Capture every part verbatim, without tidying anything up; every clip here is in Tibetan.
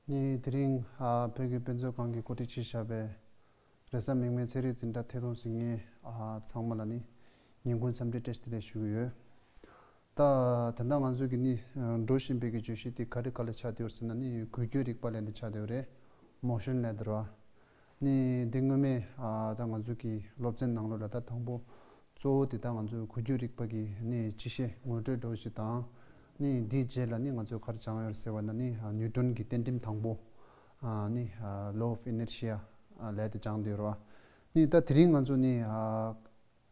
ནི་དེ་རིང་ཨ་བོད་ཀྱི་དཔེ་མཛོད་ཁང་གིས་གོ་སྒྲིག་བྱས་བཞག་པའི་རེས་གཟའ་མིག་དམར་ཚན་རིག་འཛིན་གྲྭ་ཐད་གཏོང་ཟིན་མཁན་ཨ་ཚང་མ་ལ་ནི་ཉིན་གུང་འཚམས་འདྲི་བཀྲ་ཤིས་བདེ་ལེགས་ཞུ་གི་ཡོད། ད་ད་ལྟ་ང་ཚོ་གི་ནི་ཨ་འགྲོ་བཞིན་པའི་གི་བརྗོད་གཞི་དེ་ག་རེ་ག་ལ་ཆགས་བསྡད་ཡོད་ཟེར་ན་ནི་འགུལ་སྐྱོད་རིག་པ་ལབ་དེ་ཆགས་བསྡད་ཡོད་རེད། མོ་ཤོན་ལབ་དེ་རེད་བ། ནི་འདི་སྔོན་མའི་ཨ་ད་ང་ཚོ་གི་སློབ་ཚན་ནང་ལོགས་ལ་ད་དང་པོ་གཙོ་བོ་དེ་ད་ང་ཚོ་འགུལ་སྐྱོད་རིག་པ་གི་ནི་སྤྱི་བཤད་ངོ་སྤྲོད་འདྲ་བོ་ཞིག་དང་། ནི་འདིའི་རྗེས་ལ་ནི་ང་ཚོས་ག་རེ་སྦྱངས་ཡོད་ཟེར་བ་ན་ནི་ཨ་ནིའུ་ཊོན་གྱི་གཏན་རིམ་དང་པོ་ཨ་ནི་ཨ་law of inertia ཨ་ལབ་དེ་སྦྱངས་བསྡད་ཡོད་རེད་བ། ནི་ད་དེ་རིང་ང་ཚོ་ནི་ཨ་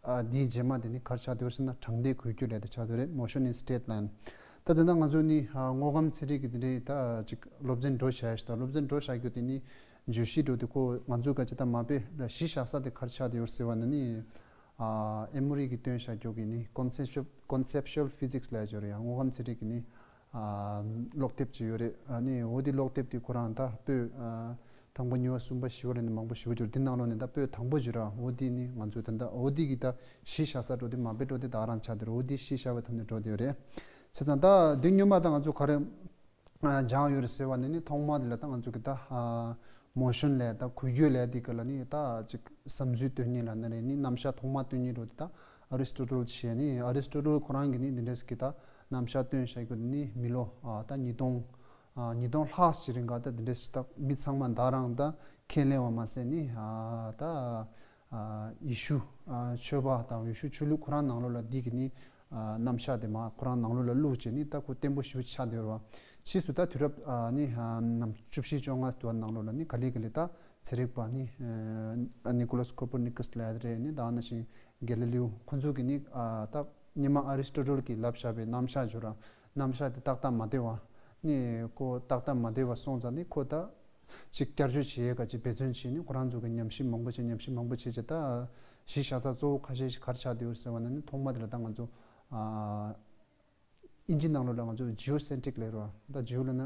ཨ་འདིའི་རྗེས་མ་དེ་ནི་ག་རེ་ཆགས་བསྡད་ཡོད་ཟེར་ན་གྲངས་ལྡན་འགུལ་སྐྱོད་ལབ་དེ་ཆགས་བསྡད་ཡོད་རེད། Motion in straight line། ད་དེ་ན་ང་ཚོ་ནི་ཨ་དངོས་ཁམས་ཚན་རིག་གི་དེ་འདྲའི་ད་ཅིག་སློབ་ཚན་འགྲོ་བྱ་ཡ་ཞིག་དང་། སློབ་ཚན་འགྲོ་བྱ་རྒྱུ་དེ་ནི་བརྗོད་གཞི་འགྲོ་དེ་ཁོ་ང་ཚོ་ག་ཅི་ད་མ་དཔེ་ལ་གཞི་བཞག་ས་དེ་ག་རེ་ཆགས་བསྡད་ཡོད་ཟེར་བ་ན་ནི་ཨ་ཨེ་མོ་རི་གི་སྟོན་བྱ་རྒྱུ་གི་ནི་conceptual conceptual physics ལབ་ཡ་ཅིག་ཡོད་རེད་ཡ། དངོས་ཁམས་ཚན་རིག་གི་ནི་ཨ་སློབ་དེབ་ཅིག་ཡོད་རེད། ཨ་ནི་འོ་དེ་སློབ་དེབ་དེ་ཁོ་རང་ད་པོད་ཨ་དང་པོ་གཉིས་པ་གསུམ་པ་བཞི་པ་ལ་ནི་མང་པོ་ཞིག་ཡོད་རེད། འདི་ནང་ལོགས་ནས་ད་པོད་དང་པོ་ཅིག་ར། འོ་དེ་ནི་ང་ཚོས་ད་ད་འོ་དེ་གི་ད་གཞི་བཞག་ས་འགྲོ་དེ་མ་དཔེ་འགྲོ་དེ་ད་རང་ཆགས་དེ་ར། འོ་དེ་གཞི་བཞག་པའི་ཐོག་ནས་འགྲོ་དེ་ཡོད་རེད། བྱས་ཙང་ད་འདི་སྔོན་མ་ད་ང་ཚོ་ག་རེ་ཨ་སྦྱངས་ཡོད་རེད་ཟེར་བ་ནི་ནི་ཐོག་མ་དེ་ལ་ད་ང་ཚོ་གི་ད་ཨ་མོ་ཤོན་ལབ་ད་འགུལ་སྐྱོད་ལབ་དེ་ག་ལ་ནི་ད་ཅིག་བསམ་ཚུལ་སྟོན་མཁན་ལབ་ན་རེད། ནི་རྣམ་གཞག་ཐོག་མ་སྟོན་མཁན་འགྲོ་དེ་ད་ཨ་རི་སི་ཊོ་ཊལ་བྱས། ནི་ཨ་རི་སི་ཊོ་ཊལ་ཁོ་རང་གི་ནི་འདི་འདྲས་ཀྱི་ད་རྣམ་གཞག་སྟོན་བྱ་རྒྱུ་ནི་མི་ལོ་ཨ་ད་ཉིས་སྟོང་ཨ་ཉིས་སྟོང་ལྷག་ཅིག་རིང་ག་ད་འདི་འདྲས་ད་མི་ཚང་མ་ད་རང་ད་ཁས་ལེན་པ་མ་ཟད་ནི་ཨ་ད་ཨ་ཡེ་ཤུ་ཨ་ཆོས་པ་དང་ཡེ་ཤུ་ཆོས་ལུགས་ཁོ་རང་ནང་ལོགས་ལ་འདི་གི་ནི་ཨ་རྣམ་གཞག་དེ་མར་ཁོ་རང་ནང་ལོགས་ལ་བླུགས་བྱས་ནི་ད་ཁོ་བརྟན་པོ་ཞེ་པོ་ཆགས་བསྡད་ཡོད་རེད་བ། ཕྱིས་སུ་ད་དུས་རབས་ཨ་ནི་ཨ་ནམ་བཅུ་བཞི་བཅོ་ལྔ་དུ་བ་ནང་ལོགས་ལ་ནི་ག་ལེ་ག་ལེ་ད་ཚན་རིག་པ་ནི་ཨ་ནི་ཀོ་ལོ་སི་ཀོ་པར་ནི་ཀ་སི་ལབ་ཡ་དེ་རེད། ནི་ད་ནང་བཞིན་གེ་ལི་ལིའུ་ཁོ་ཚོ་གི་ནི་ཨ་ད་སྔོན་མ་ཨ་རི་སི་ཊོ་ཊལ་གྱིས་ལབ་བཞག་པའི་རྣམ་གཞག་ཅིག་ཡོད་ར། རྣམ་གཞག་དེ་ཏག་ཏག་མ་བདེ་བ། ནི་ཁོ་ཏག་ཏག་མ་བདེ་བ་སོང་ཙང་ནི་ཁོ་ད་ཅིག་བསྐྱར་བཅོས་བྱེད་ཡས་ག་ཅིག་འབད་བརྩོན་བྱས་ནི་ཁོ་རང་ཚོ་གི་ཉམས་ཞིབ་མང་པོ་བྱས། ཉམས་ཞིབ་མང་པོ་བྱས་བྱས་ད་གཞི་བཞག་ས་གཙོ་བོ་ཁ་ཤས་ཤིག་ག་རེ་ཆགས་བསྡད་ཡོད་ཟེར་བ་ན་ནི་ཐོག་མ་དེ་ལ་ད་ང་ཚོ་ཨ་ཨིན་ཇི་ནང་ལོགས་ལ་ང་ཚོ་ཇི་ཨོ་སེན་ཊི་རིག་ལབ་རེད་བ། ད་ཇི་ཨོ་ལབ་ན་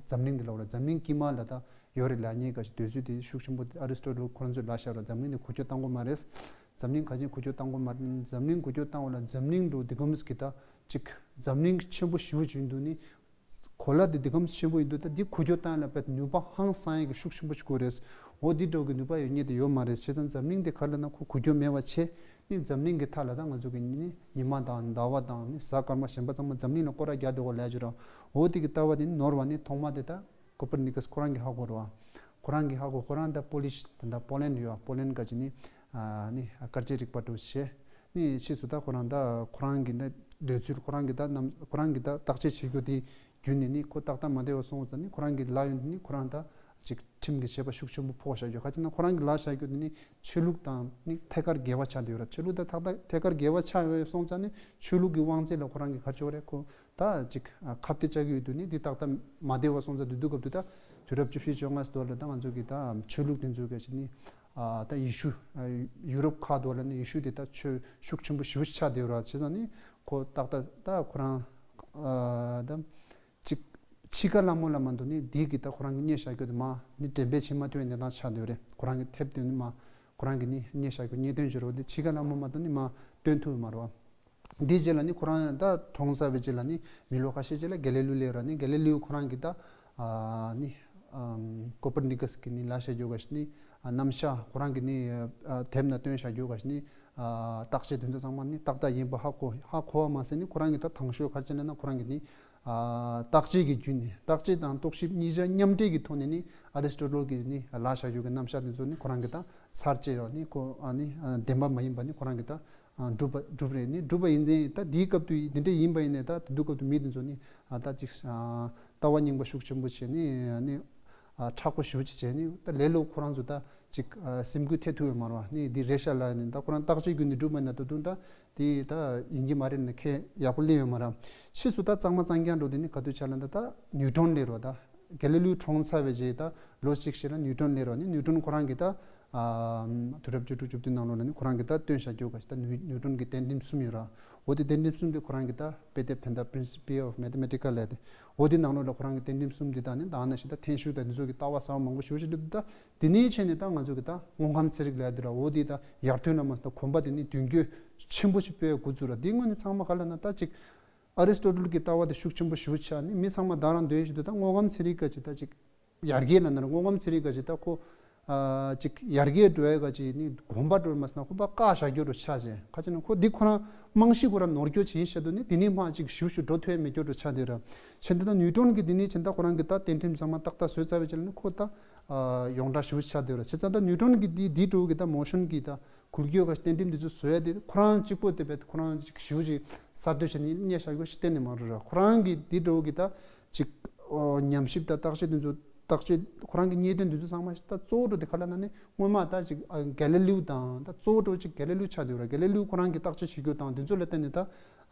འཛམ་གླིང་དེ་ལབ་རེད། འཛམ་གླིང་དཀྱིལ་མ་ལ་ད་ཡོད་རེད་ལབ་མཁན་ག་ཅིག་འདོད་ཚུལ་དེ་ཤུགས་ཆེན་པོ་ཨ་རི་སི་ཊོ་ཊལ་ཁོ་རང་ཚོས་ལབ་བཞག་རེད། འཛམ་གླིང་དེ་འགུལ་སྐྱོད་བཏང་གི་མ་རེད། འཛམ་གླིང་ག་ཅིག་འགུལ་སྐྱོད་བཏང་གི་མ་རེད། འཛམ་གླིང་འགུལ་སྐྱོད་བཏང་བ་ལ་འཛམ་གླིང་འགྲོ་དེ་གམ་གི་ད་ཅིག་འཛམ་གླིང་ཆེན་པོ་ཞེ་པོ་ཅིག་འདུག་ནི། གོ་ལ་དེ་དེ་གམ་ཆེན་པོ་ཡིན་དུས་ད་འདི་འགུལ་སྐྱོད་བཏང་ལ་དཔེ་ནུས་པ་ཧང་སང་ཡག་གི་ཤུགས་ཆེན་པོ་ཞིག་དགོས་རེད། འོ་འདི་འདྲ་གི་ནུས་པ་ཡོད་མཁན་དེ་ཡོད་མ་རེད། བྱས་ཙང་འཛམ་གླིང་དེ་ག་རེ་ལབ་ན་ཁོ་འགུལ་སྐྱོད་མེད་པ་བྱས་ནི་འཛམ་གླིང་གི་མཐའ་ལ་ད་ང་ཚོ་གི་ནི་ཉི་མ་དང་ཟླ་བ་དང་ནི་གཟའ་སྐར་མ་གཞན་པ་ཚང་མ་འཛམ་གླིང་ལ་སྐོར་ར་རྒྱག་བསྡད་ཡོད་ལབ་ཀྱི་རེད། འོ་དེ་གི་ལྟ་བ་དེ་ནི་ནོར་བ་ནི་ཐོག་མ་དེ་ད་ཀོ་པར་ནི་ཀ་སི་ཁོ་རང་གིས་ཧ་གོ་རེད་བ། ཁོ་རང་གིས་ཧ་གོ། ཁོ་རང་ད་པོ་ལིཤ་དེ་ད་པོ་ལན་ཡོད་བ། པོ་ལན་ག་ཅིག་ནི་ཨ་ནི་སྐར་དཔྱད་རིག་པ་འདྲ་བོ་བྱས། ནི་ཕྱིས་སུ་ད་ཁོ་རང་ད་ཁོ་རང་གི་ད་འདོད་ཚུལ་ཁོ་རང་གི་ད་རྣམ་ཁོ་རང་གི་ད་བརྟག་དཔྱད་བྱེད་རྒྱུ་དེ་བརྒྱུད་ནས་ནི་ཁོ་ཏག་ཏག་མ་བདེ་བ་སོང་ཙང་ནི་ཁོ་རང་གི་ལབ་ཡོང་དུས་ནི་ཁོ་རང་ད་ཅིག་ཁྲིམས་ཀྱི་ཆད་པ་ཤུགས་ཆེན་པོ་ཕོག་བཞག་རྒྱུ། ག་ཅི་ན་ཁོ་རང་གི་ལབ་བཞག་རྒྱུ་དེ་ནི་ཆོས་ལུགས་དང་ནི་ཐད་ཀར་འགལ་བ་ཆགས་བསྡད་ཡོད་ར། ཆོས་ལུགས་དང་ཐད་ཐད་ཀར་འགལ་བ་ཆགས་ཡོད་སོང་ཙང་ནི་ཆོས་ལུགས་ཀྱི་དབང་ཚད་ལ་ཁོ་རང་གི་ག་རེ་བྱེད་དགོས་རེད། ཁོ་ད་ཅིག་ཨ་ཁ་གཏད་བཅག་གི་ཡོད་དུས་ནི་འདི་ཏག་ཏག་མ་བདེ་བ་སོང་ཙང་དུས་དུས་སྐབས་དུས་ད་དུས་རབས་བཅུ་བཞི་བཅོ་ལྔ་ཙམ་ལ་ད་ང་ཚོ་གི་ད་ཆོས་ལུགས་དེ་ཚོ་ག་ཅིག་ནི་ཨ་ད་ཡེ་ཤུ་ཨ་ཡུ་རོབ་ཁག་དུ་ལ་ནི་ཡེ་ཤུ་དེ་ད་ཆོས་ཤུགས་ཆེན་པོ་ཞེ་པོ་ཅིག་ཆགས་བསྡད་ཡོད་ར། བྱས་ཙང་ནི་ཁོ་ཏག་ཏག་ད་ཁོ་རང་ཨ་ད་ཅིག་ཕྱི་ཁ་ལ་མོ་ལ་མ་འདུག་ནི་འདི་གི་ད་ཁོ་རང་གི་བརྙས་བཞག་རྒྱུ་དེ་མ་ནི་འགྲེམས་སྤེལ་བྱེད་མ་ཐུབ་པའི་གནས་སྟངས་ཆགས་བསྡད་ཡོད་རེད། ཁོ་རང་གི་དེབ་དེ་ནི་མ་ཁོ་རང་གི་ནི་བརྙས་བཞག་རྒྱུ་རྙེད་དོན་ཅིག་རེད། འོ་དེ་ཕྱི་ཁ་ལ་མོ་མ་འདུག་ནི་མ་སྟོན་ཐུབ་ཡོད་མ་རེད་བ། འདིའི་རྗེས་ལ་ནི་ཁོ་རང་ད་གྲོངས་ཚར་བའི་རྗེས་ལ་ནི་མི་ལོ་ཁ་ཤས་རྗེས་ལ་གེ་ལི་ལིའུ་ལབ་ར། ནི་གེ་ལི་ལིའུ་ཁོ་རང་གིས་ད་ཨ་ནི་ཨམ་ཀོ་པར་ནི་ཀ་སི་གི་ནི་ལབ་བཞག་རྒྱུ་ག་ཞིག་ནི་ཨ་རྣམ་གཞག་ཁོ་རང་གི་ནི་ཨ་དེབ་ནང་བཏོན་བཞག་རྒྱུ་ག་ཞིག་ནི་ཨ་བརྟག་དཔྱད་དེ་ཚོ་ཚང་མ་ནི་ཏག་ཏག་ཡིན་པ་ཧ་གོ་ཧ་གོ་བ་མ་ཟད་ནི་ཁོ་རང་གིས་ད་དང་ཤོས་ག་རེ་བྱས་ན་ན་ཁོ་རང་གིས་ནི་ཨ་བརྟག་དཔྱད་ཀྱི་བརྒྱུད་ནས་བརྟག་དཔྱད་དང་རྟོག་ཞིབ་གཉིས་ཆ་མཉམ་འབྲེལ་གྱི་ཐོག་ནས་ནི་ཨ་རི་སི་ཊོ་ཊལ་གིས་ནི་ལབ་བཞག་རྒྱུ་གི་རྣམ་གཞག་དེ་ཚོ་ནི་ཁོ་རང་གིས་ད་ཚར་བཅད་ར་ནི་ཁོ་ཨ་ནི་ཨ་བདེན་པ་མ་ཡིན་པ་ནི་ཁོ་རང་གིས་ད། ཨ་སྒྲུབ་པ་སྒྲུབ་རེད། ནི་སྒྲུབ་པ་ཡིན་ཙང་ད་དེའི་སྐབས་དུ་དེ་འདྲ་ཡིན་པ་ཡིན་ནའི་ད་དེ་དུས་སྐབས་དུ་མི་དེ་ཚོ་ནི་ཨ་ད་ཅིག་ཨ་ལྟ་བ་རྙིང་པ་ཤུགས་ཆེན་པོ་བྱས་ནི་ནི་ཨ་མཁྲེགས་པོ་ཞེ་པོ་ཅིག་བྱས་ནི་ད་ལེ་ལོ་ཁོ་རང་ཚོ་ད་ཅིག་ཨ་སེམས་འགུལ་ཐེབས་ཐུབ་ཡོད་མ་རེད་བ། ནི་འདི་རེད་ཤག་ལབ་ནི་ད་ཁོ་རང་བརྟག་དཔྱད་བརྒྱུད་ནས་སྒྲུབ་པ་ཡིན་ན་ད་དུང་ད་དེ་ད་ཡིན་གྱི་མ་རེད་ནི་ཁས་ཡག་པོ་གླེང་ཡོད་མ་རེད། ཕྱིས་སུ་ད་གཙང་མ་གཙང་རྐྱང་འགྲོ་དེ་ནི་ག་དུས་ཆགས་ལབ་ན་ད་ནིའུ་ཊོན་སླེབས་རེད་བ། ད་གེ་ལི་ལིའུ་གྲོངས་ཚར་བའི་རྗེས་ད་ལོ་གཅིག་ཤིག་ལ་ནིའུ་ཊོན་སླེབས་རེད་བ། ནི་ནིའུ་ཊོན་ཁོ་རང་གིས་ད། ཨ་དུས་རབས་བཅུ་དྲུག་བཅུ་བདུན་ནང་ལོགས་ལ་ནི་ཁོ་རང་གིས་ད་བཏོན་བཞག་རྒྱུ་ག་ཞིག་ད་ནིའུ་ནིའུ་ཊོན་གྱི་གཏན་རིམ་གསུམ་ཡོད་ར། འོ་དེ་གཏན་རིམ་གསུམ་དེ་ཁོ་རང་གིས་ད་དཔེ་དེབ་དེ་ད་Principia of Mathematica ལབ་དེ། འོ་དེ་ནང་ལོགས་ལ་ཁོ་རང་གིས་གཏན་རིམ་གསུམ་དེ་ད་ནི་ད་ནང་བཞིན་ད་ཐན་ཤུགས་དང་དེ་ཚོ་གི་ལྟ་བ་གསར་བ་མང་པོ་ཞེ་པོ་ཅིག་འདུག་ད་དེ་ནས་བྱས་ནས་ད་ང་ཚོ་གི་ད་དངོས་ཁམས་ཚན་རིག་ལབ་དེ་ར། འོ་དེ་ད་ཡར་ཐོན་ལ་མ་ད་གོམ་པ་དེ་ནི་མདུན་སྐྱོད་ཆེན་པོ་ཞིག་སྤོས་འགོ་བཙུགས་ར། དེ་སྔོན་ནས་ཚང་མ་ག་ལབ་ན་ད་ཅིག་ཨ་རི་སི་ཊོ་ཊལ་གི་ལྟ་བ་དེ་ཤུགས་ཆེན་པོ་ཞེ་པོ་ཆགས་ནི་མི་ཚང་མ་ད་རང་འདོད་ཞིག་འདུག་ད་དངོས་ཁམས་ཚན་རིག་ག་ཅིག་ད་ཅིག་ཡར་རྒྱས་ལ་ན་ར་དངོས་ཁམས་ཚན་རིག་ག་ཅིག་ད་ཁོ་ཨ་ཅིག་ཡར་རྒྱས་འགྲོ་ཡ་ག་ཅིག་ནི་གོམ་པ་འགྲོ་མ་སོང་ན་ཁོ་པ་བཀག་བཞག་རྒྱུ་རུ་ཆགས་ཅན། ཁ་ཅིག་ན་ཁོ་འདི་ཁོ་རང་རྨང་གཞི་ཁོ་རང་ནོར་སྐྱོ་ཅིག་ཡིན་ཤ་དུ་ནི་དེ་ནི་མ་ཅིག་ཞུ་ཞུ་འགྲོ་ཐུབ་ཡ་མེད་རྒྱུ་རུ་ཆགས་དུས་ར། ཕྱིན་ད་ད་ནིའུ་ཊོན་གི་དེ་ནི་ཕྱིན་ད་ཁོ་རང་གི་ད་གཏན་ཁྲིམས་ཚང་མ་ཏག་ཏག་བཟོས་ཚར་བའི་ཆ་ལ་ནི་ཁོ་ད་ཨ་ཡོངས་གྲགས་ཞུ་ཆགས་དུས་ར། བྱས་ཙང་ད་ནིའུ་ཊོན་གི་དེ་དེ་འགྲོ་གི་ད་མོ་ཤོན་གི་ད་འགུལ་སྐྱོད་ག་གཏན་ཁྲིམས་དེ་ཚོ་བཟོ་ཡ་དེ་ཁོ་རང་གཅིག་པོ་དེ་བས་ཁོ་རང་ཅིག་ཞུ་ཅིག་གསར་གཏོད་བྱས་ནི་སྙད་བཞག་རྒྱུ་ཞིག་གཏན་ནས་མ་རུ་ར། ཁོ་རང་གི་དེ་འགྲོ་གི་ད་ཅིག་ཨོ་ཉམས་ཞིབ་དང་བརྟག་དཔྱད་དེ་ཚོ་བརྟག་དཔྱད་ཁོ་རང་གི་རྙེད་དོན་དེ་ཚོ་ཚང་མ་ཞིག་ད་གཙོ་བོ་འགྲོ་དེ་ག་ལ་ན་ནི་སྔོན་མ་ད་ཅིག་ཨ་གེ་ལི་ལིའུ་དང་ད་གཙོ་བོ་འགྲོ་ཅིག་གེ་ལི་ལིའུ་ཆགས་དུས་ར། གེ་ལི་ལིའུ་ཁོ་རང་གི་བརྟག་དཔྱད་བྱེད་རྒྱུ་དང་དེ་ཚོ་ལ་བརྟེན་ནས་ད་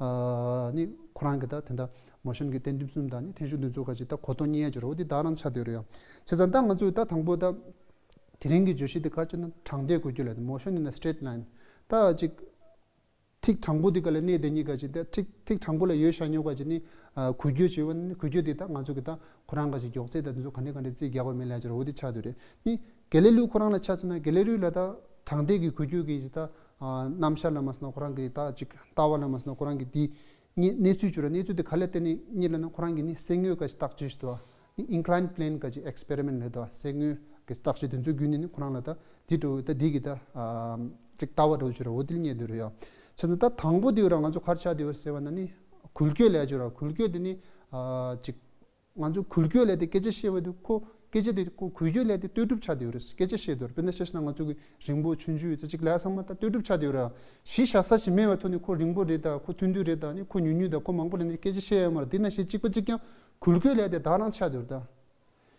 ཨ་ནི་ཁོ་རང་གི་ད་དེ་འདྲ་མོ་ཤོན་གི་གཏན་ཁྲིམས་གསུམ་དང་ནི་འཐེན་ཤུགས་དེ་ཚོ་ག་ཅིག་ད་གོ་རྟོགས་རྙེད་ཡ་ཅིག་ར། འོ་དེ་ད་རང་ཆགས་དུས་ར་ཡ། བྱས་ཙང་ད་ང་ཚོས་ད་དང་པོ་ད་དེ་རིང་གི་བརྗོད་གཞི་དེ་ག་ཅིག་ན་དྲང་ཐད་འགུལ་སྐྱོད་ལ་motion in a straight line། ད་ཅིག་ཐིག་དྲང་པོ་དེ་ག་ལ་གནས་དེ་གཉིས་ཀ་ཅིག་ད་ཐིག་ཐིག་དྲང་པོ་ལ་ཡོད་ཤ་ཉོ་ག་ཅིག་ནི་ཨ་འགུལ་སྐྱོད་བྱེད་པ་ནི་འགུལ་སྐྱོད་དེ་ད་ང་ཚོ་གི་ད་ཁོ་རང་ག་ཅིག་མགྱོགས་ཚད་ད་དེ་ཚོ་ག་ནས་ག་འདྲ་རྩིས་རྒྱག་པ་མིན་ལ་ཅིག་ར། འོ་དེ་ཆགས་དུས་རེད། ནི་གེ་ལི་ལིའུ་ཁོ་རང་ལ་ཆ་མཚོན་ན་གེ་ལི་ལིའུ་ལ་ད་དྲང་ཐད་ཀྱི་འགུལ་སྐྱོད་ཀྱི་ད་ཨ་རྣམ་གཞག་ལ་མ་སོང་ན་ཁོ་རང་གི་ད་ཅིག་ལྟ་བ་ལ་མ་སོང་ན་ཁོ་རང་གི་དེ་གནས་གནས་ཚུལ་བྱུང་ར། གནས་ཚུལ་དེ་ག་ལ་བརྟེན་ནས་རྙེད་ལ་ན་ཁོ་རང་གི་ནི་གསེར་དངུལ་ག་ཅིག་བརྟག་དཔྱད་ཞིག་འདུག་བ། ནི་inclined plane་ག་ཅིག་experiment་ལ་འདུག་བ། གསེར་དངུལ་གི་བརྟག་དཔྱད་དེ་ཚོའི་བརྒྱུད་ནས་ནི་ཁོ་རང་ལ་ད་དེ་འགྲོ་ད་དེ་གི་ད་ཨ་ཅིག་ལྟ་བ་འགྲོ་བྱུང་ར། འོ་དེ་ལ་རྙེད་དུས་ར་ཡ། བྱས་ཙང་ད་དང་པོ་དེ་ར་ང་ཚོ་ག་རེ་ཆགས་དེ་བ་ཟེར་བ་ན་ནི་འགུལ་སྐྱོད་ལ་བྱུང་ར། འགུལ་སྐྱོད་དེ་ནི་ཨ་ཅིག་ང་ཚོ་འགུལ་སྐྱོད་ལས་དེ་སྐད་ཆ་བཤད་པ་དེ་ཁོ་སྐད་ཆ་དེ་ཁོ་འགུལ་སྐྱོད་ལས་དེ་ལྟོས་གྲུབ་ཆགས་དེ་ཡོད་རེད། སྐད་ཆ་བཤད་དུས་དཔེར་ན་བཤད་ན་ང་ཚོ་གི་རིང་པོ་ཆུང་ཆུང་ཡོད་ཚད་ཅིག་ལ་ཚང་མ་ད་ལྟོས་གྲུབ་ཆགས་དེ་ཡོད་ར། གཞི་བཞག་ས་ཞིག་མེད་པ་ཐོག་ནས་ཁོ་རིང་པོ་རེད་ད་ཁོ་ཐུང་ཐུང་རེད་ད་ནི་ཁོ་ཉུང་ཉུང་ད་ཁོ་མང་པོ་ལས་ནི་སྐད་ཆ་བཤད་ཡོད་མ་རེད། དེ་ན་བཤད་གཅིག་པ་གཅིག་རྐྱང་འགུལ་སྐྱོད་ལས་དེ་ད་རང་ཆགས་དེ་ཡོད་རེད་ད།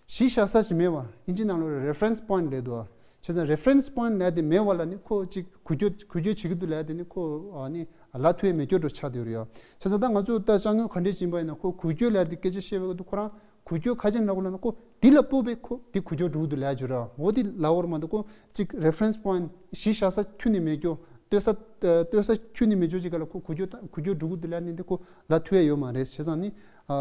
གཞི་བཞག་ས་ཞིག་མེད་པ། ཨིན་ཇི་ནང་ལོགས་རེ་reference point་རེད་འདུག་བ། བྱས་ཙང་reference point་ལས་དེ་མེད་པ་ལ་ནི་ཁོ་གཅིག་འགུལ་སྐྱོད་འགུལ་སྐྱོད་བྱེད་ཀྱི་འདུག་ལས་དེ་ནི་ཁོ་ཨ་ནི་ལ་ཐུག་ཡས་མེད་སྐྱོ་འགྲོ་ཆགས་བསྡད་ཡོད་རེད་ཡ། བྱས་ཙང་ད་ང་ཚོ་ད་ཅ་དངོས་ག་འདྲས་ཕྱིན་པ་ཡིན་ན་ཁོ་འགུལ་སྐྱོད་ལས་དེ་སྐད་ཆ་བཤད་པའི་སྐབས་དུ་ཁོ་རང་འགུལ་སྐྱོད་ཁ་ཅན་ལ་གོ་ལ་ན་ཁོ་འདི་ལ་སྤོ་བའི་ཁོ་འདི་འགུལ་སྐྱོད་འགྲོ་གི་འདུག་ལས་བརྗོད་ར། འོ་འདི་ལ་བོར་མ་འདུག་ཁོ་གཅིག་reference point་གཞི་བཞག་ས་ཁྱོན་ནས་མེད་སྐྱོ། ལྟོས་ས་ལྟོས་ས་ཁྱོན་ནས་མེད་སྐྱོ་ཅིག་ག་ལ་ཁོ་འགུལ་སྐྱོད་འགུལ་སྐྱོད་འགྲོ་གི་འདུག་ལས་ནི་འདི་ཁོ་ལ་ཐུག་ཡས་ཡོད་མ་རེད། བྱས་ཙང་ནི་ཨ་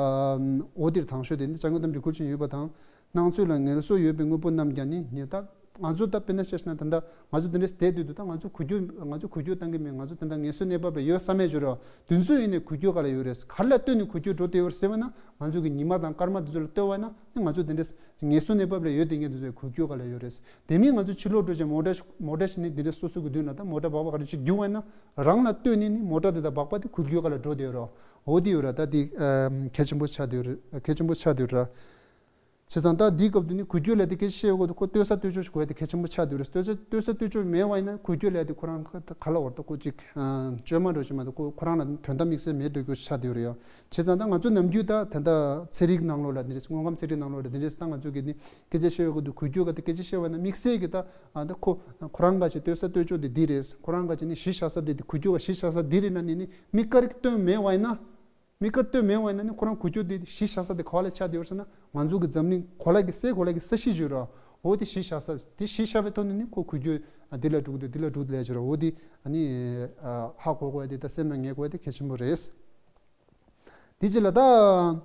འོ་འདིར་དང་ཤོས་དེ་ནི་ཅ་དངོས་གཏམ་གྱི་ཁུར་ཆེན་ཡོད་པ་དང་། སྣང་ཚོད་ལ་ངལ་གསོ་ཡོད་པའི་དངོས་པོ་རྣམས་ཀྱང་ནི་ཉེ་ད། ང་ཚོ་ད་དཔེར་ན་ཆ་བཞག་ན་ད་ལྟ་ང་ཚོ་འདི་འདྲས་བསྡད་དུས་དུ་ད་ང་ཚོ་འགུལ་སྐྱོད་ང་ཚོ་འགུལ་སྐྱོད་བཏང་གི་མེད། ང་ཚོ་ད་ལྟ་ངལ་གསོའི་གནས་བབ་ལ་ཡོད་ས་མེད་བརྗོད་རོགས་དུས་ཚོད་ཡིན་ནས་འགུལ་སྐྱོད་ག་ལ་ཡོད་རེད། ག་ལ་ལྟོས་ནས་འགུལ་སྐྱོད་འགྲོ་བསྡད་ཡོད་རེད་ཟེར་བ་ན་ང་ཚོ་གི་ཉི་མ་དང་སྐར་མ་དེ་ཚོ་ལ་ལྟོས་བ་ན་ནི་ང་ཚོ་འདི་འདྲས་ངལ་གསོའི་གནས་བབ་ལ་ཡོད་དེ་ངས་འདི་ཚོའི་འགུལ་སྐྱོད་ག་ལ་ཡོད་རེད། དེ་མིན་ང་ཚོ་ཕྱི་ལོགས་འགྲོ་བྱས་མོ་ཊ་ཞིག་མོ་ཊ་ཞིག་ནི་འདི་འདྲས་སོ་སོ་གི་མདུན་ལ་ད་མོ་ཊ་སྦག་སྦག་ག་རེ་ཞིག་རྒྱུག་བ་ན་རང་ལ་ལྟོས་ནས་ནི་མོ་ཊ་དེ་དང་སྦག་སྦག་དེ་འགུལ་སྐྱོད་ག་ལ་འགྲོ་བསྡད་ཡོད་རོགས། འོ་དེ་ཡོད་ར། ད་དེ་གལ་ཆེན་པོ་ཆགས་བསྡད་ཡོད་རེད། གལ་ཆེན་པོ་ཆགས་བསྡད་ཡོད་ར། བྱས་ཙང་ད་འདིའི་སྐབས་དུ་ནི་འགུལ་སྐྱོད་ལས་དེ་སྐད་ཆ་བཤད་དགོས་དུ་ཁོ་ལྟོས་ས་ལྟོས་ཕྱོགས་ཤིག་དགོས་དེ་གལ་ཆེན་པོ་ཆགས་བསྡད་ཡོད་རེད། ལྟོས་ས་ལྟོས་ཕྱོགས་མེད་པ་ཡིན་ན་འགུལ་སྐྱོད་ལས་དེ་ཁོ་རང་ག་ལ་བར་དུ་ཁོ་ཅིག་བཅོས་མ་འགྲོ་ཞིག་མ་གཏོགས་ཁོ་ཁོ་རང་ལ་དོན་དག་དམིགས་བསལ་མེད་འགྲོ་རྒྱུ་ཆགས་བསྡད་ཡོད་རེད་ཡ། བྱས་ཙང་ད་ང་ཚོ་ནམ་རྒྱུན་ད་ད་ལྟ་ཚན་རིག་ནང་ལོགས་ལ་འདི་རེད། དངོས་ཁམས་ཚན་རིག་ནང་ལོགས་ལ་འདི་རེད། ད་ང་ཚོ་གི་ནི་སྐད་ཆ་བཤད་ཡོད་གི་འདུག་འགུལ་སྐྱོད་ག་དེ་སྐད་ཆ་བཤད་པ་ན་དམིགས་བསལ་གི་ད་ད་ཁོ་ཁོ་རང་ག་ཅིག་ལྟོས་ས་ལྟོས་ཕྱོགས་དེ་འདི་རེད། ཁོ་རང་ག་ཅིག་ནི་གཞི་བཞག་ས་དེ་འདི་འགུལ་སྐྱོད་ག་གཞི་བཞག་ས་འདི་རེད་ན་ནི་ནི་མིག་དཀར་གི་སྟོན་མེད་པ་ཡིན་ན། མིག་དཀར་ལྟོས་མེད་པ་ཡིན་ན་ནི་ཁོ་རང་འགུལ་སྐྱོད་དེ་གཞི་བཞག་ས་དེ་ག་བ་ལ་ཆགས་བསྡད་ཡོད་ཟེར་ན་ང་ཚོ་གི་འཛམ་གླིང་གོ་ལ་གི་སའི་གོ་ལ་གི་ས་གཞི་བརྗོད་ར། འོ་དེ་གཞི་བཞག་ས་དེ་གཞི་བཞག་པའི་ཐོག་ནས་ནི་ཁོ་འགུལ་སྐྱོད་ཨ་འདི་ལ་འགྲོ་གི་འདུག་འདི་ལ་འགྲོ་གི་འདུག་ལས་བརྗོད་ར། འོ་དེ་ཨ་ནི་ཨ་ཧ་གོ་དགོས་ཡ་དེ་ད་སེམས་ལ་ངེས་དགོས་ཡ་དེ་གལ་ཆེན་པོ་རེད། དེ་རྗེས་ལ་ད།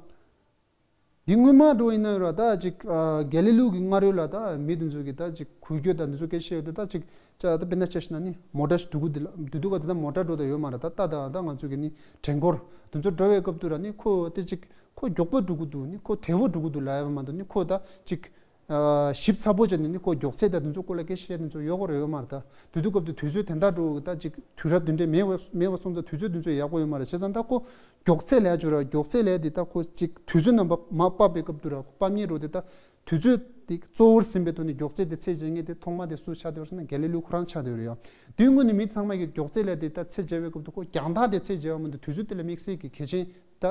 འདི་སྔོན་མ་འགྲོ་ཡིན་ན་ཡོད་ར། ད་ཅིག་ཨ་གེ་ལི་ལིའུ་གི་སྔ་རོལ་ལ་ད་མི་དེ་ཚོ་གི་ད་ཅིག་འགུལ་སྐྱོད་ད་འདི་ཚོ་སྐད་ཆ་བཤད་ཡོད་དུས་ད་ཅིག་ཅ་ད་དཔེར་ན་ཆ་བཞག་ན་ནི་མོ་ཊ་ཞིག་འགྲོ་གི་འདི་ལ་འདི་དུས་ག་ད་ད་མོ་ཊ་འགྲོ་ད་ཡོད་མ་རེད། ད་ད་ད་ད་ང་ཚོ་གི་ནི་བྲན་འཁོར་དེ་ཚོ་འགྲོ་བའི་སྐབས་དུ་ར་ནི་ཁོ་དེ་ཅིག་ཁོ་མགྱོགས་པོ་འགྲོ་གི་འདུག་ནི་ཁོ་དལ་བོ་འགྲོ་གི་འདུག་ལབ་ཡ་མ་གཏོགས་ནི་ཁོ་ད་ཅིག་ཨ་ཞིབ་ཚགས་པོ་བྱས་ནས་ནི་ཁོ་མགྱོགས་ཚད་དང་དེ་ཚོ་སྐོར་ལ་སྐད་ཆ་བཤད་དེ་ཚོ་ཡོད་གོ་ར་ཡོད་མ་རེད། ད་དེ་དུས་སྐབས་དུ་དུས་ཚོད་དེ་འདྲ་འགྲོ་གི་ད་ཅིག་དུས་རབས་དེ་འདྲའི་མེད་བ་མེད་བ་སོང་ཙང་དུས་ཚོད་དེ་ཚོ་ཡག་པོ་ཡོད་མ་རེད། བྱས་ཙང་ད་ཁོ་མགྱོགས་ཚད་ལས་བརྗོད་ར། མགྱོགས་ཚད་ལས་དེ་ད་ཁོ་ཅིག་དུས་ཚོད་རྣམ་པ་མ་སྤར་བའི་སྐབས་དུ་ར་ཁོ་སྤར་ཉེ་འགྲོ་དེ་ད་དུས་ཚོད་དེ་གཙོ་བོར་ཟིན་པའི་ཐོག་ནས་མགྱོགས་ཚད་དེ་ཚད་འཇལ་མཁན་དེ་ཐོག་མ་དེ་སུ་ཆགས་བསྡད་ཡོད་ཟེར་ན་གེ་ལི་ལིའུ་ཁོ་རང་ཆགས་བསྡད་ཡོད་རེད་ཡ། དུས་སྔོན་ནས་མི་ཚང་མ་གིས་མགྱོགས་ཚད་ལས་དེ་ད་ཚད་འཇལ་བའི་སྐབས་དུ་ཁོ་རྒྱང་ཐག་དེ་ཚད་འཇལ་བ་མ་གཏོགས་དུས་ཚོད་དེ་ལ་དམིགས་བསལ་གྱི་གལ་ཆེན་ད་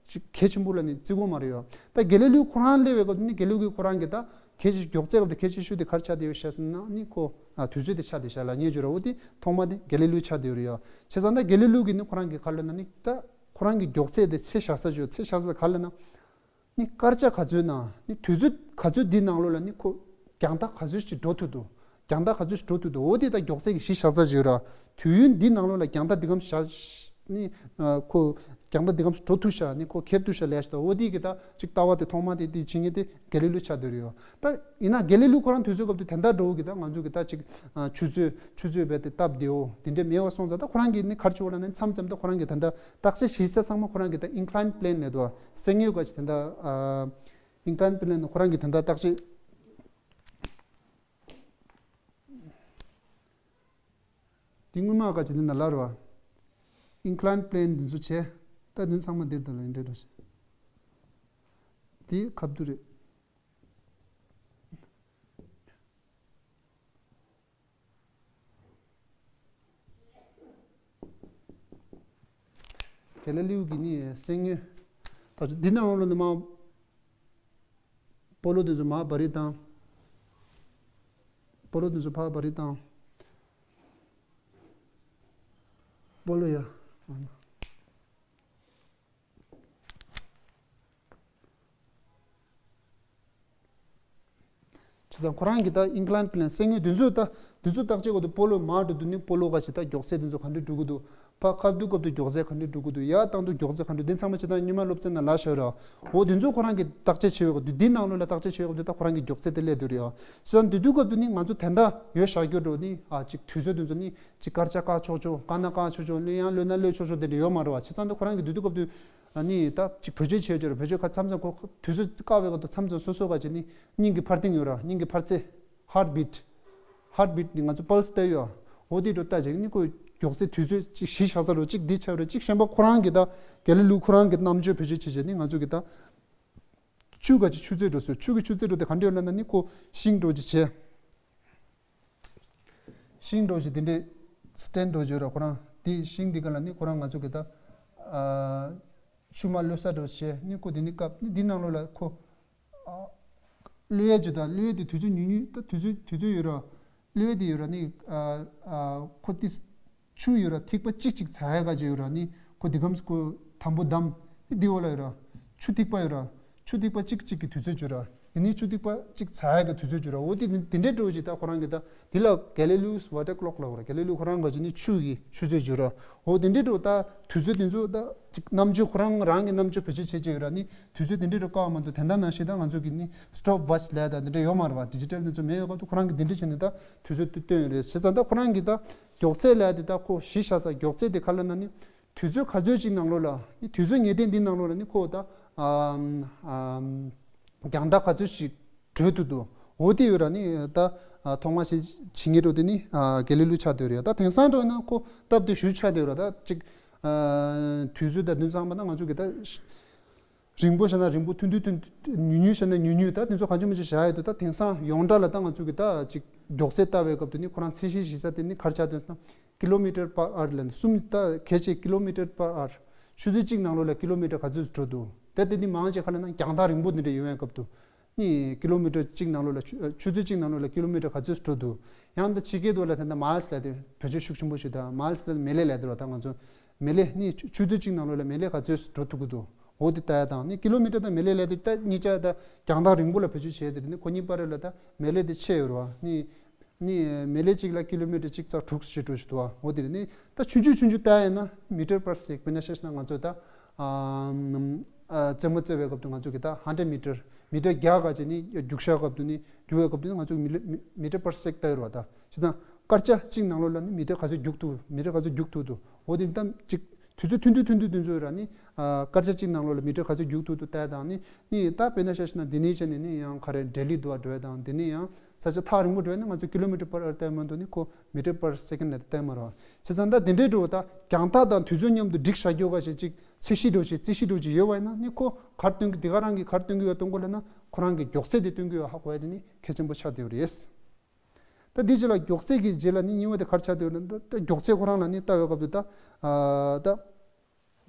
ཅིག་གལ་ཆེན་པོ་ལ་ནི་བརྩི་དགོས་མ་རེད་ཡ། ད་གེ་ལི་ལིའུ་ཁོ་རང་སླེབས་པའི་སྐབས་དུ་ནི་གེ་ལི་ལིའུ་གིས་ཁོ་རང་གི་ད་གལ་ཆེ་མགྱོགས་ཚད་སྐབས་དུ་གལ་ཆེ་ཤོས་དེ་ག་རེ་ཆགས་བསྡད་ཡོད་ཤག་ཟེར་ན་ནི་ཁོ་ཨ་དུས་ཚོད་དེ་ཆགས་བསྡད་ཤག་ལ་ངས་བརྗོད་ར། འོ་དེ་ཐོག་མ་དེ་གེ་ལི་ལིའུ་ཆགས་བསྡད་ཡོད་རེད་ཡ། བྱས་ཙང་ད་གེ་ལི་ལིའུ་གིས་ནི་ཁོ་རང་གི་ག་རེ་ལབ་ན་ནི་ད་ཁོ་རང་གི་མགྱོགས་ཚད་དེ་ཚད་བཞག་ས་བརྗོད་ཚད་བཞག་ས་ག་རེ་ལབ་ན། ནི་སྐར་ཆ་ག་ཚོད་ནང་ནི་དུས་ཚོད་ག་ཚོད་འདི་ནང་ལོགས་ལ་ནི་ཁོ་རྒྱང་ཐག་ག་ཚོད་ཞིག་འགྲོ་ཐུབ་འདུག་རྒྱང་ཐག་ག་ཚོད་ཞིག་འགྲོ་ཐུབ་འདུག་འོ་དེ་ད་མགྱོགས་ཚད་ཀྱི་གཞི་བཞག་ས་བརྗོད་ར། དུས་ཡུན་འདི་ནང་ལོགས་ལ་རྒྱང་ཐག་འདི་གམ་བཞག་ནི་ཨ་ཁོ་རྒྱང་ཐག་འདི་གམ་འགྲོ་ཐུབ་ཤག་ནི་ཁོ་ཁེབས་ཐུབ་ཤག་ལས་ཤག་འོ་དེ་གི་ད་ཅིག་ལྟ་བ་དེ་ཐོག་མ་དེ་དེ་བྱེད་མཁན་དེ་གེ་ལི་ལིའུ་ཆགས་བསྡད་ཡོད། ད་ཡིན་ན་གེ་ལི་ལིའུ་ཁོ་རང་དུས་ཚོད་སྐབས་དེ་དེ་འདྲ་འགྲོ་གི་ད་ང་ཚོ་གི་ད་ཅིག་ཨ་ཆུ་ཚོད་ཆུ་ཚོད་བས་དེ་སྟབས་བདེའོ་དེ་འདྲ་མེད་པ་སོང་ཙང་ད་ཁོ་རང་གི་ནི་ག་རེ་བྱེད་དགོས་ལབ་ན་མཚམས་མཚམས་ད་ཁོ་རང་གི་ད་ད་བརྟག་དཔྱད་བྱེད་ས་ཚང་མ་ཁོ་རང་གི་ད་inclined plane་ལས་དོ་གསེར་དངུལ་ག་ཅིག་ད་ད་ཨ། ཨིན་ཀ་ལའིན་པི་ལེན་ཁོ་རང་གི་དེ་འདྲ་བརྟག་དཔྱད། དེ་སྔོན་མ་ག་ཅིག་འདི་ན་ལར་བ། ཨིན་ཀ་ལའིན་པི་ལེན་འདི་ཚོ་བྱས། ད་འདི་ཚང་མ་འདིར་དང་ལ་ཡིན་འདྲ་འགྲོ་ཞིག་དེ་ཁ་བསྡུ་རེད། གལ་ལེ་ལིའུ་གི་ནི་གསེར་དངུལ། ད་འདི་ནང་ལོ་ནི་མ། སྤོ་ལོ་དེ་ཚོ་མ་བ་རི་བཏང་། སྤོ་ལོ་དེ་ཚོ་ཕ་བ་རི་བཏང་། སྤོ་ལོ་ཡ། བྱས་ཙང་ཁོ་རང་གི་ད་ཨིན་ཀ་ལའིན་པི་ལེན་གསེར་དངུལ་འདི་ཚོ་ད་འདི་ཚོ་བརྟག་དཔྱད་སྐབས་དུ་སྤོ་ལོ་མར་འགྲོ་དུས་ནི་སྤོ་ལོ་ག་ཞིག་ད་མགྱོགས་ཚད་འདི་ཚོ་ག་འདྲ་འགྲོ་གི་འདུག་ཕར་ཁ་བསྡུ་སྐབས་དུ་མགྱོགས་ཚད་ག་འདྲ་འགྲོ་གི་འདུག་ཡར་བཏང་དུས་མགྱོགས་ཚད་ག་འདྲ། འདི་ཚང་མ་བྱས་ཙང་སྔོན་མ་སློབ་ཚན་ནང་ལ་བཤད་རོགས། འོ་འདི་ཚོ་ཁོ་རང་གི་བརྟག་དཔྱད་བྱེད་འོས་སྐབས་དུ་འདི་ནང་ལོགས་ལ་བརྟག་དཔྱད་བྱེད་འོས་སྐབས་དུ་ད་ཁོ་རང་གི་མགྱོགས་ཚད་དེ་སླེབས་དུས་རེད། བྱས་ཙང་འདི་དུས་སྐབས་དུ་ནི་ང་ཚོ་དེ་འདྲ་ཡོད་བཞག་རྒྱུ་འགྲོ་ནི་ཨ་ཅིག་དུས་ཚོད་འདི་ཚོ་ནི་ཅིག་སྐར་ཆ་བཀག་ཆོག་ཆོག་བཀག་ན་བཀག་ཆོག་ཆོག་གློད་ཡང་གློད་ན་གློད་ཆོག་ཆོག་དེ་འདྲ་ཡོད་མ་རེད་བ། བྱས་ཙང་འདི་ཁོ་རང་གི་འདི་དུས་སྐབས་དུ། ཨ་ནི་ད་ཅིག་བེད་སྤྱོད་བྱེད་ཀྱི་རེད། བེད་སྤྱོད་ཁ་མཚམས་མཚམས་ཁོ་དུས་ཚོད་བཀག་པའི་སྐབས་དུ་མཚམས་མཚམས་སོ་སོ་ག་ཅིག་ནི་སྙིང་གི་འཕར་ལྡིང་ཡོད་ར། སྙིང་གི་འཕར་ཚད། ཧར་བིཊ། ཧར་བིཊ་ནི་ང་ཚོ་པལ་སི་བལྟ་ཡོད། འོ་དེ་འགྲོ་ལྟ་ཅིག་ནི་ཁོ་མགྱོགས་ཚད་དུས་ཚོད་ཅིག་གཞི་བཞག་ས་རུ་ཅིག་འདི་ཆགས་རུ་ཅིག་གཞན་པ་ཁོ་རང་གི་ད་གལ་ལེ་ལིའུ་ཁོ་རང་གི་རྣམ་དཔྱོད་བེད་སྤྱོད་བྱེད་བྱེད་ནི་ང་ཚོ་གི་ད་ཆུ་ག་ཅིག་ཆུ་ཚད་འགྲོ་སོང་། ཆུ་གི་ཆུ་ཚད་འགྲོ་དེ་ག་འདྲ་ཡོད་ལབ་ན་ནི་ཁོ་ཤིང་འགྲོ་ཅིག་བྱས། ཤིང་འགྲོ་ཞིག་དེ་འདྲའི་སི་ཊེན་འགྲོ་བརྗོད་ར་ཁོ་རང་དེ་ཤིང་དེ་ག་ལ་ནི་ཁོ་རང་ང་ཚོ་གི་ད་ཨ་ཆུ་མ་གློད་ས་འགྲོ་བྱས་ནི་ཁོ་དེ་ནི་སྐབས་ནི་དེ་ནང་ལོགས་ལ་ཁོ་ཨ་གློད་ཡས་ཅིག་དང་གློད་ཡས་དེ་དུས་ཚོད་ཉུང་ཉུང་ད་དུས་ཚོད་དུས་ཚོད་ཡོད་ར། གློད་ཡས་དེ་ཡོད་ར་ནི་ཨ་ཨ་ཁོ་དེ་ཆུ་ཡོད་ར་ཐིགས་པ་གཅིག་གཅིག་ཚ་ཡ་ག་ཅིག་ཡོད་ར་ནི་ཁོ་དེ་གམ་ཁོ་དམ་པོ་བསྡམས་ནི་དེ་འོག་ལ་ཡོད་ར། ཆུ་ཐིགས་པ་ཡོད་ར། ཆུ་ཐིགས་པ་གཅིག་གཅིག་གི་དུས་ཚོད་བརྗོད་ར། དེ་ནས་ཆུ་ཐིགས་པ་གཅིག་ཚ་ཡ་གི་དུས་ཚོད་བརྗོད་ར། འོ་དེ་དེ་འདྲའི་འགྲོ་ཅིག་ད་ཁོ་རང་གི་ད་དེ་ལ་གེ་ལི་ལིའུ་སི་ཝ་ཊར་ཀློག་ལབ་ར། གེ་ལི་ལིའུ་ཁོ་རང་ག་ཅིག་ནི་ཆུ་གི་ཆུ་ཚོད་བརྗོད་ར། འོ་དེ་འདྲའི་འགྲོ་ད་དུས་ཚོད་དེ་ཚོ་ད་ཅིག་རྣམ་དཔྱོད་ཁོ་རང་རང་གི་རྣམ་དཔྱོད་བེད་སྤྱོད་བྱེད་ཀྱི་ཡོད་ར་ནི་དུས་ཚོད་དེ་འདྲའི་འགྲོ་དཀའ་བ་མ་གཏོགས་དེ་འདྲ་ནང་བཞིན་ད་ང་ཚོ་གི་ནི་སི་ཊོབ་ཝ་ཆི་ལབ་ད་དེ་འདྲ་ཡོད་མ་རེད་བ། ཌི་ཇི་ཊལ་དེ་ཚོ་མེད་ཡོད་སྐབས་དུ་ཁོ་རང་གི་དེ་འདྲ་བྱས་ནས་ད་དུས་ཚོད་དེ་བཏོན་ཡོད་རེད། བྱས་ཙང་ད་ཁོ་རང་གི་ད་མགྱོགས་ཚད་ལབ་དེ་ད་ཁོ་གཞི་བཞག་ས་མགྱོགས་ཚད་དེ་ག་ལབ་ན་ནི། དུས་ཚོད་ག་ཚོད་ཅིག་ནང་ལོགས་ལ་ནི་དུས་ཚོད་ངེས་གཏན་འདི་ནང་ལོགས་ལ་ནི་ཁོ་ད་ཨམ་ཨམ་རྒྱང་ཐག་ག་ཚོད་ཅིག་བགྲོད་ཐུབ་འདུག་འོ་དེ་ཡོད་ར་ནི་ད་ཨ་ཐོག་མ་ཞིག་བྱེད་ངེས་འགྲོ་དེ་ནི་ཨ་གེ་ལི་ལིའུ་ཆགས་བསྡད་རེད། ད་དེང་སང་འགྲོ་ན་ཁོ་སྟབས་བདེ་ཞུ་ཆགས་བསྡད་ར། ད་ཅིག་ཨ་དུས་ཚོད་ད་དུས་ཚང་མ་ད་ང་ཚོ་གི་ད་རིང་པོ་བྱས་ན་རིང་པོ་ཐུང་ཐུང་ཐུང་ཐུང་ཉུང་ཉུང་བྱས་ན་ཉུང་ཉུང་ད་དེ་ཚོ་གང་ཅི་མ་ཅི་བྱ་ཡོད་དུ། ད་དེང་སང་ཡོངས་གྲགས་ལ་ད་ང་ཚོ་གི་ད་ཅིག་མགྱོགས་ཚད་ལྟ་བའི་སྐབས་དུ་ནི་ཁོ་རང་ཚད་གཞི་གཞི་ས་དེ་ནི་ག་རེ་ཆགས་བསྡད་ཟེར་ན། ཀི་ལོ་མི་ཊར་པར་ཨར་ལ་ནི་གསུམ་ད་གལ་ཆེ་ཀི་ལོ་མི་ཊར་པར་ཨར། ཆུ་ཚོད་གཅིག་ནང་ལོགས་ལ་ཀི་ལོ་མི་ཊར་ག་ཚོད་འགྲོ་འདུག་ད་དེ་ནི་མང་ཆེ་ག་ལབ་ན་རྒྱང་ཐག་རིང་པོ་འདི་འདྲ་ཡོང་བའི་སྐབས་དུ། ནི་ཀི་ལོ་མི་ཊར་གཅིག་ནང་ལོགས་ལ་ཆུ་ཆུ་ཚོད་གཅིག་ནང་ལོགས་ལ་ཀི་ལོ་མི་ཊར་ག་ཚོད་འགྲོ་འདུག་ཡང་ད་ཕྱི་རྒྱལ་དུ་ལ་ད་ལྟ་མའིལ་སི་ལབ་དེ་བེད་སྤྱོད་ཤུགས་ཆེན་པོ་ཞིག་ད་མའིལ་སི་ལབ་མེ་ལེ་ལབ་དེ་ར། ད་ང་ཚོ་མེ་ལེ་ནི་ཆུ་ཆུ་ཚོད་གཅིག་ནང་ལོགས་ལ་མེ་ལེ་ག་ཚོད་འགྲོ་ཐུབ་ཀྱི་འདུག་འོ་དེ་ལྟ་ཡ་དང་ནི་ཀི་ལོ་མི་ཊར་དང་མེ་ལེ་ལབ་དེ་ད་གཉིས་ཆ་ད་རྒྱང་ཐག་རིང་པོ་ལ་བེད་སྤྱོད་བྱས་དེ་ནི་ཁོ་གཉིས་བར་ལ་ད་མེ་ལེ་དེ་ཆེ་ཡོད་ར་བ། ནི་ནི་མེ་ལེ་གཅིག་ལ་ཀི་ལོ་མི་ཊར་གཅིག་ཙམ་དྲུག་ཞེ་དྲུག་ཞིག་འདུག་བ། འོ་དེ་རེད། ནི་ད་ཆུང་ཆུང་ཆུང་ཆུང་ལྟ་ཡིན་ན་མི་ཊར་པར་སེ་ཀེན་དཔེར་ན་བཤད་ན་ང་ཚོ་ད་ཨ་ཨ་རྩེད་མོ་རྩེ་བའི་སྐབས་དུ་ང་ཚོ་གི་ད་ཧན་ཌེཌ་མི་ཊར་མི་ཊར་བརྒྱ་ག་ཅིག་ནི་རྒྱུག་བཞག་སྐབས་དུ་ནི་རྒྱུག་པའི་སྐབས་དུ་ནི་ང་ཚོ་གི་མི་ལེ་མི་མི་ཊར་པར་སེ་ཀེན་ལྟ་ཡོད་རེད་བ། ད་བྱས་ཙང་སྐར་ཆ་གཅིག་ནང་ལོགས་ལ་ནི་མི་ཊར་ག་ཚོད་རྒྱུག་ཐུབ་མི་ཊར་ག་ཚོད་རྒྱུག་ཐུབ་འདུག་འོ་དེ་ད་ཅིག་དུས་ཚོད་ཐུང་དུས་ཐུང་དུས་ཚོད་ར་ནི་ཨ་སྐར་ཆ་གཅིག་ནང་ལོགས་ལ་མི་ཊར་ག་ཚོད་རྒྱུག་ཐུབ་འདུག་ལྟ་ཡ་དང་ནི་ནི་ད་དཔེར་ན་ཆ་བཞག་ན་འདི་ནས་བྱས་ནས་ནི་ཡང་ག་རེ་ལྡི་ལི་དུ་བ་འགྲོ་ཡ་དང་འདི་ནས་ཡང་ས་ཆ་ཐག་རིང་པོ་འགྲོ་ཡ་ནི་ང་ཚོ་ཀི་ལོ་མི་ཊར་པར་ཨར་ལྟ་ཡ་མ་གཏོགས་ནི་ཁོ་མི་ཊར་པར་སེ་ཀེན་ལ་ལྟ་ཡ་མ་རེད་བ། བྱས་ཙང་ད་དེ་འདྲའི་འགྲོ་ད་རྒྱང་ཐག་དང་དུས་ཚོད་མཉམ་དུ་སྒྲིག་བཞག་རྒྱུ་ག་ཞིག་ཅིག་ཚད་གཞི་འགྲོ་ཞིག་ཚད་གཞི་འགྲོ་ཞིག་ཡོད་བ་ཡིན་ན་ནི་ཁོ་གར་སྟོན་གི་དེ་ག་རང་གི་གར་སྟོན་གི་ཡོད་གཏོང་དགོས་ལབ་ན་ཁོ་རང་གི་མགྱོགས་ཚད་དེ་སྟོན་གི་ཡོད་ཧ་གོ་ཡ་དེ་ནི་གལ་ཆེན་པོ་ཆགས་བསྡད་ཡོད་རེད། ད་འདི་རྗེས་ལ་མགྱོགས་ཚད་ཀྱི་རྗེས་ལ་ནི་གཉིས་པ་དེ་ག་རེ་ཆགས་བསྡད་ཡོད་ན། ད་ད་མགྱོགས་ཚད་ཁོ་རང་ལ་ནི་ལྟ་བའི་སྐབས་དུ་ད་ཨ་ད་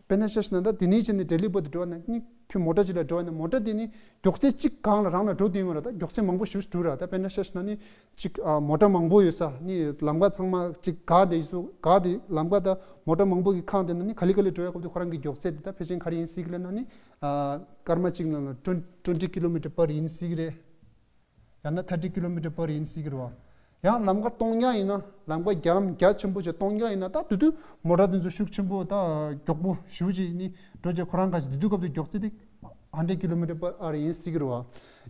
དཔེར་ན་ཆ་བཞག་ན་ད་དེ་ནས་བྱས་ནས་ལྡི་ལི་བར་དུ་འགྲོ་བ་ན་ནི་ཁྱོད་མོ་ཊ་ཅིག་ལ་འགྲོ་བ་ན་མོ་ཊ་དེ་ནི་མགྱོགས་ཚད་གཅིག་གང་ལ་རང་ལ་འགྲོ་དུས་མ་ར་ད་མགྱོགས་ཚད་མང་པོ་ཞིག་འགྲོ་ར། ད་དཔེར་ན་ཆ་བཞག་ན་ནི་གཅིག་ཨ་མོ་ཊ་མང་པོ་ཡོད་ས་ནི་ལམ་ཁ་ཚང་མ་གཅིག་ག་དེ་ཡོད་ས་ག་དེ་ལམ་ཁ་ད་མོ་ཊ་མང་པོ་གི་ཁང་དེ་ན་ནི་ག་ལེ་ག་ལེ་འགྲོ་ཡ་སྐབས་དུ་ཁོ་རང་གི་མགྱོགས་ཚད་དེ་ད་ཕལ་ཆེར་ག་རེ་ཡིན་སྲིད་གི་ལབ་ན་ནི་ཨ་སྐར་མ་གཅིག་ནང་ལ་twenty twenty kilometer per ཡིན་སྲིད་གི་རེད། ཡང་ན་thirty kilometer per ཡིན་སྲིད་ཀྱི་རེད་བ། ཡང་ལམ་ཁ་སྟོང་རྐྱང་ཡིན་ན་ལམ་ཁ་རྒྱ་ལམ་རྒྱ་ཆེན་པོ་ཅིག་སྟོང་རྐྱང་ཡིན་ན་ད་དུས་དུས་མོ་ཊ་དེ་ཚོ་ཤུགས་ཆེན་པོ་ད་མགྱོགས་པོ་ཞེ་པོ་ཅིག་ནི་འགྲོ་བྱས་ཁོ་རང་ག་ཅིག་དུས་དུས་སྐབས་དུ་མགྱོགས་ཚད་དེ་hundred kilometer per hour ཡིན་སྲིད་ཀྱི་རེད་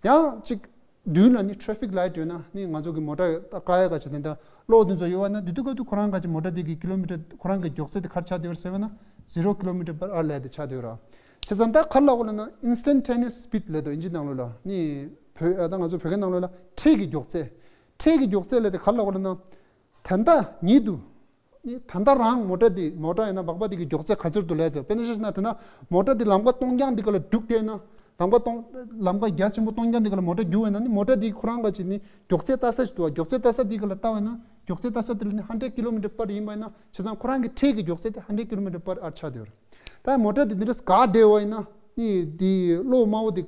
བ། ཡང་ཅིག་མདུན་ལ་ནི་traffic light ཡོད་ན་ནི་ང་ཚོ་གི་མོ་ཊ་ད་བཀག་ཡ་ག་ཅིག་དེ་འདྲ་གློག་དེ་ཚོ་ཡོད་བ་ན་དུས་དུས་སྐབས་དུ་ཁོ་རང་ག་ཅིག་མོ་ཊ་དེ་གི་kilometer ཁོ་རང་གི་མགྱོགས་ཚད་དེ་ག་རེ་ཆགས་བསྡད་ཡོད་རེད་ཟེར་བ་ན་zero kilometer per hour ལབ་དེ་ཆགས་བསྡད་ཡོད་རེད། བྱས་ཙང་ད་ག་རེ་ལབ་དགོས་ལབ་ན་instantaneous speed ལབ་འདུག་ཨིན་ཇི་ནང་ལོགས་ལ། ནི་བོད་ཨ་ད་ང་ཚོ་བོད་སྐད་ནང་ལོགས་ལ་འཕྲལ་གྱི་མགྱོགས་ཚད། འཕྲལ་གྱི་མགྱོགས་ཚད་ལབ་དེ་ག་རེ་ལབ་དགོས་ལབ་ན། ད་ལྟ་ཉིད་དུ། ནི་ད་ལྟ་རང་མོ་ཊ་འདི་མོ་ཊ་ཡིན་ན་སྦག་སྦག་འདི་གི་མགྱོགས་ཚད་ག་ཚོད་འདུག་ལབ་དེ། དཔེར་ན་ཆ་བཞག་ན་ད་ལྟ་མོ་ཊ་འདི་ལམ་ཁ་སྟོང་རྐྱང་འདི་ག་ལ་རྒྱུག་བསྡད་ན། ལམ་ཁ་སྟོང་ལམ་ཁ་རྒྱ་ཆེན་པོ་སྟོང་རྐྱང་འདི་ག་ལ་མོ་ཊ་རྒྱུག་པ་ཡིན་ན་ནི་མོ་ཊ་འདི་ཁོ་རང་ག་ཅིག་ནི་མགྱོགས་ཚད་ལྟ་ས་ཞིག་འདུག་བ། མགྱོགས་ཚད་ལྟ་ས་འདི་ག་ལ་ལྟ་བ་ཡིན་ན་མགྱོགས་ཚད་ལྟ་ས་དེ་ལ་ནི་hundred kilometer per ཡིན་པ་ཡིན་ན། བྱས་ཙང་ཁོ་རང་གི་འཕྲལ་གྱི་མགྱོགས་ཚད་དེ་hundred kilometer per hour ཆགས་བསྡད་ཡོད་རེད། ད་མོ་ཊ་འདི་འདི་འདྲ་འགག་བསྡད་པ་ཡིན་ན། ནི་འདི་གློག་དམར་པོ་འདི་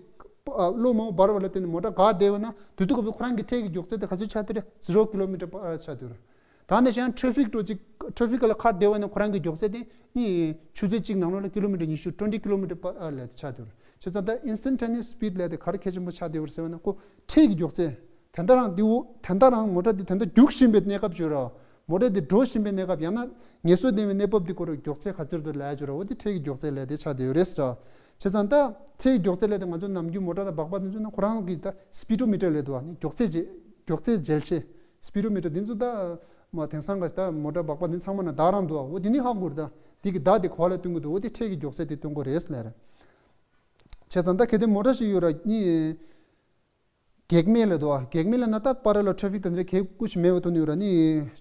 གློག་དམར་པོ་འབར་བ་ལ་བརྟེན་ནས་མོ་ཊ་འགག་བསྡད་པ་ན་དུས་དུས་སྐབས་སུ་ཁོ་རང་གི་འཕྲལ་གྱི་མགྱོགས་ཚད་དེ་ག་ཚོད་ཆགས་བསྡད་རེད། zero kilometer per hour ཆགས་བསྡད་ཡོད་རེད། ད་ནས་བྱས་ན་ཊ་ཕི་ཀ་འགྲོ་ཅིག་ཊ་ཕི་ཀ་ལ་ཁར་བསྡད་པ་ན་ཁོ་རང་གི་མགྱོགས་ཚད་དེ་ནི་ཆུ་ཚོད་གཅིག་ནང་ལོགས་ལ་ཀི་ལོ་མི་ཊར་ཉི་ཤུ། twenty kilometer per hour ལབ་དེ་ཆགས་བསྡད་ཡོད་རེད། བྱས་ཙང་ད་instantaneous speed ལབ་དེ་ག་རེ་གལ་ཆེན་པོ་ཆགས་བསྡད་ཡོད་རེད་ཟེར་བ་ན། ཁོ་འཕྲལ་གྱི་མགྱོགས་ཚད། ད་ལྟ་རང་འདི་འོ་ད་ལྟ་རང་མོ་ཊ་འདི་ད་ལྟ་རྒྱུག་བཞིན་པའི་གནས་སྐབས་ཅིག་ཡོད་རེད། མོ་ཊ་འདི་འགྲོ་བཞིན་པའི་གནས་སྐབས། ཡང་ན་ངལ་གསོ་ལྡན་པའི་གནས་བབ་འདི་སྐོར་མགྱོགས་ཚད་ག་ཚོད་འདུག་ལབ་ཡ་ཅིག་ཡོད་རེད། འོ་དེ་འཕྲལ་གྱི་མགྱོགས་ཚད་ལབ་དེ་ཆགས་བསྡད་ཡོད་རེད་ཟེར། བྱས་ཙང་ད་འཕྲལ་གྱི་མགྱོགས་ཚད་ལབ་དེ་ང་ཚོ་ནམ་རྒྱུན་མོ་ཊ་དང་སྦག་སྦག་འདི་ཚོ་ན་ཁོ་རང་གི་ད་སི་པི་ཌོ་མི་ཊར་ལབ་འདུག་བ། ནི་མགྱོགས་ཚད་འཇལ་མགྱོགས་ཚད་འཇལ་ཆས་སི་པི་ཌོ་མི་ཊར་འདི་ཚོ་ད་མ་དེང་སང་ག་ད་མོ་ཊ་སྦག་སྦག་འདི་ཚང་མ་ན་བརྡ་རང་འདུག་བ། འོ་དེ་ནི་ཧ་གོ་རེད། ད་འདི་གི་བརྡ་དེ་ག་པར་ལ་སྟོན་གྱི་འདུག་འོ་དེ་འཕྲལ་གྱི་མགྱོགས་ཚད་དེ་སྟོན་གྱི་རེད་ལབ་རེད། བྱས་ཙང་ད་གལ་ཏེ་མོ་ཊ་ཞིག་ཡོད་ར་ནི། གེགས་མེད་ལབ་འདུག་བ། གེགས་མེད་ལབ་ན་ད་པ་རེ་ལལ་ཊ་ཕིག་དང་འདི་འདྲ་གེགས་ཀུ་ཅི་མེད་པ་ཐོན་ཡོད་ར་ནི།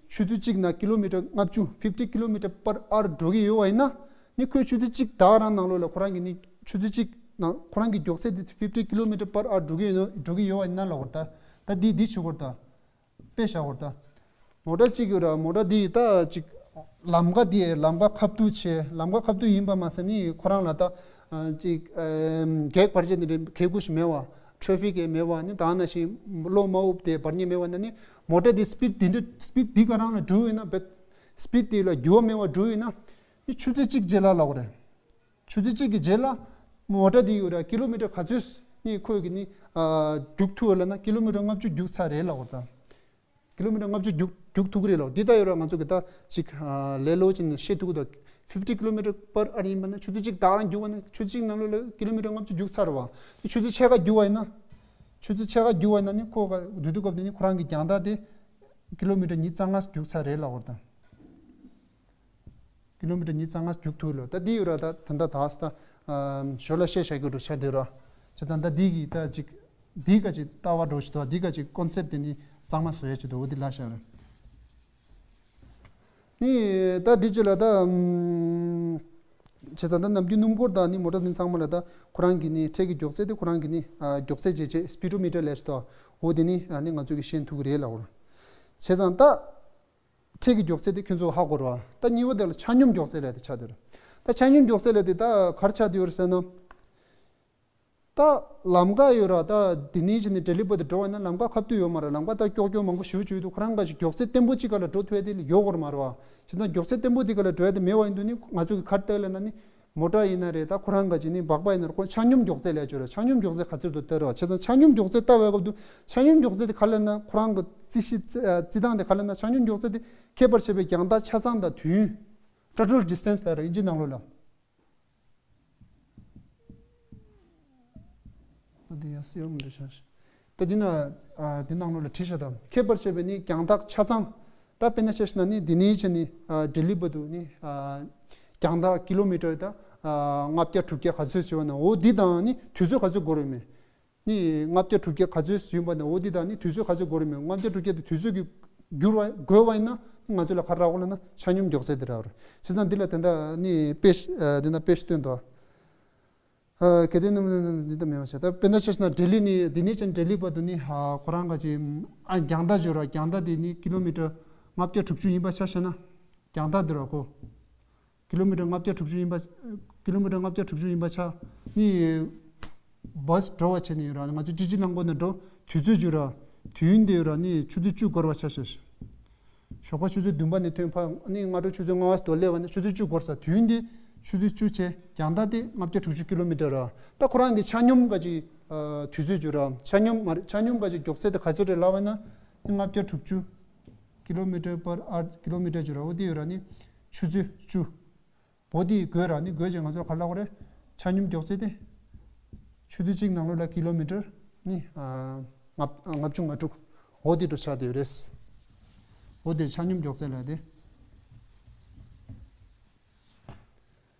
ཆུ་ཚོད་གཅིག་ནང་ཀི་ལོ་མི་ཊར་ལྔ་བཅུ། fifty kilometer per hour འགྲོ་གི་ཡོད་པ་ཡིན་ན། ནི་ཁོས་ཆུ་ཚོད་གཅིག་ད་ག་རང་ནང་ལོགས་ལ་ཁོ་རང་གི་ནི་ཆུ་ཚོད་གཅིག་ནང་ཁོ་རང་གི་མགྱོགས་ཚད་དེ་fifty kilometer per hour འགྲོ་གི་ཡོད་ནོ་འགྲོ་གི་ཡོད་པ་ཡིན་ན་ལབ་དགོས་རེད་ད། ད་འདི་འདི་བྱེད་དགོས་རེད་ད། དཔེ་བཞག་དགོས་རེད་ད། མོ་ཊ་གཅིག་ཡོད་ར། མོ་ཊ་འདི་ད་གཅིག་ལམ་ཁ་འདི་ལམ་ཁ་ཁ་བསྡུ་བྱས། ལམ་ཁ་ཁ་བསྡུ་ཡིན་པ་མ་ཟད་ནི་ཁོ་རང་ལ་ད་ཨ་གཅིག་ཨ་གེགས་བར་ཆད་འདི་འདྲའི་གེགས་ཀུ་ཅི་མེད་པ། ཊ་ཕིག་གི་མེད་པ། ནི་ད་ནང་བཞིན་གློག་དམར་པོ་དེ་འབར་མཁན་མེད་པ་ན་ནི། མོ་ཊ་འདི་སི་པིཌ་འདི་འདྲ་སི་པིཌ་འདི་ག་རང་ལ་འགྲོ་ཡོད་ན། བེད་སི་པིཌ་དེ་ལ་འགྱུར་བ་མེད་པ་འགྲོ་ཡོད་ན། ནི་ཆུ་ཚོད་གཅིག་རྗེས་ལ་ལབ་དགོས་རེད། ཆུ་ཚོད་གཅིག་གི་རྗེས་ལ་མོ་ཊ་འདི་ཡོད་ར། ཀི་ལོ་མི་ཊར་ག་ཚོད་ནི་ཁོས་ཀྱི་ནི་ཨ་རྒྱུག་ཐུབ་ལབ་ན། ཀི་ལོ་མི་ཊར་ལྔ་བཅུ་རྒྱུག་ཚར་རེད་ལབ་དགོས་རེད་ད། ཀི་ལོ་མི་ཊར་ལྔ་བཅུ་རྒྱུག་རྒྱུག་ཐུབ་ཀྱི་རེད་ལབ། འདི་ལྟ་ཡོད་ར། ང་ཚོ་གི་ད་ཅིག་ཨ་ལས་སླ་པོ་ཅིག་ནས་བཤད་ཐུབ་ཀྱི་འདུག fifty kilometer per hour ཡིན་པ་ན་ཆུ་ཚོད་གཅིག་ད་ག་རང་རྒྱུག་པ་ན་ཆུ་ཚོད་གཅིག་ནང་ལོགས་ལ་ཀི་ལོ་མི་ཊར་ལྔ་བཅུ་རྒྱུག་ཚར་བ། ཆུ་ཚོད་ཕྱེད་ཀ་རྒྱུག་པ་ཡིན་ན། ཆུ་ཚོད་ཕྱེད་ཀ་རྒྱུག་པ་ཡིན་ན་ནི་ཁོ་ག་དུས་དུས་སྐབས་དེ་ནི་ཁོ་རང་གི་རྒྱང་ཐག་དེ་ཀི་ལོ་མི་ཊར་ཉིས་རྩ་ལྔ་རྒྱུག་ཚར་རེད་ལབ་དགོས་རེད་ད། ཀི་ལོ་མི་ཊར་ཉིས་རྩ་ལྔ་རྒྱུག་ཐུབ་ལོ། ད་འདི་ཡོད་ར། ད་ད་ད་ད་ད་ཨ་ཞོར་ལ་བཤད་བཞག་རྒྱུ་འགྲོ་ཆ་དེ་ར། ཆ་ད་ད་འདི་གི་ད་ཅིག་འདི་ག་ཅིག་ལྟ་བ་འགྲོ་ཞིག་འདུག་འདི་ག་ཅིག་ཀོན་སེབ་དེ་ནི་གཙང་མ་བཟོ་ཡ་ཅིག་འདུག་འོ་འདི་ལ་བཞག་ར། ནི་ད་འདི་ཅིག་ལ་ད་ཨམ་བྱས་ཙང་ད་ནམ་རྒྱུན་སྣུམ་འཁོར་དང་ནི་མོ་ཊ་འདི་ཚང་མ་ལ་ད་ཁོ་རང་གི་ནི་འཕྲལ་གྱི་མགྱོགས་ཚད་དེ་ཁོ་རང་གི་ནི་ཨ་མགྱོགས་ཚད་འཇལ་ཆས་སི་པི་ཌོ་མི་ཊར་ལབ་ཞིག་འདུག་འོ་དེ་ནི་ཨ་ནི་ང་ཚོ་གི་ཤེས་ཐུབ་ཀྱི་རེད་ལབ་དགོས་ར། བྱས་ཙང་ད། འཕྲལ་གྱི་མགྱོགས་ཚད་དེ་ཁྱོད་ཚོ་ཧ་གོ་ར། ད་གཉིས་པ་དེ་ལ་ཆ་སྙོམས་མགྱོགས་ཚད་ལབ་དེ་ཆགས་བསྡད་ར། ད་ཆ་སྙོམས་མགྱོགས་ཚད་ལབ་དེ་ད་ག་རེ་ཆགས་བསྡད་ཡོད་རེད་ཟེར་ན། ད་ལམ་ཁ་ཡོད་ར། ད་འདི་ནས་བྱས་ནས་ལྡི་ལི་བར་དུ་འགྲོ་བ་ན་ལམ་ཁ་ཁ་བསྡུ་ཡོད་མ་རེད། ལམ་ཁ་ད་ཀྱོག་ཀྱོག་མང་པོ་ཞེ་པོ་ཅིག་ཡོད་དུས་ཁོ་རང་ག་ཅིག་མགྱོགས་ཚད་བརྟན་པོ་ཅིག་ག་ལ་འགྲོ་ཐུབ་ཡ་དེ་ཡོད་དགོས་རེད་མ་རེད་བ། བྱས་ཙང་མགྱོགས་ཚད་བརྟན་པོ་དེ་ག་ལ་འགྲོ་ཡ་དེ་མེད་པ་ཡིན་དུས་ནི་ང་ཚོ་གི་ག་རེ་ལྟ་ཡ་ལབ་ན་ནི། མོ་ཊ་ཡིན་ན་རེད། ད་ཁོ་རང་ག་ཅིག་ནི་སྦག་སྦག་ཡིན་ན་རེད། ཁོ་ཆ་སྙོམས་མགྱོགས་ཚད་ལབ་ཡ་ཅིག་ཡོད་ར། ཆ་སྙོམས་མགྱོགས་ཚད་ག་ཚོད་འདུག་ལྟ་ར་བ། བྱས་ཙང་ཆ་སྙོམས་མགྱོགས་ཚད་ལྟ་བའི་སྐབས་དུ་ཆ་སྙོམས་མགྱོགས་ཚད་དེ་ག་ལབ་ན་ཁོ་རང་གི་རྩིས་གཞི་རྩི་ཨ་རྩི་སྟངས་དེ་ག་ལབ་ན། ཆ་སྙོམས་མགྱོགས་ཚད་དེ་ཁྱད་པར་ཆེ་བའི་རྒྱང་ཐག་ཆ་ཚང་དང་དུས་ཡུན། Total distance ལབ་ར་ཨིན་ཇི་ནང་ལོགས་ལ། ད་འདི་ཡང་སེ་ཡོང་མི་འདུག་ཤག་ད་འདི་ན་ཨ་འདི་ནང་ལོགས་ལ་བྲིས་ཤག་ད་ཁྱད་པར་ཆེ་བའི་ནི་རྒྱང་ཐག་ཆ་ཚང་། ད་དཔེར་ན་ཆ་བཞག་ན་ནི་འདི་ནས་བྱས་ནི་ཨ་ལྡི་ལི་བར་དུ་ནི་ཨ་རྒྱང་ཐག་ཀི་ལོ་མི་ཊར་ད་ཨ་ལྔ་བརྒྱ་དྲུག་བརྒྱ་ག་ཚོད་བྱས་པ་ན། འོ་འདི་དང་ནི་དུས་ཚོད་ག་ཚོད་འགོར་ཡོད་མེད། ནི་ལྔ་བརྒྱ་དྲུག་བརྒྱ་ག་ཚོད་ཡིན་པ་ན། འོ་འདི་དང་ནི་དུས་ཚོད་ག་ཚོད་འགོར་ཡོད་མེད། ལྔ་བརྒྱ་དྲུག་བརྒྱ་དེ་དུས་ཚོད་ཀྱི་འགྱུར་བ་འགོར་བ་ཡིན་ན་ང་ཚོ་ལ་ག་རེ་རག་གོ་ལབ་ན་ཆ་སྙོམས་མགྱོགས་ཚད་དེ་རག་རེད། བྱས་ཙང་འདི་ལ་དེ་འདྲ་ནི་དཔེ་ཨ་འདི་ན་དཔེ་སྟོན་དོ། ཨ་གལ་ཏེ་ནམ་འདི་ལྟ་མེད་པ་བྱས། ད་དཔེར་ན་ཆ་བཞག་ན་ལྡི་ལི་ནི་འདི་ནས་ཅན་ལྡི་ལི་བར་དུ་ནི་ཨ་ཁོ་རང་ག་ཅིག་ཨ་རྒྱང་ཐག་བརྗོད་ར། རྒྱང་ཐག་དེ་ནི་ཀི་ལོ་མི་ཊར་ལྔ་བརྒྱ་དྲུག་ཅུ་ཡིན་པ་ཆ་བཞག་ན། རྒྱང་ཐག་འདི་ར་ཁོ། ཀི་ལོ་མི་ཊར་ལྔ་བརྒྱ་དྲུག་ཅུ་ཡིན་པ། ཀི་ལོ་མི་ཊར་ལྔ་བརྒྱ་དྲུག་ཅུ་ཡིན་པ་ཆ། ནི་བྷ་སི་འགྲོ་བ་བྱས་ནས་ཡོད་ར། ང་ཚོ་ཅི་ཅི་ནང་སྒོ་ནས་འགྲོ་དུས་ཚོད་བརྗོད་ར། དུས་ཡུན་དེ་ཡོད་ར་ནི་ཆུ་ཚོད་བཅུ་འགོར་བ་ཆ་བཞག་ཞོགས་པ་ཆུ་ཚོད་བདུན་པ་ནས་ཐོན་ཕ་ནི་སྔ་དྲོ་ཆུ་ཚོད་ལྔ་པ་སྟོད་སླེབས་པ་ནི་ཆུ་ཚོད་བཅུ་འགོར་ས། དུས་ཡུན་དེ་ཆུ་ཚོད་བཅུ་བྱས། རྒྱང་ཐག་དེ་ལྔ་བརྒྱ་དྲུག་ཅུ་ཀི་ལོ་མི་ཊར་ར། ད་ཁོ་རང་གི་ཆ་སྙོམས་ག་ཅིག་ཨ་དུས་ཚོད་བརྗོད་ར། ཆ་སྙོམས་མ་རེད། ཆ་སྙོམས་ག་ཅིག་མགྱོགས་ཚད་དེ་ག་ཚོད་རེད་ལབ་པ་ན་ནི་ལྔ་བརྒྱ་དྲུག་ཅུ་ཀི་ལོ་མི་ཊར་པར་ཨར་ཀི་ལོ་མི་ཊར་བརྗོད་ར། འོ་དེ་ཡོད་ར་ནི་ཆུ་ཚོད་བཅུ། འོ་དེ་བགོས་ར་ནི་བགོས་བྱས་ང་ཚོ་ག་རེ་ལབ་དགོས་རེད། ཆ་སྙོམས་མགྱོགས་ཚད་དེ་ཆུ་ཚོད་གཅིག་ནང་ལོགས་ལ་ཀི་ལོ་མི་ཊར་ནི་ཨ་ལྔ་ལྔ་བཅུ་ང་དྲུག་འོ་དེ་འདྲ་ཆགས་བསྡད་ཡོད་རེད། འོ་དེ་ཆ་སྙོམས་མགྱོགས་ཚད་ལབ་དེ།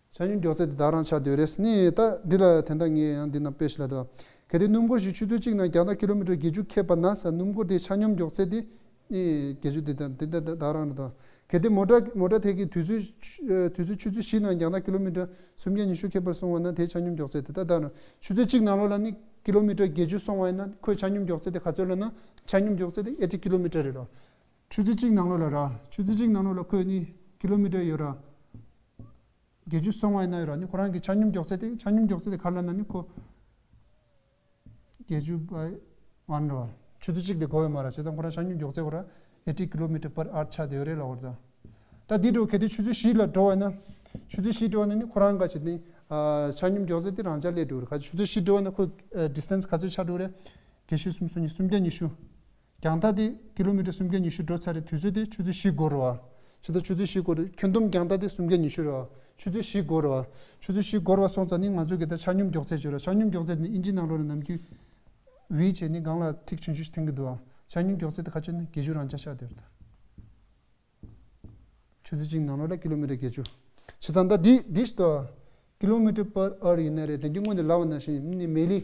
བྱས་ ཆ་སྙོམས་མགྱོགས་ཚད་དེ་ད་རང་ཆགས་བསྡད་ཡོད་རེད། ནི་ད་འདི་ལ་དེ་འདྲ་ངས་ཡང་འདི་ན་དཔེ་ཞིག་ལ་དོ། གལ་ཏེ་སྣུམ་འཁོར་ཞིག་ཆུ་ཚོད་གཅིག་ནང་རྒྱང་ཐག་ཀི་ལོ་མི་ཊར་བརྒྱད་ཅུ་ཁེབས་པ་ན་ཟེར། སྣུམ་འཁོར་དེའི་ཆ་སྙོམས་མགྱོགས་ཚད་དེ་ནི་བརྒྱད་ཅུ་དེ་དང་དེ་འདྲ་ད་རང་རེད་དོ། གལ་ཏེ་མོ་ཊ་མོ་ཊ་དེ་གིས་དུས་ཚོད་དུས་ཚོད་ཆུ་ཚོད་བཞི་ནང་རྒྱང་ཐག་ཀི་ལོ་མི་ཊར་སུམ་བརྒྱ་ཉི་ཤུ་ཁེབས་པར་སོང་བ་ན། དེའི་ཆ་སྙོམས་མགྱོགས་ཚད་དེ་ད་ལྟ་ན་ཆུ་ཚོད་གཅིག་ནང་ལོགས་ལ་ནི་ཀི་ལོ་མི་ཊར་བརྒྱད་ཅུ་སོང་བ་ཡིན་ན། ཁོའི་ཆ་སྙོམས་མགྱོགས་ཚད་དེ་ག་ཚོད་ལབ་ན། ཆ་སྙོམས་མགྱོགས་ཚད་དེ་ཨེ་ཊི་ཀི་ལོ་མི་ཊར་རེད་རོ། ཆུ་ཚོད་གཅིག་ནང་ལོགས་ལ་ར། ཆུ་ཚོད་གཅིག་ནང་ལོགས་ལ་ཁོས་ནི་ཀི་ལོ་མི་ཊར་ཡོད་ར། བརྒྱད་ཅུ་སོང་བ་ཡིན་ན་ཡོད་ར། ནི་ཁོ་རང་གི་ཆ་སྙོམས་མགྱོགས་ཚད་དེ། ཆ་སྙོམས་མགྱོགས་ཚད་དེ་ག་ལབ་ན་ནི་ཁོ་བརྒྱད་ཅུ་བ་ཝན་ར། ཆུ་ཚོད་གཅིག་དེ་འགོར་ཡོད་མ་ར། བྱས་ཙང་ཁོ་རང་ཆ་སྙོམས་མགྱོགས་ཚད་ཁོ་ར་ཨེ་ཊི་ཀི་ལོ་མི་ཊར་པར་ཨར་ཆགས་བསྡད་ཡོད་རེད་ལབ་པ་རེད་ད། ད་འདི་འགྲོ་གལ་ཏེ་ཆུ་ཚོད་བཞི་ལ་འགྲོ་བ་ན། ཆུ་ཚོད་བཞི་འགྲོ་བ་ན་ནི་ཁོ་རང་ག་ཅིག་ནི་ཨ་ཆ་སྙོམས་མགྱོགས་ཚད་དེ་རང་འཇགས་སླེབས་འགྲོ་རེད། ག་ཆུ་ཚོད་བཞི་འགྲོ་བ་ན་ཁོ་ཨ་ཌི་སི་ཊན་སི་ག་ཚོད་ཆགས་འགྲོ་རེད། བརྒྱད་ཅུ་སུམ་ཅུ་སོ་གཉིས། སུམ་བརྒྱ་ཉི་ཤུ། རྒྱང་ཐག་དེ་ཀི་ལོ་མི་ཊར་སུམ་བརྒྱ་ཉི་ཤུ་འགྲོ་ཚར་རེད། དུས་ཚོད་དེ་ཆུ་ཚོད་བཞི་འགོར་བ། ཆུ་ཚོད་ཆུ་ཚོད་བཞི་འགོར་རེད། ཁྱོན་བསྡོམས་རྒྱང་ཐག་དེ་སུམ་བརྒྱ་ཉི་ཤུ་རེད་བ། ཆུ་ཚོད་བཞི་འགོར་བ། ཆུ་ཚོད་བཞི་འགོར་བ་སོང་ཙང་ནི་ང་ཚོ་གི་ད་ཆ་སྙོམས་མགྱོགས་ཚད་བརྗོད་ར། ཆ་སྙོམས་མགྱོགས་ཚད་དེ་ནི་ཨིན་ཇི་ནང་ལོགས་ལ་ནམ་རྒྱུན་ཝི་བྱས་ནི་སྒང་ལ་ཐིག་ཆུང་ཆུང་ཞིག་འཐེན་གི་འདུག་བ། ཆ་སྙོམས་མགྱོགས་ཚད་དེ་ག་ཚོད་ནི་བརྒྱད་ཅུ་རང་འཇགས་ཆགས་བསྡད་ཡོད་རེད་ད། ཆུ་ཚོད་གཅིག་ནང་ལོགས་ལ་ཀི་ལོ་མི་ཊར་བརྒྱད་ཅུ། བྱས་ཙང་ད་འདི་འདི་ཞིག་ཏུ་ཀི་ལོ་མི་ཊར་པར་ཨར་ཡིན་ན་རེད། དེ་འདི་སྔོན་ནས་ལབ་པ་ནང་བཞིན་ནི་མི་ལི་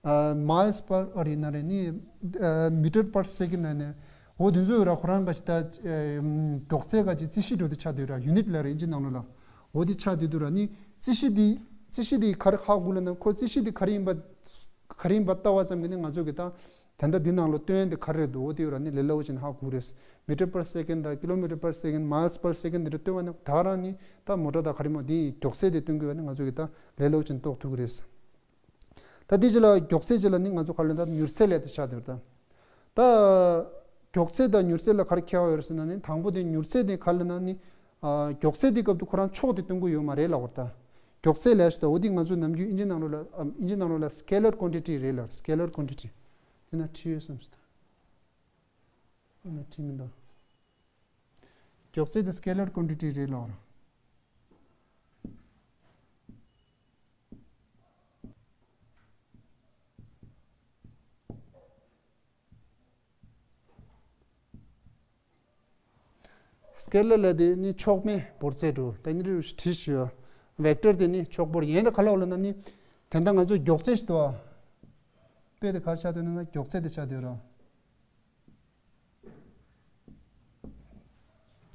ཨ་མའིལ་སི་པར་ཨར་ཡིན་ན་རེད། ནི་ཨ་མི་ཊར་པར་སེ་ཀེན་ནས་ནས། འོ་དེ་ཚོ་ར་ཁོ་རང་ག་ཅིག་ད་ཨ་མགྱོགས་ཚད་ག་ཅིག་རྩིས་གཞི་འགྲོ་དེ་ཆགས་བསྡད་ར། ཡུ་ནིཊ་ལ་རེད་ཨིན་ཇི་ནང་ལོགས་ལ། འོ་དེ་ཆགས་བསྡད་འདུག་ར། ནི་རྩིས་གཞི་འདི་རྩིས་གཞི་འདི་ག་རེ་ཧ་གོ་ལབ་ན། ཁོ་རྩིས་གཞི་འདི་ག་རེ་ཡིན་པ་ག་རེ་ཡིན་པ་ལྟ་བ་ཙམ་གྱིས་ནི་ང་ཚོ་གི་ད། ད་ལྟ་འདི་ནང་ལ་སྟོན་ཡ་འདི་ག་རེ་རེད་འདུག་འོ་དེ་ཡོད་ར། ནི་ལས་སླ་བོ་བྱས་ནས་ཧ་གོ་རེད། མི་ཊར་པར་སེ་ཀེན་དང་ཀི་ལོ་མི་ཊར་པར་སེ་ཀེན། མའིལ་སི་པར་སེ་ཀེན་འདི་འདྲ་སྟོན་པ་ནི་ད་རང་ནི་ད་མོ་ཊར་དང་ག་རེ་མོ་འདི་མགྱོགས་ཚད་དེ་སྟོན་དགོས་པ་ནི་ང་ཚོ་གི་ད་ལས་སླ་བོ་བྱས་ནས་རྟོགས་ཐུབ་ཀྱི་རེད། ད་འདི་རྗེས་ལ་མགྱོགས་ཚད་རྗེས་ལ་ནི་ང་ཚོ་ག་ལ་ད་མྱུར་ཚད་ལབ་དེ་ཆགས་བསྡད་ཡོད་རེད་ད། ད་མགྱོགས་ཚད་དང་མྱུར་ཚད་ལ་ག་རེ་ཁྱད་པར་ཡོད་རེད་ཟེར་ན་ནི། དང་པོ་དེ་མྱུར་ཚད་དེ་ག་ལབ་ན་ནི་ཨ་མགྱོགས་ཚད་དེ་སྐབས་དུ་ཁོ་རང་ཕྱོགས་དེ་སྟོན་གྱི་ཡོད་མ་རེད་ལབ་པ་རེད་ད། མགྱོགས་ཚད་ལབ་ཞིག་ད། འོ་དེ་ང་ཚོ་ནམ་རྒྱུན་ཨིན་ཇི་ནང་ལོགས་ལ་ཨ་ཨིན་ཇི་ནང་ལོགས་ལ་སི་ཀེ་ལར་ཀོན་ཊི་ཊི་རེད་ལབ། སི་ཀེ་ལར་ཀོན་ཊི་ཊི། དེ་ན་བྲིས་ཡོད་བསམ་སོང་། ཨ་ན་བྲིས་མི་འདུག་མགྱོགས་ཚད་དེ་སི་ཀེ་ལར་ཀོན་ཊི་ཊི་རེད་ལབ་པ་རེད། སི་ཀེ་ལར་ལབ་དེ་ནི་ཕྱོགས་མེད་འབོར་ཚད་འགྲོ། ད་ནི་རུ་བྲིས་ཞུ། ཝེག་ཊར་དེ་ནི་ཕྱོགས་འབོར་ཡིན་ར། ག་ལབ་ལབ་ན་ནི་དེ་འདྲ་ང་ཚོ་མགྱོགས་ཚད་ཞིག་འདུག་ཨ། དཔེ་དེ་ག་རེ་ཆགས་བསྡད་ན་ན་མགྱོགས་ཚད་དེ་ཆགས་བསྡད་ར།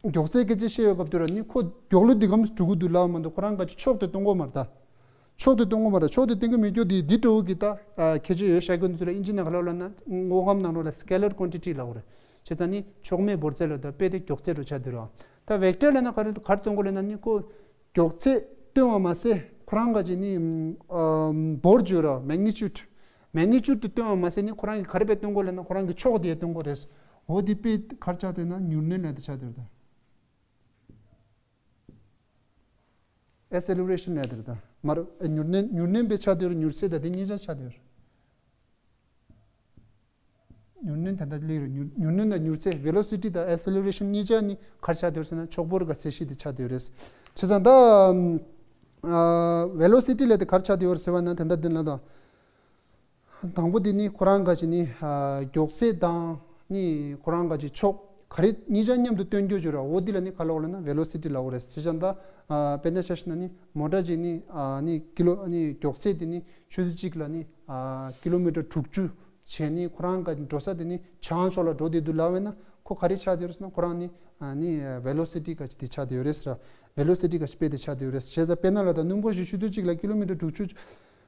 མགྱོགས་ཚད་སྐད་ཆ་བཤད་ཡོད་སྐབས་དུ་ར་ནི་ཁོ་མགྱོགས་ལོ་འདི་གམ་འགྲོ་གི་འདུག་ལབ་མ་འདུག་ཁོ་རང་ག་ཅིག་ཕྱོགས་དེ་སྟོན་གོ་མ་རེད་ད། ཕྱོགས་དེ་སྟོན་གོ་མ་རེད། ཕྱོགས་དེ་སྟོན་གི་མེད་རྒྱུ་དེ་འདི་འདྲ་བོ་གི་ད་ཨ་ཁྱད་ཆོས་ཡོད་ཤག་གི་འདུག་ཟེར་ར། ཨིན་ཇི་ནང་ག་ལབ་ལབ་ན་དངོས་ཁམས་ནང་ལོགས་ལ་སི་ཀེ་ལར་ཀོན་ཊི་ཊི་ལབ་དགོས་རེད། བྱས་ཙང་ནི་ཕྱོགས་མེད་འབོར་ཚད་ལ་ད་དཔེ་དེ་མགྱོགས་ཚད་འགྲོ་ཆགས་འདུག་ར། ད་ཝེག་ཊར་ལབ་ན་ག་རེ་ག་རེ་སྟོན་གོ་ལབ་ན་ནི་ཁོ་མགྱོགས་ཚད་སྟོན་པ་མ་ཟད་ཁོ་རང་ག་ཅིག་ནི་ཨ་འབོར་བརྗོད་ར། མེག་ནི་ཅུད། མེག་ནི་ཅུད་དེ་སྟོན་པ་མ་ཟད་ནི་ཁོ་རང་གི་ག་རེ་དཔེ་སྟོན་གོ་ལབ་ན་ཁོ་རང་གི་ཕྱོགས་དེ་སྟོན་གོ་རེད། འོ་དེ་དཔེ་ག་རེ་ཆགས་བསྡད་ན་མྱུར་སྣོན་ལབ་དེ་ཆགས་བསྡད་རེད་ད། ཨེ་སེ་ལེ་རེ་ཤན་ལབ་དེ་རེད་ད། མ་རེད། མྱུར་སྣོན་མྱུར་སྣོན་དཔེ་ཆགས་བསྡད་རེད། མྱུར་ཚད་ད་དེ་གཉིས་ཆ་ཆགས་བསྡད་རེད། མྱུར་སྣོན་ད་ལྟ་སླེབས་རེད། མྱུར་མྱུར་སྣོན་དང་མྱུར་ཚད། ཝེ་ལོ་སི་ཊི་དང་ཨེ་སེ་ལེ་རེ་ཤན་གཉིས་ཆ་ནི་ག་རེ་ཆགས་བསྡད་རེད་ཟེར་ན་ཕྱོགས་འབོར་གི་ཚད་གཞི་དེ་ཆགས་བསྡད་རེད། བྱས་ཙང་ད་ཨ་ཝེ་ལོ་སི་ཊི་ལབ་དེ་ག་རེ་ཆགས་བསྡད་ཡོད་རེད་ཟེར་བ་ན་དེ་འདྲ་འདི་ལ་ད། དང་པོ་དེ་ནི་ཁོ་རང་ག་ཅིག་ནི་ཨ་མགྱོགས་ཚད་དང་ནི་ཁོ་རང་ག་ཅིག་ཕྱོགས་ག་རེ་གཉིས་ཆ་མཉམ་དུ་སྟོན་རྒྱུ་བྱུང་ར། འོ་དེ་ལ་ནི་ག་ལབ་ལབ་ན་ཝེ་ལོ་སི་ཊི་ལབ་དགོས་རེད། བྱས་ཙང་ད་ཨ་དཔེར་ན་ཆ་བཞག་ན་ནི་མོ་ཊ་ཅིག་ནི་ཨ་ནི་ཀི་ལོ་ནི་མགྱོགས་ཚད་དེ་ནི་ཆུ་ཚོད་གཅིག་ལ་ནི་ཨ་ཀི་ལོ་མི་ཊར་དྲུག་ཅུ་བྱས་ནི་ཁོ་རང་ག་འགྲོ་ས་དེ་ནི་བྱང་ཕྱོགས་ལ་འགྲོ་བསྡད་འདུག་ལབ་པ་ཡིན་ན་ཁོ་ག་རེ་ཆགས་བསྡད་ཡོད་རེད་ཟེར་ན་ཁོ་རང་ནི་ཨ་ནི་ཝེ་ལོ་སི་ཊི་ག་ཅིག་དེ་ཆགས་བསྡད་ཡོད་རེད་ཟེར། ཝེ་ལོ་སི་ཊི་ག་ཅིག་དཔེ་དེ་ཆགས་བསྡད་ཡོད་རེད། བྱས་ཙང་དཔེར་ན་ལ་ད་སྣུམ་འཁོར་ཞིག་ཆུ་ཚོད་གཅིག་ལ་ཀི་ལོ་མི་ཊར་དྲུག་ཅུ་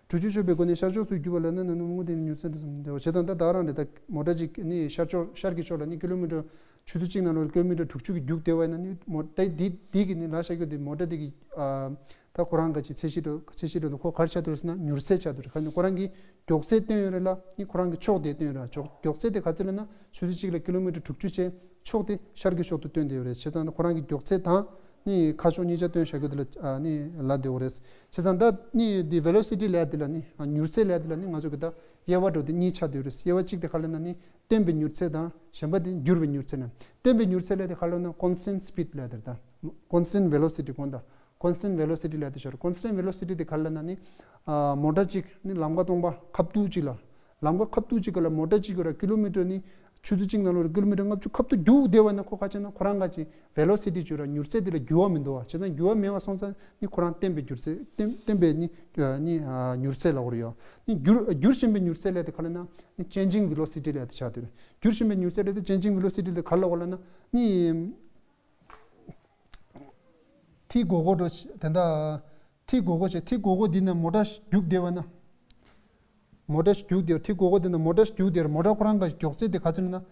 དྲུག་ཅུ་ཆོད་པའི་སྒོ་ནས་ཤར་ཕྱོགས་སུ་རྒྱུག་པ་ལ་ན་ན་ནུ་མོ་དེ་ནི་མྱུར་ཚད་འདྲ་ཙམ་འདྲ་བ་བྱས་ཙང་ད་ད་རང་རེད། ད་མོ་ཊ་གཅིག་ནི་ཤར་ཕྱོགས་ཤར་གྱི་ཕྱོགས་ལ་ནི་ཀི་ལོ་མི་ཊར་ཆུ་ཚོད་གཅིག་ནང་ལོགས་ཀི་ལོ་མི་ཊར་དྲུག་ཅུ་གི་རྒྱུག་བསྡད་པ་ཡིན་ན་ནི་མོ་ཊ་འདི་འདི་གི་ནི་ལ་ཤར་གྱི་དེ་མོ་ཊ་འདི་གི་ཨ་ད་ཁོ་རང་ག་ཅིག་ཚད་གཞི་འགྲོ་ཚད་གཞི་འགྲོ་འདུག་ཁོ་ག་རེ་ཆགས་འདུག་ཟེར་ན་མྱུར་ཚད་ཆགས་འདུག་རེད། ཁ་ནི་ཁོ་རང་གི་མགྱོགས་ཚད་སྟོན་ཡོད་རེད་ལ་ནི་ཁོ་རང་གི་ཕྱོགས་དེ་སྟོན་ཡོད་རེད། མགྱོགས་མགྱོགས་ཚད་དེ་ག་ཚོད་ལབ་ན་ཆུ་ཚོད་གཅིག་ལ་ཀི་ལོ་མི་ཊར་དྲུག་ཅུ་བྱས་ཕྱོགས་དེ་ཤར་གྱི་ཕྱོགས་སུ་སྟོན་བསྡད་ཡོད་རེད། བྱས་ཙང་ཁོ་རང་གི་མགྱོགས་ཚད་དང་ནི་ཁ་ཕྱོགས་གཉིས་ཆ་སྟོན་བཞག་རྒྱུ་དེ་ལ་ཨ་ནི་ལབ་བསྡད་ཡོད་རེད། བྱས་ཙང་ད་ནི་འདི་ཝེ་ལོ་སི་ཊི་ལབ་དེ་ལ་ནི་ཨ་མྱུར་ཚད་ལབ་དེ་ལ་ནི་ང་ཚོ་གི་ད་དབྱེ་བ་འགྲོ་དེ་གཉིས་ཆགས་བསྡད་ཡོད་རེད། དབྱེ་བ་གཅིག་དེ་ག་ལབ་ན་ནི་བརྟན་པའི་མྱུར་ཚད་དང་གཞན་པ་དེ་འགྱུར་བའི་མྱུར་ཚད་ནི། བརྟན་པའི་མྱུར་ཚད་ལབ་དེ་ག་ལབ་ན་constant speed ལབ་དེ་རེད། ད་constant velocity དགོངས་དག constant velocity ལབ་དེ་ཤོར། constant velocity དེ་ག་ལབ་ན་ནི་ཨ་མོ་ཊ་གཅིག་ནི་ལམ་ཁ་སྟོང་པ་ཁ་བསྡུ་གཅིག་ལ་ལམ་ཁ་ཁ་བསྡུ་གཅིག་ག་ལ་མོ་ཊ་གཅིག་གི་ར་ཀི་ལོ་མི་ཊར་ནི་ ཆུ་ཚོད་གཅིག་ནང་ལོགས་ཀི་ལོ་མི་ཊར་ལྔ་བཅུ་ཁ་ཐུག་རྒྱུག་བསྡད་པ་ན་ཁོ་ག་ཅི་ན་ཁོ་རང་ག་ཅི་ཝེ་ལོ་སི་ཊི་བརྗོད་ར་མྱུར་ཚད་དེ་ལ་འགྱུར་བ་མི་འདུག་བ། བྱས་ཙང་འགྱུར་བ་མེད་པ་སོང་ཙང་ནི་ཁོ་རང་བརྟན་པའི་འགྱུར་ཚད་བརྟན་བརྟན་པའི་ནི་ནི་མྱུར་ཚད་ལ་འོར་ཡོད། ནི་འགྱུར་འགྱུར་བཞིན་པའི་མྱུར་ཚད་ལས་དེ་ག་ལ་ན་ནི་ཅེན་ཇིང་ཝེ་ལོ་སི་ཊི་ལས་དེ་ཆགས་དེ་རེད། འགྱུར་བཞིན་པའི་མྱུར་ཚད་ལས་དེ་ཅེན་ཇིང་ཝེ་ལོ་སི་ཊི་ལས་ག་ལ་འོར་ལ་ན་ནི། ཐིག་གོ་གོ་འགྲོ་དེ་འདྲ། ཐིག་གོ་གོ་བྱས་ཐིག་གོ་གོ་འདི་ན་མོ་ཊ་རྒྱུག་བསྡད་པ་ན། མོ་ཊ་རྒྱུག་བསྡད་ཐིག་གོ་གོ་འདི་ན་མོ་ཊ་རྒྱུག་བསྡད་མོ་ཊ་ཁོ་རང་ག་མགྱོགས་ཚད་དེ་ག་ཚོད་ན་ན།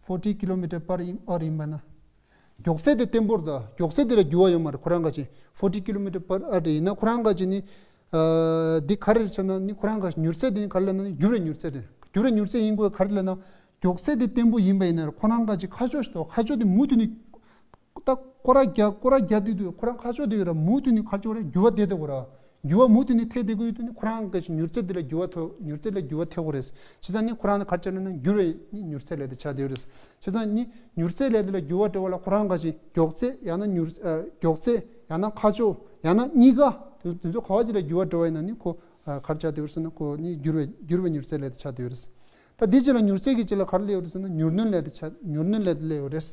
ཕོར་ཊི་ཀི་ལོ་མི་ཊར་པར་ཨར་ཡིན་པ་ན། མགྱོགས་ཚད་དེ་བརྟན་པོར་ད་མགྱོགས་ཚད་དེ་ལ་འགྱུར་བ་ཡོད་མ་རེད། ཁོ་རང་ག་ཅི་ཕོར་ཊི་ཀི་ལོ་མི་ཊར་པར་ཨར་ཡིན་ན་ཁོ་རང་ག་ཅི་ནི། འདི་ག་རེ་རེད་ཆ་ན་ནི་ཁོ་རང་ག་མྱུར་ཚད་དེ་ནི་ག་རེ་ལ་ན་ནི་འགྱུར་བའི་མྱུར་ཚད་རེད། འགྱུར་བའི་མྱུར་ཚད་ཡིན་དགོས་ག་རེ་ལ་ན། མགྱོགས་ཚད་དེ་བརྟན་པོ་ཡིན་པ་ཡིན་ན་ཁོ་རང་ག་ཅི་ཁ་ཕྱོགས་ཤིག་ཏོ་ཁ་ཕྱོགས་དེ་མུ་མཐུད་ནས། ད་སྐོར་ར་རྒྱག་སྐོར་ར་རྒྱག་དུས་དུས་ཁོ་རང་ཁ་ཕྱོགས་དེ་ཡོད་ར་མུ་མཐུད་ནས་ཁ་ཕྱོགས་ར་འགྱུར་བ་དེ་དེ་གོ་ར། འགྱུར་བ་མུ་མཐུད་ནས་ཐེབས་དེ་གོ་ཡོད་དུས་ནི་ཁོ་རང་ག་ཅི་མྱུར་ཚད་དེ་ལ་འགྱུར་བ་ཐོ་མྱུར་ཚད་ལ་འགྱུར་བ་ཐེབས་གོ་རེད། བྱས་ཙང་ནི་ཁོ་རང་ནི་ག་རེ་ཆ་ན་ན་འགྱུར་བའི་ནི་མྱུར་ཚད་ལ་དེ་ཆགས་དེ་ཡོད་རེད། བྱས་ཙང་ནི་མྱུར་ཚད་ལ་དེ་ལ་འགྱུར་བ་འགྲོ་བ་ལ་ཁོ་རང་ག་ཅི་མགྱོགས་ཚད་ཡང་ན་མྱུར་མགྱོགས་ཚད་ཡང་ན་ཁ་ཕྱོགས་ཡང་ན་གཉིས་ཀ་དེ་ཚོ་ག་བ་ཅི་ལ་འགྱུར་བ་འགྲོ་བ་ཡིན་ན་ནི་ཁོ་ག་རེ་ཆགས་དེ་ཡོད་རེད་ཟེར་ན་ཁོ་ནི་འགྱུར་བའི་འགྱུར་བའི་མྱུར་ཚད་ལ་དེ་ཆགས་དེ་ཡོད་རེད། ད་འདི་ཅི་ལ་མྱུར་ཚད་ཀྱི་ཅི་ལ་ག་རེ་ལས་ཡོད་རེད་ཟེར་ན་མྱུར་གནོན་ལས་དེ་ཆགས་མྱུར་གནོན་ལས་དེ་ལས་ཡོད་རེད།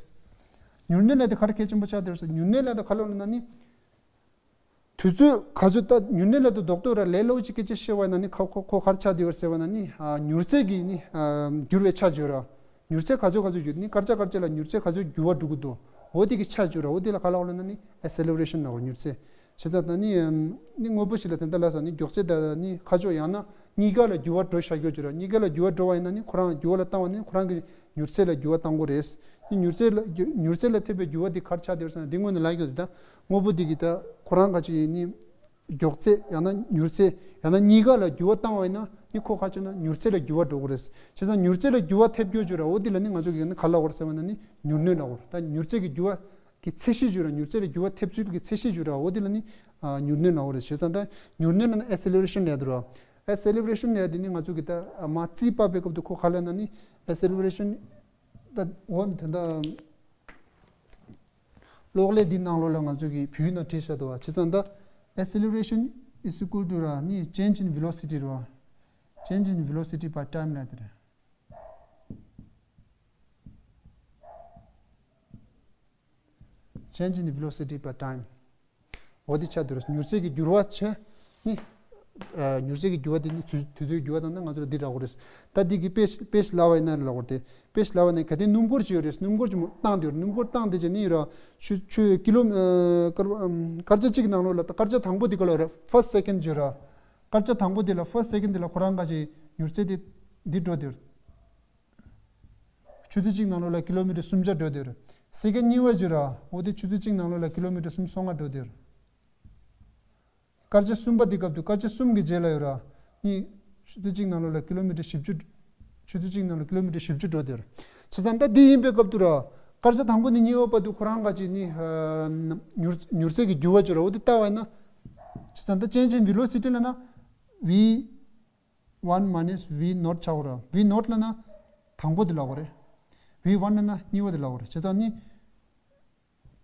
མྱུར་གནོན་ལས་དེ་ག་རེ་གལ་ཆེན་པོ་ཆགས་དེ་ཡོད་རེད་ཟེར་མྱུར་གནོན་ལས་དེ་ག་ལ་ལ་ན་ནི། དུས་ཚོད་ག་ཚོད་ལྟ་མྱུར་གནོན་ལས་དུ་རྡོག་རྡོག་ར་ལས་སླ་པོ་ཅིག་སྐད་ཆ་བཤད་པ་ན་ནི་ཁ་ཁོ་ཁོ་གར་ཆགས་དེ་བར་ཟེར་བ་ན་ནི་མྱུར་ཚད་ཀྱི་ནི་འགྱུར་བའི་ཆ་བརྗོད་ར། མྱུར་ཚད་ག་ཚོད་ག་ཚོད་བརྗོད་ནི་སྐར་ཆ་སྐར་ཆ་ལ་མྱུར་ཚད་ག་ཚོད་འགྱུར་བ་འགྲོ་གི་འདུག་འོ་དེ་གི་ཆ་བརྗོད་ར་འོ་དེ་ལ་ག་ལ་འོ་ལ་ན་ནི་ཨེ་སེ་ལེ་རེ་ཤན་ལ་འོ་མྱུར་ཚད། བྱས་ཙང་ད་ནི་ནི་དངོས་པོ་ཞིག་ལ་དེ་འདྲ་ལ་ས་ནི་མགྱོགས་ཚད་དང་ནི་ཁ་ཕྱོགས་ཡང་ན་གཉིས་ཀ་ལ་འགྱུར་བ་འགྲོ་བཞག་རྒྱུ་བརྗོད་ར་གཉིས་ཀ་ལ་འགྱུར་བ་འགྲོ་བ་ཡིན་ན་ནི་ཁོ་རང་འགྱུར་བ་ལ་བཏང་བ་ནི་ཁོ་རང་གི་མྱུར་ཚད་ལ་འགྱུར་བ་བཏང་དགོས་རེད། དེ་མྱུར་ཚད་ལ་འགྱུར་མྱུར་ཚད་ལ་ཐེབས་པའི་འགྱུར་བ་དེ་གར་ཆགས་དེར་སོང་ན་འདི་སྔོན་ནས་ལབ་ཡོད་དེ་ད་དངོས་པོ་འདི་གི་ད་ཁོ་རང་ག་ཅིག་ཡིན་ནི་མགྱོགས་ཚད་ཡང་ན་མྱུར་ཚད་ཡང་ན་གཉིས་ཀ་ལ་འགྱུར་བ་བཏང་བ་ཡིན་ན་ནི་ཁོ་ཁ་ཆགས་ན་མྱུར་ཚད་ལ་འགྱུར་བ་འགྲོ་གི་རེད། བྱས་ཙང་མྱུར་ཚད་ལ་འགྱུར་བ་ཐེབས་རྒྱུ་བརྗོད་ར་འོ་དེ་ལ་ནི་ང་ཚོ་གི་ནི་ག་ལ་འོར་ཟེར་བ་ན་ནི་མྱུར་གནོན་ལ་འོར་ད་མྱུར་ཚད་ཀྱི་འགྱུར་བ་གི་ཚད་གཞི་བརྗོད་ར་མྱུར་ཚད་ལ་འགྱུར་བ་ཐེབས་ཚུལ་གྱི་ཚད་གཞི་བརྗོད་ར་འོ་དེ་ལ་ནི་མྱུར་གནོན་ལ་འོར་རེད། བྱས་ཙང་ད་མྱུར་གནོན་ལ་ནི་ཨེ་སེ་ལེ་རེ་ཤན་ལ་འདུག་ར། ཨེ་སེ་ལེ་རེ་ཤན་ལ་དེ་ནི་ང་ཚོ་གི་ད་མ་རྩིས་པ་པའི་སྐབས་དུ་ཁོ་ག་ལ་ན་ནི་ཨེ་སེ་ལེ་རེ་ཤན། ད་འོ་དེ་འདྲ། གློག་ཀླད་འདི་ནང་ལོགས་ལ་ང་ཚོ་གིས་བོད་ཡིག་ནང་བྲིས་བཞག་འདུག་བ། བྱས་ཙང་ད་acceleration is equal to ར་ནི་change in velocity རེད་བ། Change in velocity by time ལབ་དེ་རེད། Change in velocity by time འོ་དེ་ཆགས་འདུག་ར། མྱུར་ཚད་ཀྱི་འགྱུར་བ་བྱས་ནི། ཨ། མྱུར་ཚད་ཀྱི་འགྱུར་བ་དེ་ནི་དུས་དུས་ཚོད་ཀྱི་འགྱུར་བ་དང་ནི་ང་ཚོ་ལ་འདི་འདྲ་གོ་རེད། ད་འདི་གི་དཔེ་དཔེ་ཞིག་ལབ་པ་ཡིན་ན་ལབ་དགོས་ཏེ། དཔེ་ཞིག་ལབ་པ་ཡིན་ན་གལ་ཏེ་སྣུམ་འཁོར་ཅིག་ཡོད་རེད། སྣུམ་འཁོར་ཅིག་མོ་བཏང་དེ་སྣུམ་འཁོར་བཏང་དེ་བྱས་ནི་ཡོད་ར། ཆུ་ཆུ་ཀི་ལོ་ཨ་སྐར་ཨམ་སྐར་ཆ་གཅིག་གི་ནང་ལོགས་ལ་ད་སྐར་ཆ་དང་པོ་དེ་ག་ལ་རེད། first second ཅིག་ཡོད་ར། སྐར་ཆ་དང་པོ་དེ་ལ་first second དེ་ལ་ཁོ་རང་ག་ཅིག་མྱུར་ཚད་དེ་འདི་འགྲོ་དེ་རེད། ཆུ་ཚོད་གཅིག་ནང་ལོགས་ལ་ཀི་ལོ་མི་ཊར་སུམ་བརྒྱ་འགྲོ་དེ་རེད། སེ་ཀེན་གཉིས་པ་ཅིག་ཡོད་ར། འོ་དེ་ཆུ་ཚོད་གཅིག་ནང་ལོགས་ལ་ཀི་ལོ་མི་ཊར་སུམ་སོ་ལྔ་འགྲོ་དེ་རེད། སྐར་ཆ་གསུམ་པ་འདི་སྐབས་དུ་སྐར་ཆ་གསུམ་གྱི་རྗེས་ལ་ཡོད་ར། ནི་ཆུ་ཚོད་གཅིག་ནང་ལོགས་ལ་ཀི་ལོ་མི་ཊར་བཞི་བཅུ། ཆུ་ཚོད་གཅིག་ནང་ལ་ཀི་ལོ་མི་ཊར་བཞི་བཅུ་འགྲོ་དེར། བྱས་ཙང་ད་འདི་ཡིན་པའི་སྐབས་དུ་ར། སྐར་ཆ་དང་པོ་ནས་གཉིས་པ་བར་དུ་ཁོ་རང་ག་ཅིག་ནི་ཨ་མྱུར་མྱུར་ཚད་ཀྱི་འགྱུར་བ་ཅིག་ར། འོ་དེ་ལྟ་བ་ཡིན་ན། བྱས་ཙང་ད་change in velocity ལབ་ན། V one minus V naught ཆགས་ར། V naught ལབ་ན། དང་པོ་དེ་ལབ་དགོས་རེད། V one ལབ་ན་གཉིས་པ་དེ་ལབ་དགོས་རེད། བྱས་ཙང་ནི།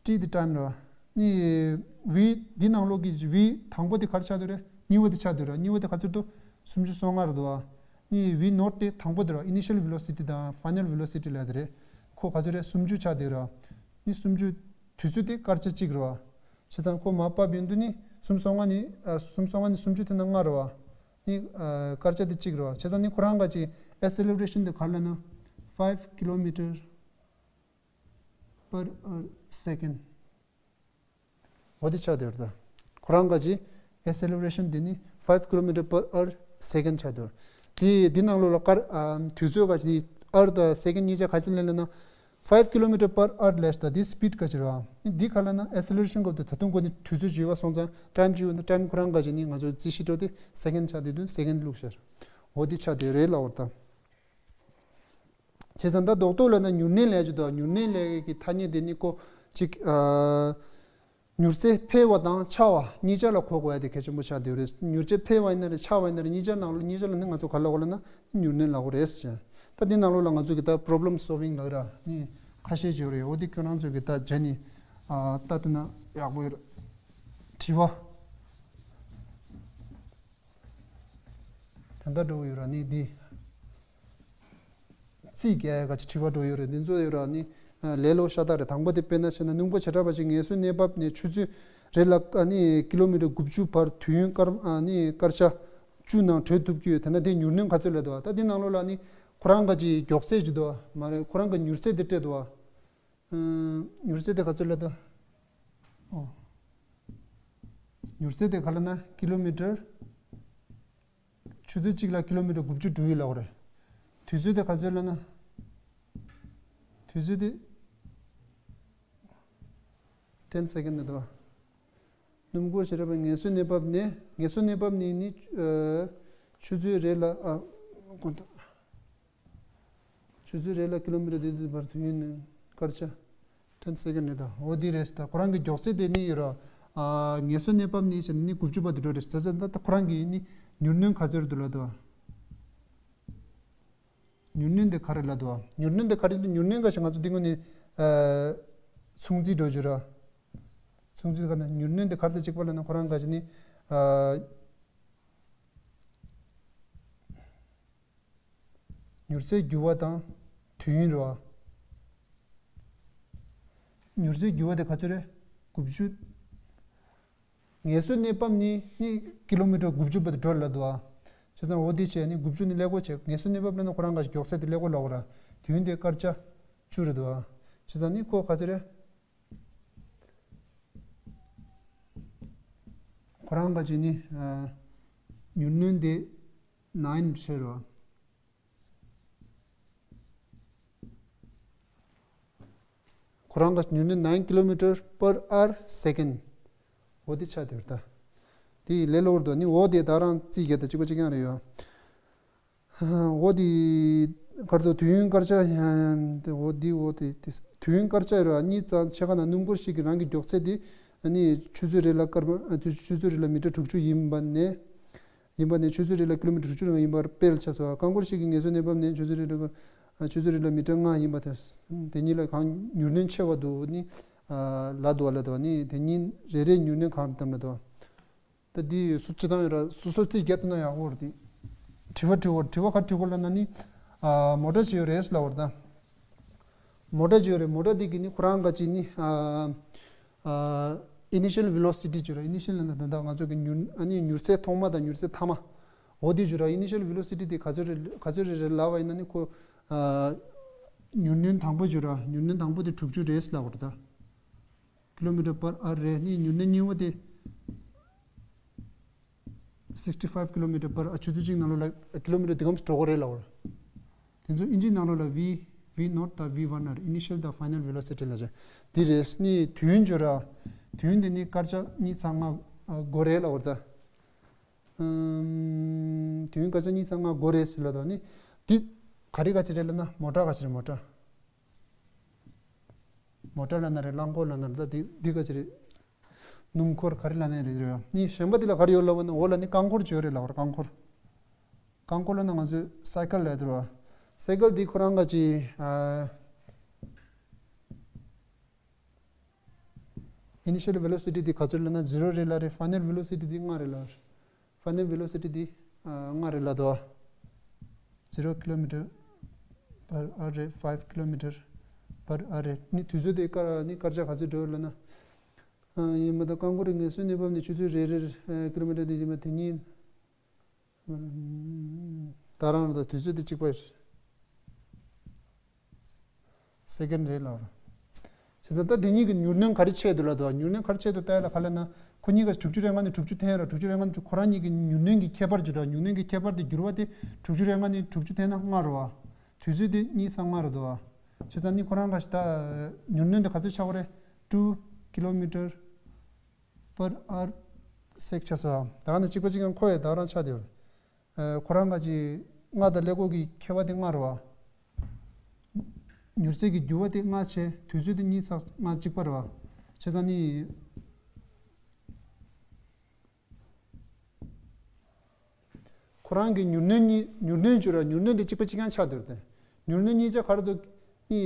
T the time ར། ནི་V འདི་ནང་ལོགས་ཀྱི་V དང་པོ་དེ་ག་རེ་ཆགས་འདུག་རེད། གཉིས་པ་དེ་ཆགས་འདུག་ར། གཉིས་པ་དེ་ག་ཚོད་འདུག་སུམ་ཅུ་སོ་ལྔ་རེད་འདུག་བ། ནི་V naught དེ་དང་པོ་དེ་ར། initial velocity དང་final velocity ལབ་དེ་རེད། ཁོ་ག་ཚོད་རེད། སུམ་ཅུ་ཆགས་འདུག་ར། ནི་སུམ་ཅུ། དུས་ཚོད་དེ་སྐར་ཆ་གཅིག་རེད་བ། བྱས་ཙང་ཁོ་མར་ཕབ་ཡོང་དུས་ནི་སུམ་སོ་ལྔ་ནི་ཨ་སུམ་སོ་ལྔ་ནི་སུམ་ཅུ་དེ་ན་ལྔ་རེད་བ། ནི་ཨ་སྐར་ཆ་དེ་གཅིག་རེད་བ། བྱས་ཙང་ནི་ཁོ་རང་ག་ཅིག་acceleration དེ་ག་ལབ་ན་five kilometer per hour second འོ་དེ་ཆགས་བསྡད་ཡོད་རེད་ད། ཁོ་རང་ག་ཅིག་acceleration དེ་ནི་five kilometer per hour second ཆགས་བསྡད་ཡོད་རེད། དེ་དེ་ནང་ལོགས་ལ་སྐར་ཨ་དུས་ཚོད་ག་ཅིག་ནི་hour དང་second གཉིས་ཆ་ག་ཅིག་ལེན་ལབ་ན། five kilometer per hour ལབ་ད་དེ་speed ག་ཅིག་རེད་བ། འདི་ག་ལབ་ན་acceleration སྐབས་དུ་ད་དུང་ཁོ་ནི་དུས་ཚོད་ཅིག་ཡོད་པ་སོང་ཙང་time ཅིག་ཡོད་ན་time ཁོ་རང་ག་ཅིག་ནི་ང་ཚོ་རྩིས་གཞི་འགྲོ་དེ་second ཆགས་བསྡད་དུས་second བླུགས་ཤར། འོ་དེ་ཆགས་བསྡད་ཡོད་རེད་ལབ་པ་རེད་ད། བྱས་ཙང་ད་རྡོག་རྡོག་ལབ་ན་མྱུར་གནོན་ལབ་ཀྱི་འདུག་མྱུར་གནོན་ལབ་ཀྱི་ཐ་སྙད་དེ་ནི་ཀོ་ཅིག་ཨ་མྱུར་ཚད་འཕེལ་བ་དང་ཆག་པ་གཉིས་ཆ་ལ་གོ་དགོས་ཡ་དེ་གལ་ཆེན་པོ་ཆགས་བསྡད་ཡོད་རེད། མྱུར་ཚད་འཕེལ་བ་ཡིན་ན་རེད་ཆག་པ་ཡིན་ན་རེད་གཉིས་ཆ་ནང་ལོགས་གཉིས་ཆ་ལ་ནི་ང་ཚོ་ག་ལབ་དགོས་ལབ་ན་མྱུར་གནོན་ལབ་དགོས་རེད་ཟེར། ད་འདི་ནང་ལོགས་ལ་ང་ཚོ་གི་ད་problem solving ལབ་ར་ནི་ཁ་ཤས་ཅིག་ཡོད་རེད། འོ་དེ་ཁྱོད་རང་ཚོ་གི་ད་རྗེས་ནི་ཨ་ལྟ་ཐུབ་ན་ཡག་པོ་ཡོད་རེད། དྲི་བ་ད་ལྟ་འགྲོ་གི་ཡོད་ར་ནི་འདི། རྩིས་རྒྱག་ཡ་ག་ཅིག་དྲི་བ་འགྲོ་ཡོད་རེད། འདི་ཚོ་ཡོད་ར་ནི་ལས་སླ་པོ་ཤ་སྟག་རེད། དང་པོ་དེ་དཔེར་ན་བྱས་ན་སྣུམ་འཁོར་བྱེ་བྲག་པ་ཅིག་ངལ་གསོའི་གནས་བབ་ནས་ཆུ་ཚོད་རེ་ལ་ཨ་ནི་ཀི་ལོ་མི་ཊར་དགུ་བཅུ་བར་དུས་ཡུན་སྐར་ཨ་ནི་སྐར་ཆ་བཅུ་ནང་བགྲོད་ཐུབ་ཀྱི་ཡོད། དེ་ན་དེ་མྱུར་སྣོན་ག་ཚོད་ལབ་འདུག་བ། ད་དེ་ནང་ལོགས་ལ་ནི་ཁོ་རང་ག་ཅིག་མགྱོགས་ཚད་ཅིག་འདུག་བ། མ་རེད། ཁོ་རང་གི་མྱུར་ཚད་དེ་སྤྲད་འདུག་བ། ཨ་མྱུར་ཚད་དེ་ག་ཚོད་ལབ་འདུག་ཨོ། མྱུར་ཚད་དེ་ག་ལབ་ན་ཀི་ལོ་མི་ཊར། ཆུ་ཚོད་གཅིག་ལ་ཀི་ལོ་མི་ཊར་དགུ་བཅུ་འགྲོ་ཡི་ལབ་རེད། དུས་ཚོད་དེ་ག་ཚོད་ལབ་ན། དུས་ཚོད་དེ་ཏེན་སེ་ཀེན་ཌི་རེད་འདུག་བ། སྣུམ་འཁོར་བྱེ་བྲག་པའི་ངལ་གསོའི་གནས་བབ་ནས། ངལ་གསོའི་གནས་བབ་ནས་ནི་ཨ་ཆུ་ཚོད་རེ་ལ་ཨ་དགོངས་དག་ཆུ་ཚོད་རེ་ལ་ཀི་ལོ་མི་ཊར་དེ་དུས་བར་དུས་ཡུན་ནི་སྐར་ཆ་ཏེན་སེ་ཀེན་ཌི་རེད་ད། འོ་དེ་རེད་ད། ཁོ་རང་གི་མགྱོགས་ཚད་དེ་ནི་ཡོད་ར། ཨ་ངལ་གསོའི་གནས་བབ་ནི་བྱས་ནི་དགུ་བཅུ་བར་དུ་འགྲོ་རེད། བྱས་ཙང་ད་ཁོ་རང་གི་ནི་མྱུར་སྣོན་ག་ཚོད་རེད་འདུག་ལབ་འདུག་བ། མྱུར་སྣོན་དེ་ག་རེ་ལབ་འདུག་བ། མྱུར་སྣོན་དེ་ག་རེ་འདུག་མྱུར་སྣོན་ག་ཞིག་ང་ཚོ་འདི་སྔོན་ནས་ཨ་མཚུངས་རྩིས་འགྲོ་རྒྱུ་ར། མཚུངས་རྩིས་ག་ན་མྱུར་སྣོན་དེ་ག་རེ་དང་གཅིག་པ་ལབ་ན་ཁོ་རང་ག་ཅིག་ནི་ཨ་མྱུར་ཚད་འགྱུར་བ་དང་དུས་ཡུན་རེད་བ། མྱུར་ཚད་འགྱུར་བ་དེ་ག་ཚོད་རེད། དགུ་བཅུ། ངལ་གསོའི་གནས་བབ་ནི་ནི་ཀི་ལོ་མི་ཊར་དགུ་བཅུ་བར་དུ་འགྲོ་ལབ་འདུག་ཨ། བྱས་ཙང་འོ་དེ་བྱས་ནི་དགུ་བཅུ་ནི་ཀླད་ཀོར་བྱས། ངལ་གསོའི་གནས་བབ་ལབ་ན་ཁོ་རང་ག་ཞིག་མགྱོགས་ཚད་དེ་ཀླད་ཀོར་ལབ་དགོས་ར། དུས་ཡུན་དེ་སྐར་ཆ་བཅུ་རེད་འདུག་ཨ། བྱས་ཙང་ནི་ཁོ་ག་ཚོད་རེད། ཁོ་རང་ག་ཅིག་ནི་ཨ་མྱུར་སྣོན་དེ་ནའིན་བྱས་རེད་བ། ཁོ་རང་གི་མྱུར་སྣོན་nine kilometer per hour second། འོ་དེ་ཆགས་བསྡད་ཡོད་ད། དེ་ཡི་ལས་སླ་པོ་རེད་འདུག་ནི་འོ་དེ་ད་རང་རྩིས་རྒྱག་ད་གཅིག་པ་གཅིག་རྐྱང་རེད་ཡོད། འོ་དེ་ག་རེ་འདུག་དུས་ཡུན་སྐར་ཆ་འོ་དེ་འོ་དེ་དེ་དུས་ཡུན་སྐར་ཆ་རེད་བ། གཉིས་ཙམ་ཕྱེད་ཀ་ན་སྣུམ་འཁོར་ཞིག་གི་རང་གི་མགྱོགས་ཚད་དེ་ནི་ཆུ་ཚོད་རེ་ལ་སྐར་མ་ཆུ་ཆུ་ཚོད་རེ་ལ་མི་ཊར་དྲུག་ཅུ་ཡིན་པ་ནས། ཡིན་པ་ནས་ཆུ་ཚོད་རེ་ལ་ཀི་ལོ་མི་ཊར་དྲུག་ཅུ་རེ་ལྔ་ཡིན་པར་དཔེར་ཆ་བཞག་རྐང་འཁོར་ཞིག་གི་ངལ་གསོའི་གནས་བབ་ནས་ཆུ་ཚོད་རེ་ལ་ཆུ་ཚོད་རེ་ལ་མི་ཊར་ལྔ་ཡིན་པ་དེ། དེ་གཉིས་ལ་གང་མྱུར་སྣོན་ཆེ་བ་འདུག་ནི་ལབ་འདུག་ལབ་འདུག་ནི་དེ་གཉིས་རེ་རེ་མྱུར་སྣོན་གང་རེད་དམ་ལབ་འདུག་ད་འདི་སུ་སྤྱི་བཏང་ཡོད་ར་སོ་སོ་རྩིས་རྒྱག་ཐུབ་ན་ཡག་པོ་རེད། དེ་དྲི་བ་དྲི་བ་དྲི་བ་ག་དྲི་དགོས་ལབ་ན་ནི་མོ་ཊ་ཅིག་ཡོད་རེད་ལབ་པ་རེད་ད། མོ་ཊ་ཅིག་ཡོད་རེད། མོ་ཊ་འདི་གི་ནི་ཁོ་རང་ག་ཅིག་ནི་ཨ་ཨ་initial velocity ཅིག་ཡོད་རེད། initial ལབ་ན་ད་ལྟ་ང་ཚོ་གི་མྱུར་ཨ་ནི་མྱུར་ཚད་ཐོག་མ་དང་མྱུར་ཚད་མཐའ་མ། འོ་དེ་ཅིག་ཡོད་རེད། initial velocity དེ་ག་ཚོད་རེད་ག་ཚོད་རེད་རེད་ལབ་པ་ཡིན་ན་ནི་ཁོ་ཨ་མྱུར་སྣོན་དང་པོ་ཅིག་ཡོད་རེད། མྱུར་སྣོན་དང་པོ་དེ་དྲུག་ཅུ་རེད་ལབ་པ་རེད་ད། ཀི་ལོ་མི་ཊར་པར་ཨར་རེད། ནི་མྱུར་སྣོན་གཉིས་པ་དེ། sixty five kilometer per hour ཆུ་ཚོད་གཅིག་ནང་ལོགས་ལ་ཀི་ལོ་མི་ཊར་འདི་གམ་འགྲོ་གི་རེད་ལབ་པ་རེད། དེ་ཚོ་ཨིན་ཇི་ནང་ལོགས་ལ་V V naught དང་V one ཨར། initial དང་final velocity ལབ་བྱས། འདི་རེད། ནི་དུས་ཡུན་ཅིག་ཡོད་ར། དུས་ཡུན་དེ་ནི་སྐར་ཆ་གཉིས་ཚེག་ལྔ་འགོར་རེད་ལབ་པ་རེད་ད། ཨམ། དུས་ཡུན་སྐར་ཆ་གཉིས་ཚེག་ལྔ་འགོར་རེད་ཟེར་ལབ་དང་ནི། འདི་ག་རེ་ག་ཅིག་རེད་ལབ་ན་མོ་ཊ་ག་ཅིག་རེད། མོ་ཊ། མོ་ཊ་ལབ་ན་རེད། རླངས་འཁོར་ལབ་ན་རེད། ད་འདི་འདི་ག་ཅིག་རེད། སྣུམ་འཁོར་ག་རེ་ལབ་ན་རེད་རེད། ནི་གཞན་པ་འདི་ལ་ག་རེ་ཡོད་ལབ་ན། འོ་ལ་ནི་རྐང་འཁོར་ཅིག་ཡོད་རེད་ལབ་པ་རེད། རྐང་འཁོར། རྐང་འཁོར་ལབ་ན་ང་ཚོས་སའི་ཀལ་ལབ་དེ་རེད་བ། སའི་ཀལ་འདི་ཁོ་རང་ག་ཅིག་ཨ། initial velocity འདི་ག་ཚོད་ལབ་ན་zero རེད་ལབ་རེད། final velocity འདི་ལྔ་རེད་ལབ་རེད། final velocity འདི་ཨ་ལྔ་རེད་ལབ་འདུག་བ། zero kilometer per hour རེད། five kilometer per hour རེད། ནི་དུས་ཚོད་དེ་སྐར་ནི་སྐར་ཆ་ག་ཚོད་འགྲོ་ལབ་ན། ཨ་ཡིན་པ་དང་རྐང་འཁོར་རེ་ངལ་གསོའི་གནས་བབ་ནས་ཆུ་ཚོད་རེ་རེར་ཨ་ཀི་ལོ་མི་ཊར་དེ་ཡིན་པ་དེ་གཉིས། ད་རང་ལ་དུས་ཚོད་དེ་གཅིག་པ་རེད། སེ་ཀེན་རེད་ལབ་ར། བྱས་ཙང་ད་དེ་གཉིས་ཀྱི་མྱུར་སྣོན་ག་རེ་ཆད་འདུག་ལབ་འདུག་མྱུར་སྣོན་ག་རེ་ཆད་འདུག་ལྟ་ཡ་ལ་ག་ལབ་ན། ཁོ་གཉིས་ཀ་དྲུག་ཅུ་རེ་ལྔ་ནས་དྲུག་ཅུ་འཐེན་ཡ་ར། དྲུག་ཅུ་རེ་ལྔ་ནས་དྲུག་ཁོ་རང་གཉིས་ཀྱི་མྱུར་སྣོན་གྱི་ཁྱད་པར་ཅིག་ར། མྱུར་སྣོན་གྱི་ཁྱད་པར་དེ་འགྱུར་བ་དེ་དྲུག་ཅུ་རེ་ལྔ་ནས་དྲུག་ཅུ་འཐེན་ན་ལྔ་རེད་བ། དུས་ཚོད་དེ་གཉིས་ཚེག་ལྔ་རེད་འདུག་བ། བྱས་ཙང་ནི་ཁོ་རང་ག་ཞིག་ད་མྱུར་སྣོན་དེ་ག་ཚོད་ཆགས་ཀྱི་རེད། two kilometer per hour sec ཆགས་སོང་། ད་ག་ནས་གཅིག་པ་གཅིག་རྐྱང་ཁོ་ཡི་ད་རང་ཆགས་བསྡད་ཡོད་རེད། ཨ་ཁོ་རང་ག་ཅིག་ལྔ་དང་ཀླད་ཀོར་གྱི་ཁྱད་པར་དེ་ལྔ་རེད་བ། མྱུར་ཚད་ཀྱི་འགྱུར་བ་དེ་ལྔ་བྱས། དུས་ཚོད་དེ་གཉིས་ཚེག་ལྔ་གཅིག་པ་རེད་བ། བྱས་ཙང་ནི། ཁོ་རང་གི་མྱུར་སྣོན་གཉིས་མྱུར་སྣོན་བརྗོད་ར། མྱུར་སྣོན་དེ་གཅིག་པ་གཅིག་རྐྱང་ཆགས་བསྡད་ཡོད་རེད། མྱུར་སྣོན་གཉིས་ཆ་ག་རེ་འདུག་ནི།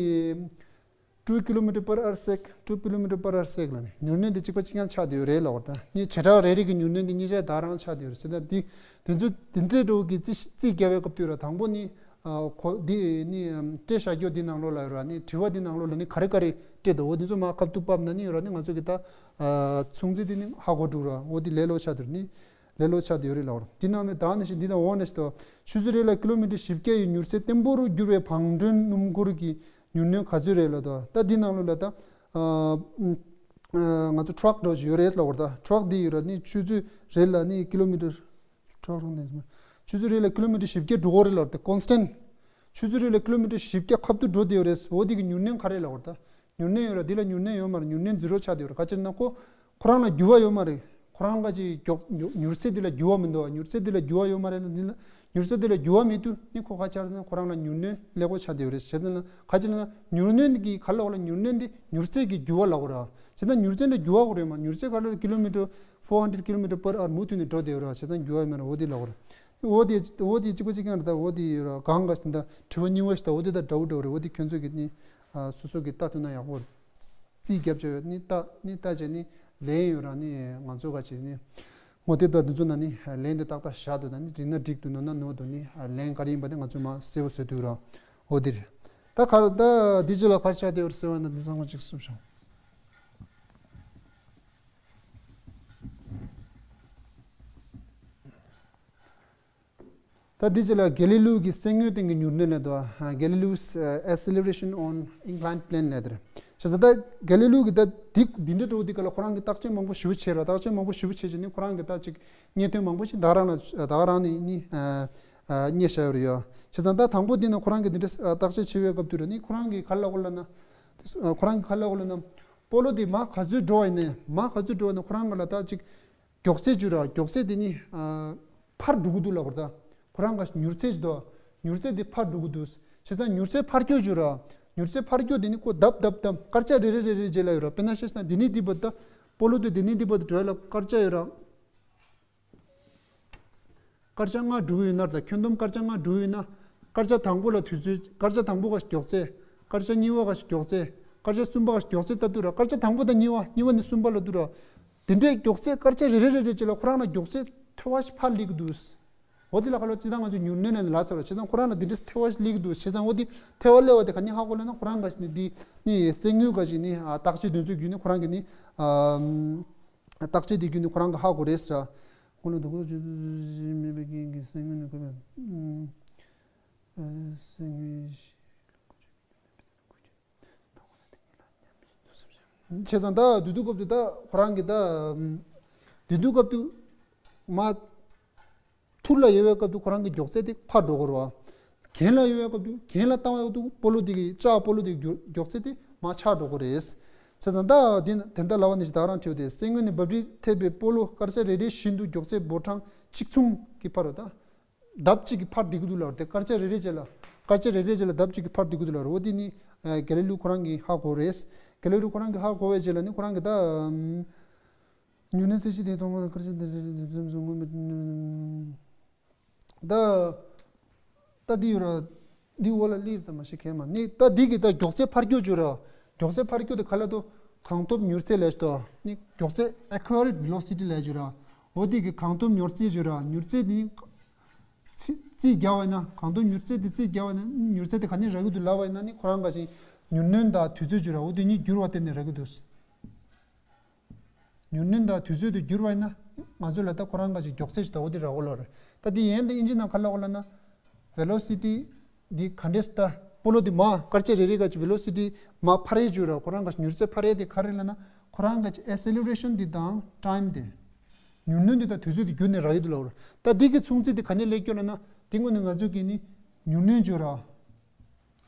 two kilometer per hour sec two kilometer per hour sec ལབ་ནས་མྱུར་སྣོན་དེ་གཅིག་པ་གཅིག་རྐྱང་ཆགས་བསྡད་ཡོད་རེད་ལབ་པ་རེད་ད། ནི་བྱེ་བྲག་རེ་རེ་གི་མྱུར་སྣོན་དེ་གཉིས་ཆ་ད་རང་ཆགས་བསྡད་ཡོད་རེད་ཟེར། ད་འདི་དེ་ཚོ་དེ་འདྲའི་འགྲོ་གི་རྩིས་རྩིས་རྒྱག་པའི་སྐབས་དུས་ར། དང་པོ་ནི་ ཨ་ཁོ་འདི་ནི་ཨམ་སྤྲད་བཞག་རྒྱུ་འདི་ནང་ལོགས་ལ་ཡོད་ར། ནི་དྲི་བ་འདི་ནང་ལོགས་ལ་ནི་ག་རེ་ག་རེ་སྤྲད་འདུག་འོ་འདི་ཚོ་མར་ཁ་ཐུག་ཕབ་ན་ནི་ཡོད་ར། ནི་ང་ཚོ་གི་ད་ཨ་མཚུངས་ཚིག་འདི་ནི་ཧ་གོ་འགྲོ་ར། འོ་འདི་ལས་སླ་ཆགས་འདུག་ནི་ལས་སླ་ཆགས་འདུག་ཡོད་རེད་ལབ་ར། འདི་ནང་ནས་ད་ནི་ཞིག་འདི་དང་འོག་ནས་ཞིག་ཏུ་ཆུ་ཚོད་རེ་ལ་ཀི་ལོ་མི་ཊར་བཞི་བརྒྱ་ཡི་མྱུར་ཚད་བརྟན་པོ་རུ་འགྱུར་བའི་བང་མགྲོན་སྣུམ་འཁོར་གྱི་མྱུར་གནོན་ག་ཚོད་རེད་ལབ་འདུག་ད་འདི་ནང་ལོགས་ལ་ད་ཨ་ཨ་ང་ཚོ་ཊག་འདྲ་བོ་ཞིག་ཡོད་རེད་ལབ་ར། ད་ཊག་འདི་ཡོད་ར། ནི་ཆུ་ཚོད་རེ་ལ་ནི་ཀི་ལོ་མི་ཊར་ཊག་རང་ནས་ཆུ་ཚོད་རེ་ལ་ཀི་ལོ་མི་ཊར་བཞི་བརྒྱ་འགྲོ་གི་རེད་ལབ་ར། ད་ཀོན་སི་ཊན་ཊི་ཆུ་ཚོད་རེ་ལ་ཀི་ལོ་མི་ཊར་བཞི་བརྒྱ་ཁ་ཐུག་འགྲོ་བསྡད་ཡོད་རེད། འོ་དེ་གི་མྱུར་གནོན་ག་རེ་ལབ་ར། ད་མྱུར་གནོན་ཡོད་ར། འདི་ལ་མྱུར་གནོན་ཡོད་མ་རེད། མྱུར་གནོན་ཛི་རོ་ཆགས་བསྡད་ཡོད་ར། ག་ཅི་ན་ཁོ་ཁོ་རང་ལ་འགྱུར་བ་ཡོད་མ་རེད། ཁོ་རང་ག་ཅིག་མགྱོགས་མྱུར་མྱུར་ཚད་འདི་ལ་འགྱུར་བ་མི་འདུག་མྱུར་ཚད་འདི་ལ་འགྱུར་བ་ཡོད་མ་རེད་ན། འདི་ལ་མྱུར་ཚད་འདི་ལ་འགྱུར་བ་མེད་དུས་ནི་ཁོ་ག་ཅི་ན་ཁོ་རང་ལ་མྱུར་གནོན་ལེགས་པོ་ཆགས་བསྡད་ཡོད་རེད། བྱས་ཙང་ན་ག་ཅི་ན་མྱུར་གནོན་གྱི་ག་ལ་འོ་ལ་མྱུར་གནོན་འདི་མྱུར་ཚད་ཀྱི་འགྱུར་བ་ལབ་དགོས་ར། བྱས་ཙང་མྱུར་ཚད་ལ་འགྱུར་བ་དགོས་རེད་མ། མྱུར་ཚད་ག་ལ་ཀི་ལོ་མི་ཊར་ཕོར་ཧན་ཌེཌ་ཀི་ལོ་མི་ཊར་པར་ཨར་མུ་མཐུད་ནས་འགྲོ་བསྡད་ཡོད་ར། བྱས་ཙང་འགྱུར་བ་ཡོད་མ་རེད། འོ་དེ་ལབ་དགོས་ར། འོ་དེ་གཅིག་པ་གཅིག་རྐྱང་རེད། ད་འོ་དེ་ཡོད་ར། གང་ག་ཞིག་ད་དྲི་བ་གཉིས་པ་ཞིག་ད་འོ་དེ་ད་འདྲ་བོ་འདྲ་བོ་རེད། འོ་དེ་ཁྱོད་ཚོ་གི་ནི་ཨ་སོ་སོ་གི་ལྟ་ཐུབ་ན་ཡག་པོ་རེད། རྩིས་རྒྱབ་ཆོག་ཡོད་ནི་ལྟ་ནི་ལྟ་བྱས་ནི་ལན་ཡོད་ར། ནི་ང་ཚོ་ག་ཅིག་ནི་ངོ་དེབ་དང་འདི་ཚོ་ན་ནི་ལན་དེ་ཏག་ཏག་བཞག་འདུག་ན་ནི་འགྲིག་ན་འགྲིག་འདུག་ནོར་ན་ནོར་འདུག་ནི་ལན་ག་རེ་ཡིན་པ་དེ་ང་ཚོས་མར་གསལ་པོ་བཟོ་འདུག་ར། འོ་དེ་རེད། ད་ག་རེ་ད་འདི་ཅི་ལ་ག་རེ་ཆགས་བསྡད་ཡོད་རེད་ཟེར་བ་ན་འདི་ཚང་མ་ཅིག་བསུབ་བྱུང་། ད་འདི་ཅི་ལ་གེ་ལི་ལིའུ་གི་གསེར་དངུལ་སྟེང་གི་མྱུར་གནོན་ལབ་འདུག Galileo's uh, acceleration on inclined plane ལབ་དེ་རེད། བྱས་ཙང་ད་གེ་ལི་ལིའུ་གི་ད་འདི་འདི་འདྲ་འགྲོ་འདི་ག་ལ་ཁོ་རང་གི་བརྟག་དཔྱད་མང་པོ་ཞེ་པོ་བྱས་ར། བརྟག་དཔྱད་མང་པོ་ཞེ་པོ་བྱས་བྱས་ནི་ཁོ་རང་གི་ད་ཅིག་རྙེད་དོན་མང་པོ་ཞིག་ད་ག་རང་ལ་ད་ག་རང་ནས་ནི་ཨ་ཨ་རྙེད་བཞག་ཡོད་རེད་ཡ། བྱས་ཙང་ད་དང་པོ་འདི་ནི་ཁོ་རང་གི་འདི་འདྲ་བརྟག་དཔྱད་བྱེད་པའི་སྐབས་དུས་ར་ནི་ཁོ་རང་གི་ག་ལ་གོ་ལ་ན་ཁོ་རང་གི་ག་ལ་གོ་ལ་ན་སྤོ་ལོ་འདི་མར་ག་ཚོད་འགྲོ་བ་ཡིན་ནའི་མར་ག་ཚོད་འགྲོ་བ་ཡིན་ནའི་ཁོ་རང་གི་ལ་ད་ཅིག་མགྱོགས་ཚད་བརྗོད་ར། མགྱོགས་ཚད་དེ་ནི་ཨ་ཕར་འགྲོ་གི་འདུག་ལབ་པ་རེད། ད་ཁོ་རང་ག་མྱུར་ཚད་ཅིག་འདུག་མྱུར་ཚད་དེ་ཕར་འགྲོ་གི་འདུག་བྱས་ཙང་མྱུར་ཚད་ཕར་འགྱུར་བརྗོད་ར། མྱུར་ཚད་ཕར་འགྱུར་དེ་ནི་ཁོ་ལྡབ་ལྡབ་ལྡབ་སྐར་ཆ་རེ་རེ་རེ་རེ་རྗེས་ལ་ཡོད་ར། དཔེར་ན་བཤད་ན་འདི་ནི་འདི་བར་ད་སྤོ་ལོ་དེ་འདི་ནི་འདི་བར་དུ་འགྲོ་ཡ་ལ་སྐར་ཆ་ཡོད་ར། སྐར་ཆ་ལྔ་འགྲོ་གི་ཡོད་ན་ད་ཁྱོན་བསྡོམས་སྐར་ཆ་ལྔ་འགྲོ་གི་ཡོད་ན། སྐར་ཆ་དང་པོ་ལ་དུས་ཚོད་སྐར་ཆ་དང་པོ་ག་ཞིག་མགྱོགས་ཚད། སྐར་ཆ་གཉིས་པ་ག་ཞིག་མགྱོགས་ཚད། སྐར་ཆ་གསུམ་པ་ག་ཞིག་མགྱོགས་ཚད་ལྟ་དུས་ར། སྐར་ཆ་དང་པོ་དང་གཉིས་པ་གཉིས་པ་ནས་གསུམ་པ་ལ་དུས་ར། དེ་འདྲའི་མགྱོགས་ཚད་སྐར་ཆ་རེ་རེ་རེ་རེ་བཅས་ལ་ཁོ་རང་ལ་མགྱོགས་ཚད་ཐལ་བ་ཞིག་ཕར་སླེབས་ཀྱི་འདུག་འོ་དེ་ལ་ཁ་ལོ་ཅི་ད་ང་ཚོ་མྱུར་གནོན་ལ་ལབ་ཚར་བ་བྱས་ཙང་ཁོ་རང་ལ་དེ་འདྲའི་ཐལ་བ་ཞིག་སླེབས་ཀྱི་འདུག་བྱས་ཙང་འོ་དེ་ཐལ་བ་སླེབས་པ་དེ་ག་ནས་ཧ་གོ་ལབ་ན་ཁོ་རང་ག་ཞིག་ནས་དེ་ནི་གསེར་དངུལ་ག་ཞིག་ནི་བརྟག་དཔྱད་དེ་ཚོའི་བརྒྱུད་ནས་ཁོ་རང་གི་ནི་བརྟག་དཔྱད་དེ་བརྒྱུད་ནས་ཁོ་རང་གི་ཧ་གོ་རེད་ཟེར། ཁོ་ལ་དུ་གོ་ཅི་མེད་པའི་རྐྱེན་གྱིས་གསེར་དངུལ་ནི་གོ་བས་གསེར་དངུལ། བྱས་ཙང་ད་དུས་དུས་སྐབས་དུ་ད་ཁོ་རང་གི་ད་དུས་དུས་སྐབས་དུ་མ་ཐུར་ལ་ཡོད་པའི་སྐབས་དུ་ཁོ་རང་གི་མགྱོགས་ཚད་དེ་ཕར་འགྲོ་གི་རེད་བ། གྱེན་ལ་ཡོད་པའི་སྐབས་དུ་གྱེན་ལ་བཏང་བའི་སྐབས་དུ་སྤོ་ལོ་དེ་གི་ལྕགས་སྤོ་ལོ་དེ་གི་མགྱོགས་ཚད་དེ་མར་ཆག་འགྲོ་གི་རེད། བྱས་ཙང་ད་དེ་དེ་འདྲ་ལབ་པ་ནི་ཞིག་ད་རང་བྲིས་ཏེ་གསེར་དངུལ་ནི་འབབ་སྦྲིད་ཐེབས་པའི་སྤོ་ལོ་སྐར་ཆ་རེ་རེ་བཞིན་དུ་མགྱོགས་ཚད་འབོར་གྲངས་གཅིག་མཚུངས་ཀྱི་ཕར་རོ་ད། ལྡབ་གཅིག་གིས་ཕར་འགྲིག་གི་འདུག་ལབ་རེད། སྐར་ཆ་རེ་རེ་བཅས་ལ། སྐར་ཆ་རེ་རེ་བཅས་ལ་ལྡབ་གཅིག་གིས་ཕར་འགྲིག་གི་འདུག་ལབ་རེད། འོ་དེ་ནི་གེ་ལི་ལིའུ་ཁོ་རང་གིས་ཧ་གོ་རེད། གེ་ལི་ལིའུ་ཁོ་རང་གིས་ཧ་གོ་བའི་རྗེས་ལ་ནི་ཁོ་རང་གིས་ད་མྱུར་གནོན་རྩིས་གཞི་དེ་མཐོང་བ་ན་སྐར་ཆ་འདི་འདྲ་འདི་ཙམ་བཟོ་ངོ་མི་ད་ད་འདི་ཡོད་ར། འདི་འོག་ལ་ལིར་ད་མ་ཤེས་མཁན་མ་ནི་ད་འདི་གི་ད་མགྱོགས་ཚད་ཕར་རྒྱུག་བཅུག་ར། མགྱོགས་ཚད་ཕར་རྒྱུག་དེ་ག་ལ་དོ་གང་ཐོབ་མྱུར་ཚད་ལས་ཤོག་ནི་མགྱོགས་ཚད་accurate velocity ལས་བཅུག་ར། འོ་དེ་གི་གང་ཐོབ་མྱུར་ཚད་བཅུག་ར། མྱུར་ཚད་དེ་རྩིས་རྩིས་རྒྱག་པ་ཡིན་ན་གང་ཐོབ་མྱུར་ཚད་དེ་རྩིས་རྒྱག་པ་ཡིན་ན་མྱུར་ཚད་དེ་ག་ནས་རག་གི་འདུག་ལབ་པ་ཡིན་ན་ནི་ཁོ་རང་ག་ཅིག་མྱུར་གནོན་དང་དུས་ཚོད་བཅུག་ར། འོ་དེ་གཉིས་བསྒྱུར་བ་བརྟེན་ནས་རག་གི་འདུག་མྱུར་གནོན་དང་དུས་ཚོད་དེ་བསྒྱུར་བ་ཡིན་ན་ང་ཚོ་ལ་ད་ཁོ་རང་ག་ཅིག་མགྱོགས་ཚད་ཅིག་ད་འོ་དེ་རག་གོ་ལོ་རེད། ད་དེ་ཡན་དེ་ཨིན་ཇི་ནང་ག་ལ་གོ་ལ་ན་velocity འདི་ག་འདྲས་ད་སྤོ་ལོ་འདི་མ་སྐར་ཆ་རེ་རེ་ག་ཅིག་velocity མ་འཕར་ཡས་བཅུག་ར། ཁོ་རང་ག་ཅིག་མྱུར་ཚད་འཕར་ཡས་དེ་ག་རེ་ལ་ན་ཁོ་རང་ག་ཅིག་acceleration འདི་དང་time འདི་མྱུར་གནོན་འདི་དང་དུས་ཚོད་འདི་བསྒྱུར་ནས་རག་ཡས་འདུག་ལབ་ར། ད་འདི་གི་མཚུངས་ཚད་འདི་ག་ནས་སླེབས་ཀྱོ་ལ་ན་འདི་དངོས་ནས་ང་ཚོ་གི་ནི་མྱུར་གནོན་བཅུག་ར།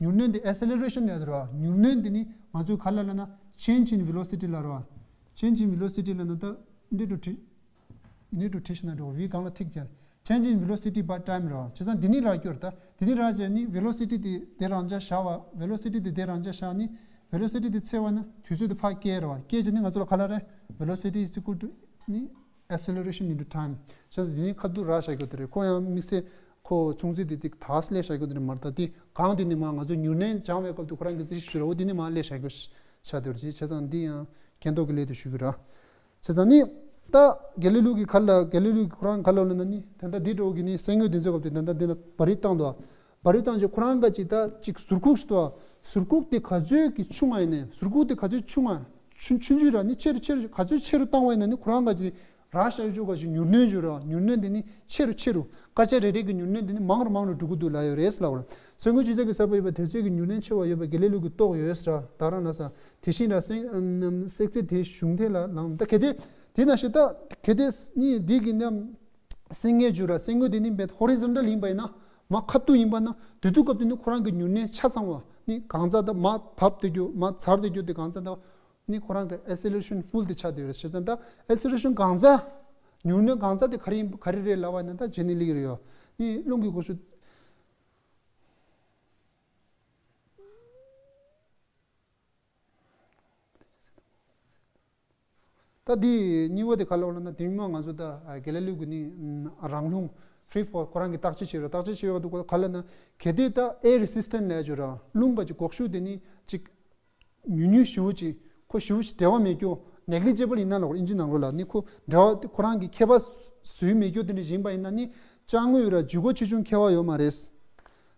མྱུར་གནོན་དེ་acceleration ཡོད་རེད་བ། མྱུར་གནོན་དེ་ནི་ང་ཚོས་ག་ལ་ལབ་ན་change in velocity ལབ་རེད་བ། change in velocity ལབ་ན་ད་འདི་འགྲོ་བྲིས། འདི་འགྲོ་བྲིས་ཤིག་ན་འགྲོ་བི་གང་ལ་ཐིག་བྱས། change in velocity by time རེད་བ། བྱས་ཙང་འདི་ནི་རག་རྒྱུ་རེད་ད། འདི་ནི་རག་བྱས་ནི་velocity དེ་དེ་རང་འཇགས་བཞག་བ། velocity དེ་དེ་རང་འཇགས་བཞག་ནི་velocity དེ་ཚད་པ་ན་དུས་ཚོད་དེ་ཕར་བསྐྱལ་རེད་བ། བསྐྱལ་བྱས་ནི་ང་ཚོ་ལ་ག་ལ་རེད། velocity is equal to ནི། acceleration into time བྱས་ཙང་འདི་ནི་ཁ་ཐུག་རག་བཞག་རྒྱུ་དེ་རེད། ཁོ་ཡང་དམིགས་བསལ་ཁོ་མཚུངས་ཚད་དེ་ཏིག་ཏག་སླེབས་བཞག་རྒྱུ་དེ་རེད་མ་རེད་ད། དེ་གང་དེ་ནི་མ་ང་ཚོ་མྱུར་གནོན་སྦྱང་བའི་སྐབས་དུ་ཁོ་རང་གི་རྩིས་ཞུ་རེད། འོ་དེ་ནི་མ་སླེབས་བཞག་རྒྱུ་ཆགས་བསྡད་རེད། བྱས་ཙང་འདི་ཡང་མཁྱེན་རྟོགས་ཀྱི་སླད་དུ་ཞུ་གི་རེད། བྱས་ཙང་ནི་ད་གེ་ལི་ལིའུ་གི་ག་ལ་གེ་ལི་ལིའུ་གི་ཁོ་རང་ག་ལ་ལབ་ན་ནི་ད་ལྟ་འདི་འདྲ་བོ་གི་ནི་གསེར་དངུལ་འདི་ཚོའི་སྐབས་དུ་ད་ལྟ་འདི་ན་བ་རི་བཏང་འདུག་བ་རི་བཏང་རྗེས་ཁོ་རང་ག་ཅིག་ད་ཅིག་ཟུར་ཁུག་ཞིག་འདུག་ཟུར་ཁུག་དེ་ག་ཚོད་ཀྱི་ཆུང་བ་ཡིན་ནའི་ཟུར་ཁུག་དེ་ག་ཚོད་ཆུང་བ་ཆུང་ཆུང་ཆུང་ར་ནི་ཆེ་རུ་ཆེ་རུ་ག་ཚོད་ཆེ་རུ་བཏང་བ་ཡིན་ན་ནི་ཁོ་རང་ག་ཅིག་ར་ཤ་ཡོད་ཅོག་ག་ཅིག་མྱུར་སྣོན་བྱོས་ར། མྱུར་སྣོན་དེ་ནི་ཆེ་རུ་ཆེ་རུ་སྐར་ཆ་རེ་རེ་གི་མྱུར་སྣོན་དེ་ནི་མང་རུ་མང་རུ་འགྲོ་གི་འདུག་ལབ་ཡོད་རེད་ལབ་པ་རེད། སོན་ཀུན་ཅི་ཟེར་གི་ཟེར་བ་ཡོད་པ་དེ་ཚོད་ཀྱི་མྱུར་སྣོན་ཆེ་བ་ཡོད་པ་དགེ་ལེགས་ལུགས་ཀྱི་རྟོགས་ཡོད་ཟེར་ར། ད་རང་ལ་ས་དེ་བཞིན་ར་སེང་སྲེག་རྫས་དེ་གཞུང་དེ་ལ་ལངས་ད་གལ་ཏེ་དེ་ན་ཤི་ད་གལ་ཏེ་ནི་འདི་གི་ནམ། སེང་གེ་བྱོས་ར། སེང་གེ་དེ་ནི་བེད་ཧོ་རི་ཛོན་ཊལ་ཡིན་པ་ཡིན་ན། མ་ཁ་ཐུག་ཡིན་པ་ན་དེ་དུས་སྐབས་དེ་ནི་ཁོ་རང་གི་མྱུར་སྣོན་ཆ་ཚང་བ་ནི་གང་ཚ་ད་མ་བབས་དེ་རྒྱུ་མ་ཚར་དེ་རྒྱུ་དེ་གང་ཚ་ད་ནི་ཁོ་རང་གི་ཨེ་སི་ལེ་རེ་ཤན་ཧྥུལ་དེ་ཆགས་དེ་ཡོད་རེད། བྱས་ཙང་ད་ཨེ་སི་ལེ་རེ་ཤན་གང་ཚ་མྱུར་སྣོན་གང་ཚ་དེ་ག་རེ་ཡིན་ག་རེ་རེད་ལབ་པ་ཡིན་ན་ད་ཇེ་ནི་ལིག་རེད་ཡོད་ནི་རླུང་གི་གོ་ཤུ། ད་འདི་གཉིས་པ་དེ་ག་ལ་ལབ་ན་དེ་མིན་ང་ཚོ་ད་དགེ་ལེགས་ལུགས་ཀྱི་ནི་རང་རླུང་ཧྥི་རི་ཕོལ་ཁོ་རང་གི་བརྟག་དཔྱད་བྱེད་རོགས། བརྟག་དཔྱད་བྱེད་ཡོད་འདུག་ག་ལ་ན་གལ་ཏེ་ད་ཨེར་རེ་སི་སི་ཊེན་ཊི་ལབ་ཡ་ཅིག་ར་རླུང་ག་ཅིག་གོག་ཤུགས་དེ་ནི་ཅིག་ཉུང་ཉུང་ཞེ་པོ་ཅིག་ཁོ་ཞེ་པོ་ཅིག་འབྲེལ་བ་མེད་རྒྱུ་ནེག་ལི་ཇི་བལ་ཡིན་ན་ལོག་ཨིན་ཇི་ནང་ལོགས་ལ་ནི་ཁོ་འབྲེལ་བ་དེ་ཁོ་རང་གི་ཁྱད་པར་བཟོས་མེད་རྒྱུ་དེ་འདྲ་ཡིན་པ་ཡིན་ན་ནི་ཅ་དངོས་ར་ལྗིད་ཁོག་ཆེ་ཆུང་ཁྱད་པར་ཡོད་མ་རེད།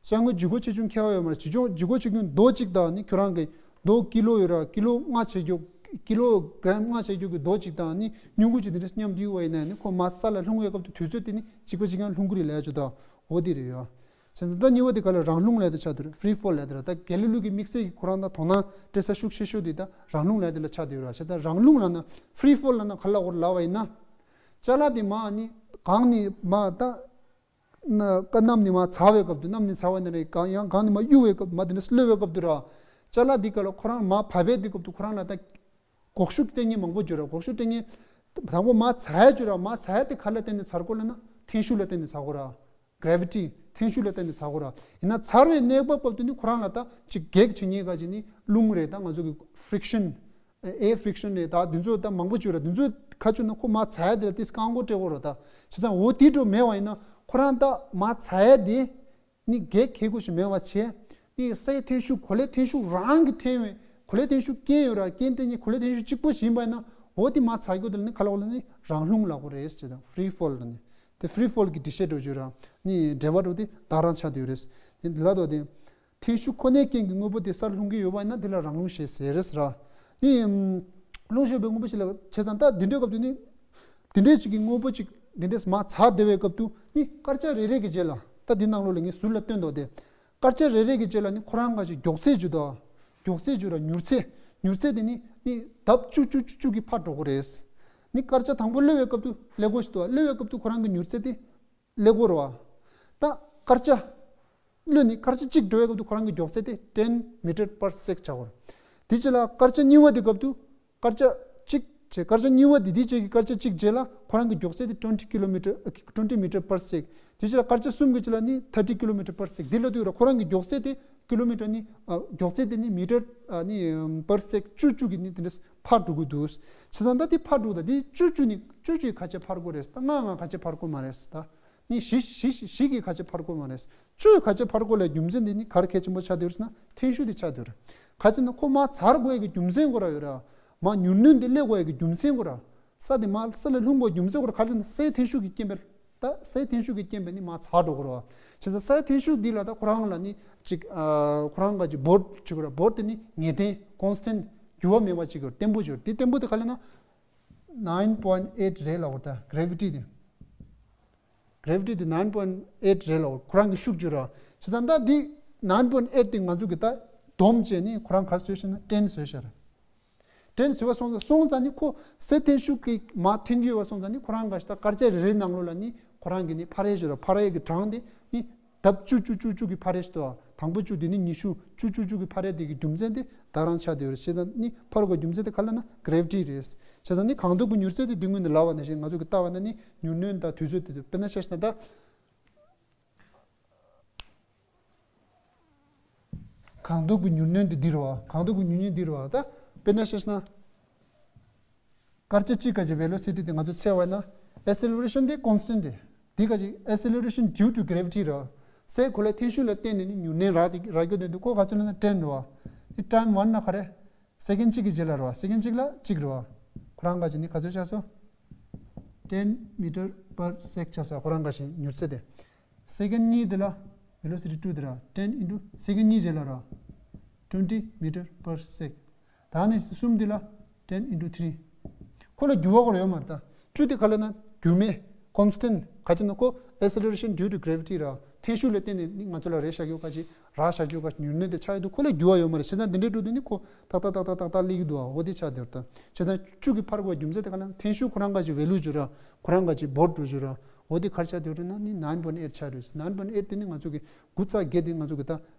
ཅ་དངོས་ལྗིད་ཁོག་ཆེ་ཆུང་ཁྱད་པར་ཡོད་མ་རེད། ལྗིད་ཁོག་ལྗིད་ཁོག་ཆེ་ཆུང་རྡོ་གཅིག་དང་ནི་ཁྱོད་རང་གི་རྡོ་ཀི་ལོ་ཡོད་ར་ཀི་ལོ་ལྔ་བྱེད་རྒྱུ་ཀི་ལོ་གྲམ་ལྔ་བྱེད་རྒྱུ་གི་རྡོ་གཅིག་དང་ནི་སྨྱུ་གུ་གཅིག་དེ་འདྲ་མཉམ་དུ་ཡོད་པ་ཡིན་ན་ནི་ཁོ་མར་ས་ལ་ལྷུང་བའི་སྐབས་དུས་ཚོད་དེ་ནི་གཅིག་པ་གཅིག་རྐྱང་ལྷུང་གི་རེད་ལབ་ཡ་ཅིག་ད་འོ་དེ་རེད་ཡ། བྱས་ཙང་ད་གཉིས་པ་དེ་ག་ལ་རང་རླུང་ལབ་ཡ་དེ་ཆགས་འདུག་ར། ཧྥི་རི་ཕོལ་ལབ་ཡ་དེ་ར། ད་དགེ་ལེགས་ལུགས་ཀྱི་དམིགས་བསལ་གྱི་ཁོ་རང་ད་དོ་སྣང་སྤྲད་ས་ཤུགས་ཆེ་ཤོས་དེ་ད་རང་རླུང་ལབ་ཡ་དེ་ལ་ཆགས་འདུག་ར། བྱས་ཙང་རང་རླུང་ལབ་ན་ཧྥི་རི་ཕོལ་ལབ་ན་ག་ལ་འོར་ལབ་པ་ཡིན་ན། ཅ་ལག་དེ་མར་ནི་གང་ནི་མར་ད། ན་ཀ་གནམ་ནས་མར་ཚ་བའི་སྐབས་དུ་གནམ་ནས་ཚ་བ་ནི་རེད། གང་ཡང་གང་ནས་མར་གཡུག་པའི་སྐབས་མར་དེ་འདྲ་གློད་པའི་སྐབས་དུ་ར། ཅ་ལག་འདི་ག་ལ་ཁོ་རང་མར་བབས་པའི་དུས་སྐབས་དུ་ཁོ་རང་ལ་ད་གོག་ཤུགས་སྤྲད་མཁན་མང་པོ་བྱོས་ར། གོག་ཤུགས་སྤྲད་མཁན་དང་པོ་མར་ཚ་ཡ་བྱོས་ར། མར་ཚ་ཡ་དེ་ག་ལ་བརྟེན་ནས་ཚ་གོ་ལབ་ན་འཐེན་ཤུགས་ལ་བརྟེན་ནས་ཚ་གོ་ར། གྷ་རེ་ཝི་ཊི་འཐེན་ཤུགས་ལ་བརྟེན་ནས་ཚ་གོ་ར། ཡིན་ན་ཚ་བའི་གནས་བབ་སྐབས་དུ་ནི་ཁོ་རང་ལ་ད་ཅིག་གེགས་བྱེད་མཁན་ག་ཅིག་ནི་རླུང་རེད། ད་ང་ཚོ་གི་ཕི་རིག་ཤན། ཨེ་ཕི་རིག་ཤན་རེད། ད་འདི་ཚོ་ད་མང་པོ་བྱོས་ར། འདི་ཚོ་ག་བྱོས་ན་ཁོ་མར་ཚ་ཡ་དེ་ལ་ཏིས་རྐང་འཁོར་སྤྲད་དགོས་ར། ད་བྱས་ཙང་འོ་དེ་འགྲོ་མེད་པ་ཡིན་ན་ཁོ་རང་ད་མར་ཚ་ཡ་དེ་ནི་གེགས་ཁེལ་དགོས་ཞིག་མེད་པ་བྱས་ནི་སའི་འཐེན་ཤུགས་གོ་ལའི་འཐེན་ཤུགས་རང་གི་འཐེན་བས་གོ་ལའི་འཐེན་ཤུགས་རྐྱེན་ཡོད་ར། རྐྱེན་སྤྲད་མཁན་གོ་ལའི་འཐེན་ཤུགས་གཅིག་པོ་ཞིག་ཡིན་པ་ཡིན་ན་འོ་དེ་མར་ཚ་རྒྱུ་དེ་ལ་ནི་ག་ལ་འོ་ལ་ནི་རང་རླུང་ལབ་དགོས་རེད་ཟེར། ད་ཧྥི་རི་ཕོལ་ལ་ནི་དེ་ཧྥི་རི་ཕོལ་གི་འགྲེལ་བཤད་འགྲོ་བྱོས་ར། ནི་འབྲེལ་བ་འགྲོ་དེ་ད་རང་ཆགས་བསྡད་ཡོད་རེད། ནི་ལབ་དོ་དེ། འཐེན་ཤུགས་ཁོ་ནའི་རྐྱེན་གྱིས་དངོས་པོ་དེ་སར་ལྷུང་གི་ཡོད་པ་ཡིན་ན་དེ་ལ་རང་རླུང་ཞེས་ཟེར་རེད་ཟེར་ར། ནི། རླུང་ཞེས་པའི་དངོས་པོ་ཞིག་ལ་བྱས་ཙང་ད་འདི་འདྲའི་སྐབས་དུ་ནི། འདི་འདྲའི་ཅིག་གི་དངོས་པོ་ཅིག་འདི་འདྲས་མར་ཚ་བསྡད་པའི་སྐབས་དུ་ནི་སྐར་ཆ་རེ་རེ་གི་རྗེས་ལ་ད་འདི་ནང་ལོགས་ལ་ངས་ཟུར་ལ་སྟོན་དོ་དེ། སྐར་ཆ་རེ་རེ་གི་རྗེས་ལ་ནི་ཁོ་རང་ག་ཅིག་མགྱོགས་ཚད་བྱོས་དོ། མགྱོགས་ཚད་བྱོས་ར་མྱུར་ཚད། མྱུར་ཚད་དེ་ནི་ནི་ལྡབ་བཅུ་བཅུ་བཅུ་བཅུ་གི་ཕར་འགྲོ་གི་རེད། ནི་སྐར་ཆ་དང་པོ་སླེབས་པའི་སྐབས་དུ་སླེབས་དགོས་ཞིག་དོ། སླེབས་པའི་སྐབས་དུ་ཁོ་རང་གི་མྱུར་ཚད་དེ། ཀླད་ཀོར་བ། ད་སྐར་ཆ། གློད་ནི་སྐར་ཆ་གཅིག་འགྲོ་བའི་སྐབས་དུ་ཁོ་རང་གི་མགྱོགས་ཚད་དེ་ten meter per sec ཆགས་ཀོར། དེ་རྗེས་ལ་སྐར་ཆ་གཉིས་པ་དེ་སྐབས་དུ་སྐར་ཆ་གཅིག་བྱས་སྐར་ཆ་གཉིས་པ་དེ་དེ་རྗེས་ཀྱི་སྐར་ཆ་གཅིག་རྗེས་ལ་ཁོ་རང་གི་མགྱོགས་ཚད་དེ twenty kilometer twenty meter per sec། དེ་རྗེས་ལ་སྐར་ཆ་གསུམ་གྱི་རྗེས་ལ་ནི་thirty kilometer per sec། དེ་ལ་དུས་ར་ཁོ་རང་གི་མགྱོགས་ཚད་དེ་ཀི་ལོ་མི་ཊར་ནི་མགྱོགས་ཚད་དེ་ནི་མི་ཊར་ནི་per sec བཅུ་བཅུ་གི་ནི་དེ་འདྲ་ཕར་འགྲོ་གི་འདུག་བྱས་ཙང་ད་དེ་ཕར་འགྲོ་ད་དེ་བཅུ་བཅུ་ནི་བཅུ་བཅུའི་ཁ་ཆེ་ཕར་གོ་རེད། ད་ལྔ་ལྔ་ཁ་ཆེ་ཕར་གོ་མ་རེད་ད། ནི་བཞི་བཞི་བཞི་གི་ཁ་ཆེ་ཕར་གོ་མ་རེད། བཅུའི་ཁ་ཆེ་ཕར་གོ་ལ་རྒྱུ་མཚན་དེ་ནི་ག་རེ་གལ་ཆེན་པོ་ཆགས་བསྡད་ཡོད་ཟེར་ན་འཐེན་ཤུགས་དེ་ཆགས་བསྡད་ཡོད་རེད། ག་ཅི་ན་ཁོ་མར་ཚར་དགོས་ཡ་གི་རྒྱུ་མཚན་ཁོ་ར་ཡོད་ར། མར་མྱུར་སྣོན་དེ་སླེབས་དགོས་ཡ་གི་རྒྱུ་མཚན་ཁོ་ར། ས་དེ་མར་ས་ལ་ལྷུང་དགོས་རྒྱུ་མཚན་ཁོ་ར་ག་རེ་ཟེར་ན་སའི་འཐེན་ཤུགས་ཀྱི་རྐྱེན་པས། ད་སའི་འཐེན་ཤུགས་ཀྱི་རྐྱེན་པས་ནི་མར་ཚར་འགྲོ་གི་རེད་བ། བྱས་ཙང་སའི་འཐེན་ཤུགས་འདི་ལ་ད་ཁོ་རང་ལ་ནི་ཅིག་ཨ་ཁོ་རང་ག་ཅིག་བོར་ཅིག་ར་བོར་དེ་ནི་ངེས་གཏན་constant འགྱུར་བ་མེད་པ་ཅིག་ཡོད་བརྟན་པོ་ཅིག་ཡོད། དེ་བརྟན་པོ་དེ་ག་ལ་ན་nine point eight རེད་ལབ་པ་ད་gravity དེ། gravity དེ་nine point eight རེད་ལབ་པ་ཁོ་རང་གི་ཤུགས་ཅིག་ར། བྱས་ཙང་ད་འདི་nine point eight དེ་ང་ཚོ་གི་ད་སྡོམ་བྱས་ནི་ཁོ་རང་ག་རེ་བཟོས་ཤག་ན་ten བཟོས་ཤག་ར། དྲན་ཟེར་བ་སོང་ཙང་སོང་ཙང་ནི་ཁོ་སའི་འཐེན་ཤུགས་ཀྱིས་མར་འཐེན་གྱི་ཡོད་པ་སོང་ཙང་ནི་ཁོ་རང་ག་ཞིག་ད་སྐར་ཆ་རེ་རེའི་ནང་ལོགས་ལ་ནི་ཁོ་རང་གི་ནི་འཕར་ཡས་ཞིག་ར་འཕར་ཡས་ཀྱི་གྲངས་དེ་ནི་ལྡབ་བཅུ་བཅུ་བཅུ་བཅུ་གི་འཕར་ཡས་ཞིག་འདུག་དང་པོ་བཅུ་དེ་ནི་ཉི་ཤུ་བཅུ་བཅུ་བཅུ་གི་འཕར་ཡས་དེ་གི་རྒྱུ་མཚན་དེ་ད་རང་ཆགས་བསྡད་ཡོད་རེད། བྱས་ཙང་ནི་འཕར་དགོས་རྒྱུ་མཚན་དེ་ག་ལ་ན་gravity རེད། བྱས་ཙང་ནི་གང་དུ་གི་མྱུར་ཚད་དེ་འདི་སྔོན་ནས་ལབ་པ་ནང་བཞིན་ང་ཚོ་གི་ལྟ་བ་ན་ནི་མྱུར་སྣོན་དང་དུས་ཚོད་དེ་དུས་དཔེར་ན་ཆ་བཞག་ན་ད། གང་དུ་གི་མྱུར་སྣོན་དེ་འདི་རེད་བ། གང་དུ་གི་མྱུར་སྣོན་འདི་རེད་བ། ད་དཔེར་ན་ཆ་བཞག་ན། སྐར་ཆ་གཅིག་ག་གི་velocity དེ་ང་ཚོ་འཚོལ་བ་ན་acceleration དེ་constant རེད། འདི་ག་གི་acceleration due to gravity རེད་བ། སའི་གོ་ལའི་འཐེན་ཤུགས་ལ་བརྟེན་ནས་ནི་མྱུར་སྣོན་རག་དེ་རག་རྒྱུ་དེ་འདུག་ཁོ་ག་ཚོད་ན་ten རེད་བ། དེ་time one ན་ག་རེ། སེ་ཀེན་གཅིག་གི་རྗེས་ལ་རེད་བ། སེ་ཀེན་གཅིག་ལ་གཅིག་རེད་བ། ཁོ་རང་ག་གི་ནི་ག་ཚོད་ཆགས་སོང་། ten meter per sec ཆགས་སོང་ཁོ་རང་ག་གི་མྱུར་ཚད་དེ། སེ་ཀེན་གཉིས་དེ་ལ་ velocity two དེ་ར་ten into second གཉིས་རྗེས་ལ་ར་twenty meter per sec། ད་ནི་གསུམ་འདི་ལ་ten into three། ཁོ་ལ་འགྱུར་བ་ཁོ་ར་ཡོད་མ་རེད་ད། བཅུ་དེ་ག་ལ་ན་འགྱུར་མེད་constant། ག་ཅི་ན་ཁོ་acceleration due to gravity ར། འཐེན་ཤུགས་ལ་བརྟེན་ནས་ནི་ང་ཚོ་ལ་རེད་བཞག་ཡོད་ག་ཅི་ར་བཞག་ཡོད་ག་ཅི་ཉུང་ནུས་དེ་ཆགས་ཡོད་དུས་ཁོ་ལ་འགྱུར་བ་ཡོད་མ་རེད། བྱས་ཙང་འདི་འདྲའི་འགྲོ་དུས་ནི་ཁོ་ཏག་ཏག་ཏག་ཏག་ཏག་སླེབས་ཀྱི་འདུག་ཨ། འོ་དེ་ཆགས་བསྡད་ཡོད་རེད་ད། བྱས་ཙང་བཅུ་གི་འཕར་དགོས་རྒྱུ་མཚན་དེ་ག་ལ་ན་འཐེན་ཤུགས་ཁོ་རང་ག་ཅི་value བྱོས་ར། ཁོ་རང་ག་ཅི་བོར་འགྲོ་བྱོས་ར། འོ་དེ་ག་རེ་ཆགས་བསྡད་ཡོད་རེད་ན་ནི་nine point eight ཆགས་རེད། nine point eight དེ་ནི་ང་ཚོ་གི་དགུ་རྩ་བརྒྱད་དེ་ང་ཚོ་གི་ད་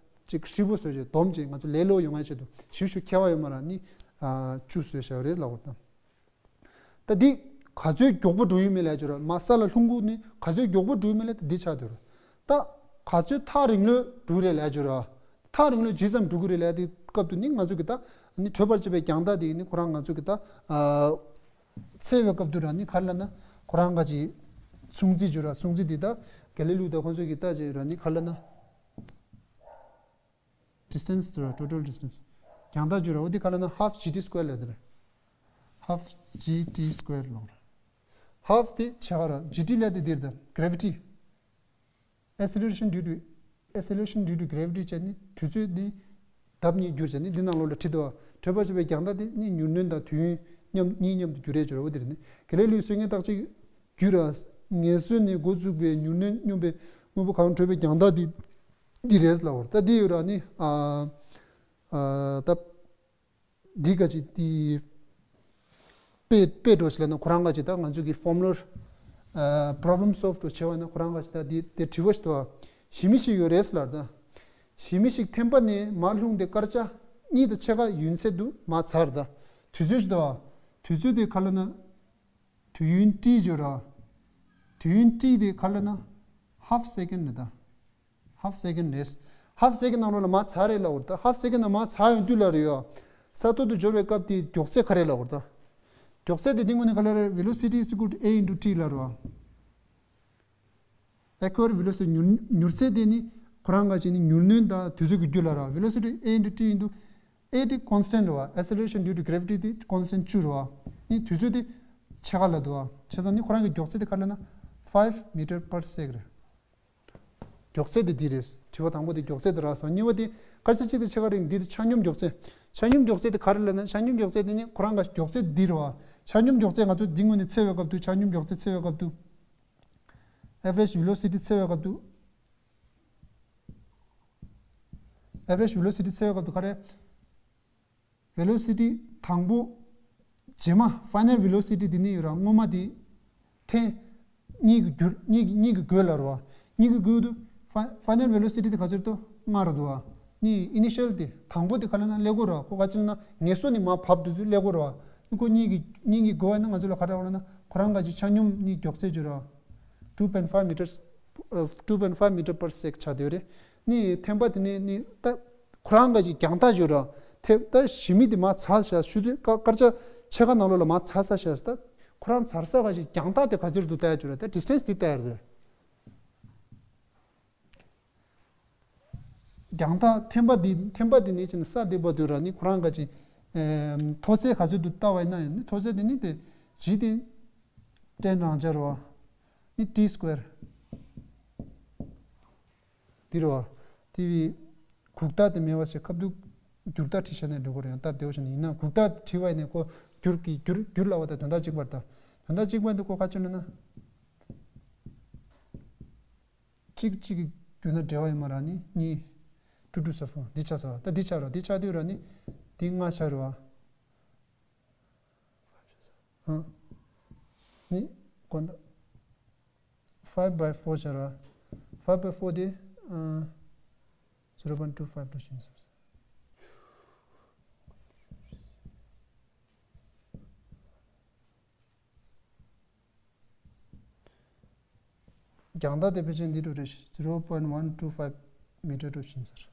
ཅིག་ཧྲིལ་པོ་བཟོས་བྱས་སྡོམ་བྱས་ང་ཚོ་ལས་སླ་པོ་ཡོང་ཡ་ཆེད་དུ་ཞིབ་ཞིབ་མཁས་པ་ཡོད་མ་ར་ནི་བཅུ་བཟོས་བཞག་རེད་ལབ་པ་དང་། ད་འདི་ག་ཚོད་མགྱོགས་པོ་འགྲོ་ཡོད་མེད་ལབ་ཡ་ཅིག་ཡོད་ར། མར་ས་ལ་ལྷུང་གི་ནི་ག་ཚོད་མགྱོགས་པོ་འགྲོ་ཡོད་མེད་ལབ་ཡ་དེ་འདི་ཆགས་བསྡད་ཡོད་ར། ད་ག་ཚོད་ཐག་རིང་ལོས་འགྲོ་གི་རེད་ལབ་ཡ་ཅིག་ཡོད་ར། ཐག་རིང་ལོས་ཇི་ཙམ་འགྲོ་གི་རེད་ལབ་ཡ་དེ་སྐབས་དུ་ནི་ང་ཚོ་གི་ད་ནི་འཕྲོད་པར་བྱེད་པའི་རྒྱང་ཐག་དེ་ནི་ཁོ་རང་ང་ཚོ་གི་ད་ཨ་འཚོལ་བའི་སྐབས་དུ་ར་ནི་ག་རེ་ལབ་ན་ཁོ་རང་ག་ཅི་མཚུངས་རྩིས་ཅིག་ཡོད་ར། མཚུངས་རྩིས་དེ་ད་ག་ལེ་ལིའུ་དང་ཁོང་ཚོ་གི་ད་ཅིག་ཡོད་ར་ནི་ག་རེ་ལབ་ན། distance དེ་ར། total distance རྒྱང་ཐག་བརྗོད་ར། འོ་དེ་ག་ལ་ན་half G T square ལབ་དེ་རེད། half G T square ལོ། half དེ་ཆ་ག་ར། G T ལབ་དེ་དེ་རེད་ད། gravity acceleration due to acceleration due to gravity བྱས་ནི་དུས་ཚོད་འདི་ལྡབ་གཉིས་བསྒྱུར་བྱས་ནི་འདི་ནང་ལོགས་ལ་ཁྲིད་དོ། འཕྲོད་པར་བྱེད་པའི་རྒྱང་ཐག་དེ་ནི་མྱུར་སྣོན་དང་དུས་ཡུན་མཉམ་གཉིས་མཉམ་དུ་བསྒྱུར་རེས་བྱོས་ར། འོ་དེ་རེད་ནི་ག་ལེ་ལིའུ་སྲོལ་ངན་རྟགས་གཅིག་བརྒྱུད་ར། ངལ་གསོ་ནས་འགོ་བཙུགས་པའི་མྱུར་སྣོན་སྙོམས་པའི་དངོས་པོ་གང་འཕྲོད་པའི་རྒྱང་ཐག་འདི་འདི་རེད་ལབ་པ་རེད། ད་འདི་ཡོད་ར་ནི་ཨ་ཨ་ད་འདི་ག་ཅི་འདི་དཔེ་དཔེ་འགྲོ་ཞིག་ལབ་ན་ཁོ་རང་ག་ཅི་ད་ང་ཚོ་གི་formula ཨ་problem solve འགྲོ་བྱེད་པ་ན་ཁོ་རང་ག་ཅི་ད་འདི་དེ་དྲི་བ་ཞིག་འདུག་ཨ། ཞི་མི་ཞིག་ཡོད་རེད་ལབ་ད། ཞི་མི་ཞིག་ཐེམ་པ་ནས་མར་ལྷུང་སྟེ་སྐར་ཆ་གཉིས་དང་ཕྱེད་ཀ་ཡུན་ཚད་དུ་མར་འཛེགས་ད། དུས་ཚོད་ཞིག་འདུག་ཨ། དུས་ཚོད་དེ་ག་ལབ་ན། དུས་ཡུན་ཏི་ཡོད་ར། དུས་ཡུན་ཏི་དེ་ག་ལབ་ན་half second རེད་ད། half second རེད། half second ནང་ལོགས་ལ་མར་འཛེགས་རེད་ལབ་པ་རེད་ད། half second ནང་མར་འཛེགས་ཡོང་དུས་ལ་རེད་ཡོ། ས་ཐོག་ཏུ་འབྱོར་བའི་སྐབས་དེའི་མགྱོགས་ཚད་ག་རེ་ལབ་པ་རེད་ད། མགྱོགས་ཚད་དེ་འདི་དངོས་གནས་ག་ལ་རེད། velocity is equal to a into t ལབ་རེད་བ། equal velocity མྱུར་མྱུར་ཚད་དེ་ནི་ཁོ་རང་ག་ཅི་ནི་མྱུར་སྣོན་དང་དུས་ཚོད་ཀྱི་རྒྱུ་ལ་ར། velocity a into t into a དེ་constant རེད་བ། acceleration due to gravity དེ་constant བཅུ་རེད་བ། ནི་དུས་ཚོད་དེ་ཕྱེད་ཀ་ལ་འདུག་བ། བྱས་ཙང་ནི་ཁོ་རང་གི་མགྱོགས་ཚད་དེ་ག་རེ་ལབ་ན་five meter per sec རེད། མགྱོགས་ཚད་དེ་འདི་རེད། དྲི་བ་དང་པོ་དེ་མགྱོགས་ཚད་དེ་རག་སོང་། གཉིས་པ་དེ་སྐར་ཆ་གཅིག་དང་ཕྱེད་ཀ་རིང་འདི་རེད། ཆ་སྙོམས་མགྱོགས་ཚད། ཆ་སྙོམས་མགྱོགས་ཚད་དེ་ག་རེ་ལབ་ན་ཆ་སྙོམས་མགྱོགས་ཚད་དེ་ནི་ཁོ་རང་ག་མགྱོགས་ཚད་འདི་རེད་བ། ཆ་སྙོམས་མགྱོགས་ཚད་ང་ཚོ་འདི་དངོས་གནས་འཚོལ་བའི་སྐབས་དུ་ཆ་སྙོམས་མགྱོགས་ཚད་འཚོལ་བའི་སྐབས་དུ། average velocity འཚོལ་བའི་སྐབས་དུ། average velocity འཚོལ་བའི་སྐབས་དུ་ག་རེ། velocity དང་པོ། རྗེས་མ་final velocity དེ་ནི་ཡོད་ར། སྔོན་མ་དེ་འཐེན། གཉིས་ཀྱི་བསྒྱུར། གཉིས་ཀྱི་གཉིས་ཀྱི་བགོས་ལ་རེད་བ། གཉིས་ཀྱི་བགོས་དུས་ཕ་final velocity དེ་ག་ཚོད་འདུག་ལྔ་རེད་འདུག་བ། གཉིས་initial དེ་དང་པོ་དེ་ག་ལབ་ན་ཀླད་ཀོར་ར། ཁོ་ག་ཅི་ལབ་ན་ངལ་གསོ་ནས་མར་བབས་འགྲོ་དུས་ཀླད་ཀོར་ར་བ། ཁོ་གཉིས་ཀྱི་གཉིས་ཀྱི་བགོས་ན་ང་ཚོ་ལ་ག་རེ་ལབ་ན་ཁོ་རང་ག་ཅི་ཆ་སྙོམས་གཉིས་མགྱོགས་ཚད་བརྗོད་ར། two point five meters ཨ། two point five meter per sec ཆགས་བསྡད་ཡོད་རེད། ནི་ཐེམ་པ་དེ་ནས་ནི་ད་ཁོ་རང་ག་ཅིག་རྒྱང་ཐག་བརྗོད་ར། ཐེ་ད་ཞི་མི་དེ་མར་འཛེགས་བཞག་ཆུ་ཚོད་སྐར་སྐར་ཆ་ཕྱེད་ཀ་ནང་ལོགས་ལ་མར་འཛེགས་ས་བཞག་ད། ཁོ་རང་འཛེགས་ས་ག་ཅིག་རྒྱང་ཐག་དེ་ག་ཚོད་འདུག་ལྟ་ཡ་བརྗོད་ར། ད་distance དེ་ལྟ་ཡ་རེད། རྒྱང་ཐག་ཐེམ་པ་དེ་ཐེམ་པ་དེ་ནས་ཕྱིན་ས་དེ་བར་དུ་ར་ནི་ཁོ་རང་ག་ཅིག་ཨེམ་མཐོ་ཚད་ག་ཚོད་འདུག་ལྟ་བ་ཡིན་ན་ཡང་ནི་མཐོ་ཚད་དེ་ནི་དེ་ཇི་དེ་ཊེན་རང་འཇགས་རེད་བ། ནི་ཏི་སྐུ་ཝེར། འདི་རེད་བ། དེ་བས་གུག་རྟགས་དེ་མེད་པ་བྱས་ཁ་ཐུག་འགྱུར་རྟགས་བྲིས་བྱས་ནས་འགྲོ་དགོས་རེད། ཡང་སྟབས་བདེ་བོ་བྱས་ནས་ཡིན་ན་གུག་རྟགས་བྲིས་པ་ཡིན་ནའི་ཁོ་འགྱུར་གྱི་འགྱུར་འགྱུར་སླ་བ་དང་དོན་དག་གཅིག་པ་རེད་ད། དོན་དག་གཅིག་པ་འདི་ཁོ་ག་ཅི་ལབ་ན། གཅིག་གཅིག་གི་བརྒྱུད་ན་འབྲེལ་བ་ཡོད་མ་རེད་ནི་གཉིས། two two seven འདི་ཆགས་ས་བ། ད་འདི་ཆགས་རེད་བ། འདི་ཆགས་དུས་ར་ནི་འདི་ལྔ་ཆགས་རེད་བ། ཨ། ནི་དགོངས་དག five by four བྱ་ར། five by four དེ་ཨ། zero point two five འགྲོ་ཕྱིན་སོང་། རྒྱང་ཐག་དེ་ཕལ་ཆེར་འདི་འདྲ་རེད། zero point one two five meter འགྲོ་ཕྱིན་ཟེར།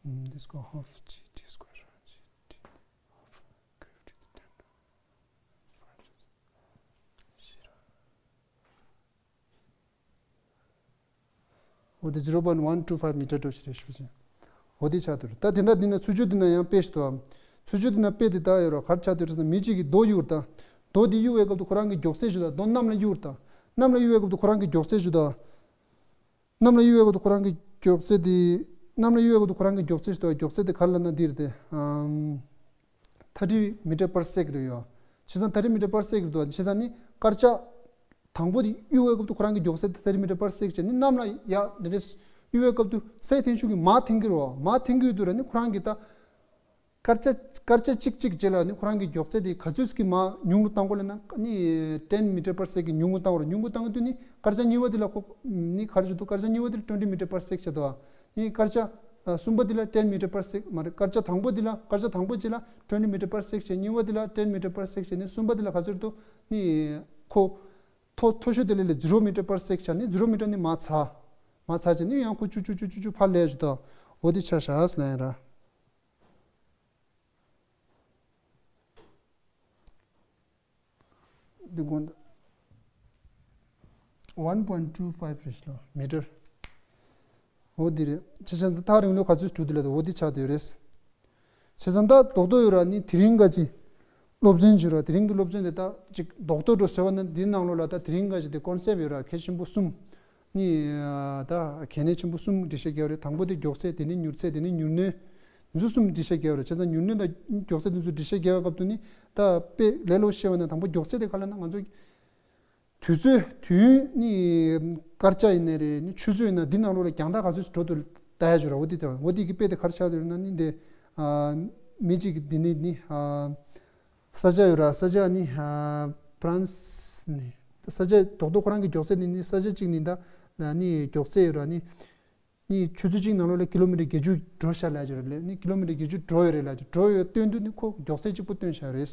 ཨམ། འདི་སྐོར་half G T square G T half gravity the ten to five zero འོ་དེ་zero point one two five meter འགྲོ་ཞིག་རེད་ཞུ་ཅིང་། འོ་དེ་ཆགས་འདུག་ད་དེ་འདྲ་འདི་ན་ཚུར་ཕྱོགས་འདི་ན་ཡང་དཔེ་ཞིག་འདུག་ཚུར་ཕྱོགས་འདི་ན་དཔེ་དེ་ལྟ་ཡོད་རོགས། ག་རེ་ཆགས་འདུག་ཟེར་ན་མི་གཅིག་གིས་རྡོ་གཡུགས་ད། རྡོ་དེ་གཡུགས་པའི་སྐབས་དུ་ཁོ་རང་གི་མགྱོགས་ཚད་ཞུ་ད། རྡོ་གནམ་ལ་གཡུགས་ད། གནམ་ལ་གཡུགས་པའི་སྐབས་དུ་ཁོ་རང་གི་མགྱོགས་ཚད་ཞུ་ད། གནམ་ལ་གཡུག་པའི་སྐབས་དུ་ཁོ་རང་གི་མགྱོགས་ཚད་དེ། གནམ་ལ་གཡུག་པའི་སྐབས་དུ་ཁོ་རང་གི་མགྱོགས་ཚད་ཞིག་འདུག་མགྱོགས་ཚད་དེ་ག་རེ་ལབ་ན་འདི་རེད་དེ། ཨམ། thirty meter per sec རེད་ཡོད། བྱས་ཙང་thirty meter per sec རེད་འདུག་བྱས་ཙང་ནི་སྐར་ཆ་དང་པོ་དེ་གཡུག་པའི་སྐབས་དུ་ཁོ་རང་གི་མགྱོགས་ཚད་དེ་thirty meter per sec བྱས་ནི་གནམ་ལ་ཡར་འདི་རེད། གཡུག་པའི་སྐབས་དུ་སའི་འཐེན་ཤུགས་ཀྱིས་མར་འཐེན་གྱི་རེད་བ། མར་འཐེན་གྱི་ཡོད་དུས་ར་ནི་ཁོ་རང་གི་ད་སྐར་ཆ་སྐར་ཆ་གཅིག་གཅིག་རྗེས་ལ་ནི་ཁོ་རང་གི་མགྱོགས་ཚད་དེ་ག་ཚོད་ཀྱིས་མར་ཉུང་རུ་བཏང་དགོས་ལབ་ན་ནི་ten meter per sec གི་ཉུང་རུ་བཏང་དགོས་རེད། ཉུང་རུ་བཏང་དུས་ནི་སྐར་ཆ་གཉིས་པ་དེ་ལ་ཁོ་ནི་ག་རེ་བྱེད་འདུག་སྐར་ཆ་གཉིས་པ་དེ་ལ་twenty meter per sec བྱེད་འདུག་ནི་སྐར་ཆ་ཨ་གསུམ་པ་དེ་ལ་ten meter per sec མ་རེད། སྐར་ཆ་དང་པོ་དེ་ལ་སྐར་ཆ་དང་པོ་རྗེས་ལ་twenty meter per sec བྱས། གཉིས་པ་དེ་ལ་ten meter per sec བྱས་ནི་གསུམ་པ་དེ་ལ་ག་ཚོད་འདུག་ནི་ཁོ་མཐོ་མཐོ་ཤོས་དེ་ལ་ལས་zero meter per sec བྱས་ནི་zero meter ནི་མར་ཚ། མར་ཚ་བྱས་ནི་ཡང་ཁོ་ཅུ་ཅུ་ཅུ་ཅུ་ཅུ་ཕར་ལས་བྱེད་འདུག་འོ་དེ་ཆ་བཞག་ལབ་ཡིན་ར། འདི་དགོངས་དག one point two five རེད་ལོ་མི་ཊར། འོ་འདི་རེད། བྱས་ཙང་ད་ཐག་རིང་ལོ་ག་ཚོད་འགྲོ་འདི་ལ་འོ་འདི་ཆགས་བསྡད་ཡོད་རེད། བྱས་ཙང་ད་རྡོག་རྡོག་ཡོད་ར་ནི་དེ་རིང་ག་ཅི། སློབ་ཚན་བྱོས་ར་དེ་རིང་གི་སློབ་ཚན་དེ་ད་ཅིག་རྡོག་རྡོག་འགྲོ་ཟེར་བ་ན་འདི་ནང་ལོགས་ལ་ད་དེ་རིང་ག་ཅི་དེ་ཀོན་སེབ་ཡོད་ར་གལ་ཆེན་པོ་གསུམ། ནི་ད་གལ་གནད་ཆེན་པོ་གསུམ་འགྲེལ་བཤད་རྒྱག་རེད། དང་པོ་དེ་མགྱོགས་ཚད། དེ་ནི་མྱུར་ཚད། དེ་ནི་མྱུར་གནོན། འདི་ཚོ་གསུམ་འགྲེལ་བཤད་རྒྱག་རེད། བྱས་ཙང་མྱུར་གནོན་དང་མགྱོགས་ཚད་འདི་ཚོ་འགྲེལ་བཤད་རྒྱག་པའི་སྐབས་དུ་ནི་ད་དཔེ་ལས་སླ་པོ་བཤད་པ་ན་དང་པོ་མགྱོགས་ཚད་དེ་ག་ལ་ན་ང་ཚོ་དུས་ཚོད་དུས་ཡུན་ནི་སྐར་ཆ་ཡིན་ནའི་རེད། ནི་ཆུ་ཚོད་ཡིན་ན་འདི་ནང་ལོགས་ལ་རྒྱང་ཐག་ག་ཚོད་འགྲོ་འདུག་ལྟ་ཡ་བྱོས་ར། འོ་དེ་དང་འོ་དེ་གི་དཔེ་དེ་ག་རེ་ཆགས་འདུག་ན་ནི་འདི་ཨ་མི་གཅིག་གི་འདི་ནི་ནི་ཨ་ས་ཆ་ཡོད་ར། ས་ཆ་ནི་ཨ་ཕ་རན་སི་ནི་ས་ཆ་རྡོག་རྡོག་ཁོ་རང་གི་མགྱོགས་ཚད་ནི་ནི་ས་ཆ་གཅིག་ནི་ད་ནི་མགྱོགས་ཚད་ཡོད་ར་ནི། ནི་ཆུ་ཚོད་གཅིག་ནང་ལོགས་ལ་ཀི་ལོ་མི་ཊར་བརྒྱད་ཅུ་འགྲོ་ཤག་ལབ་ཀྱི་རེད། ནི་ཀི་ལོ་མི་ཊར་བརྒྱད་ཅུ་འགྲོ་ཡོད་རེད་ལབ་ཀྱི་འགྲོ་ཡོད་སྟོན་དུས་ནི་ཁོ་མགྱོགས་ཚད་གཅིག་པོ་སྟོན་ཤག་རེད།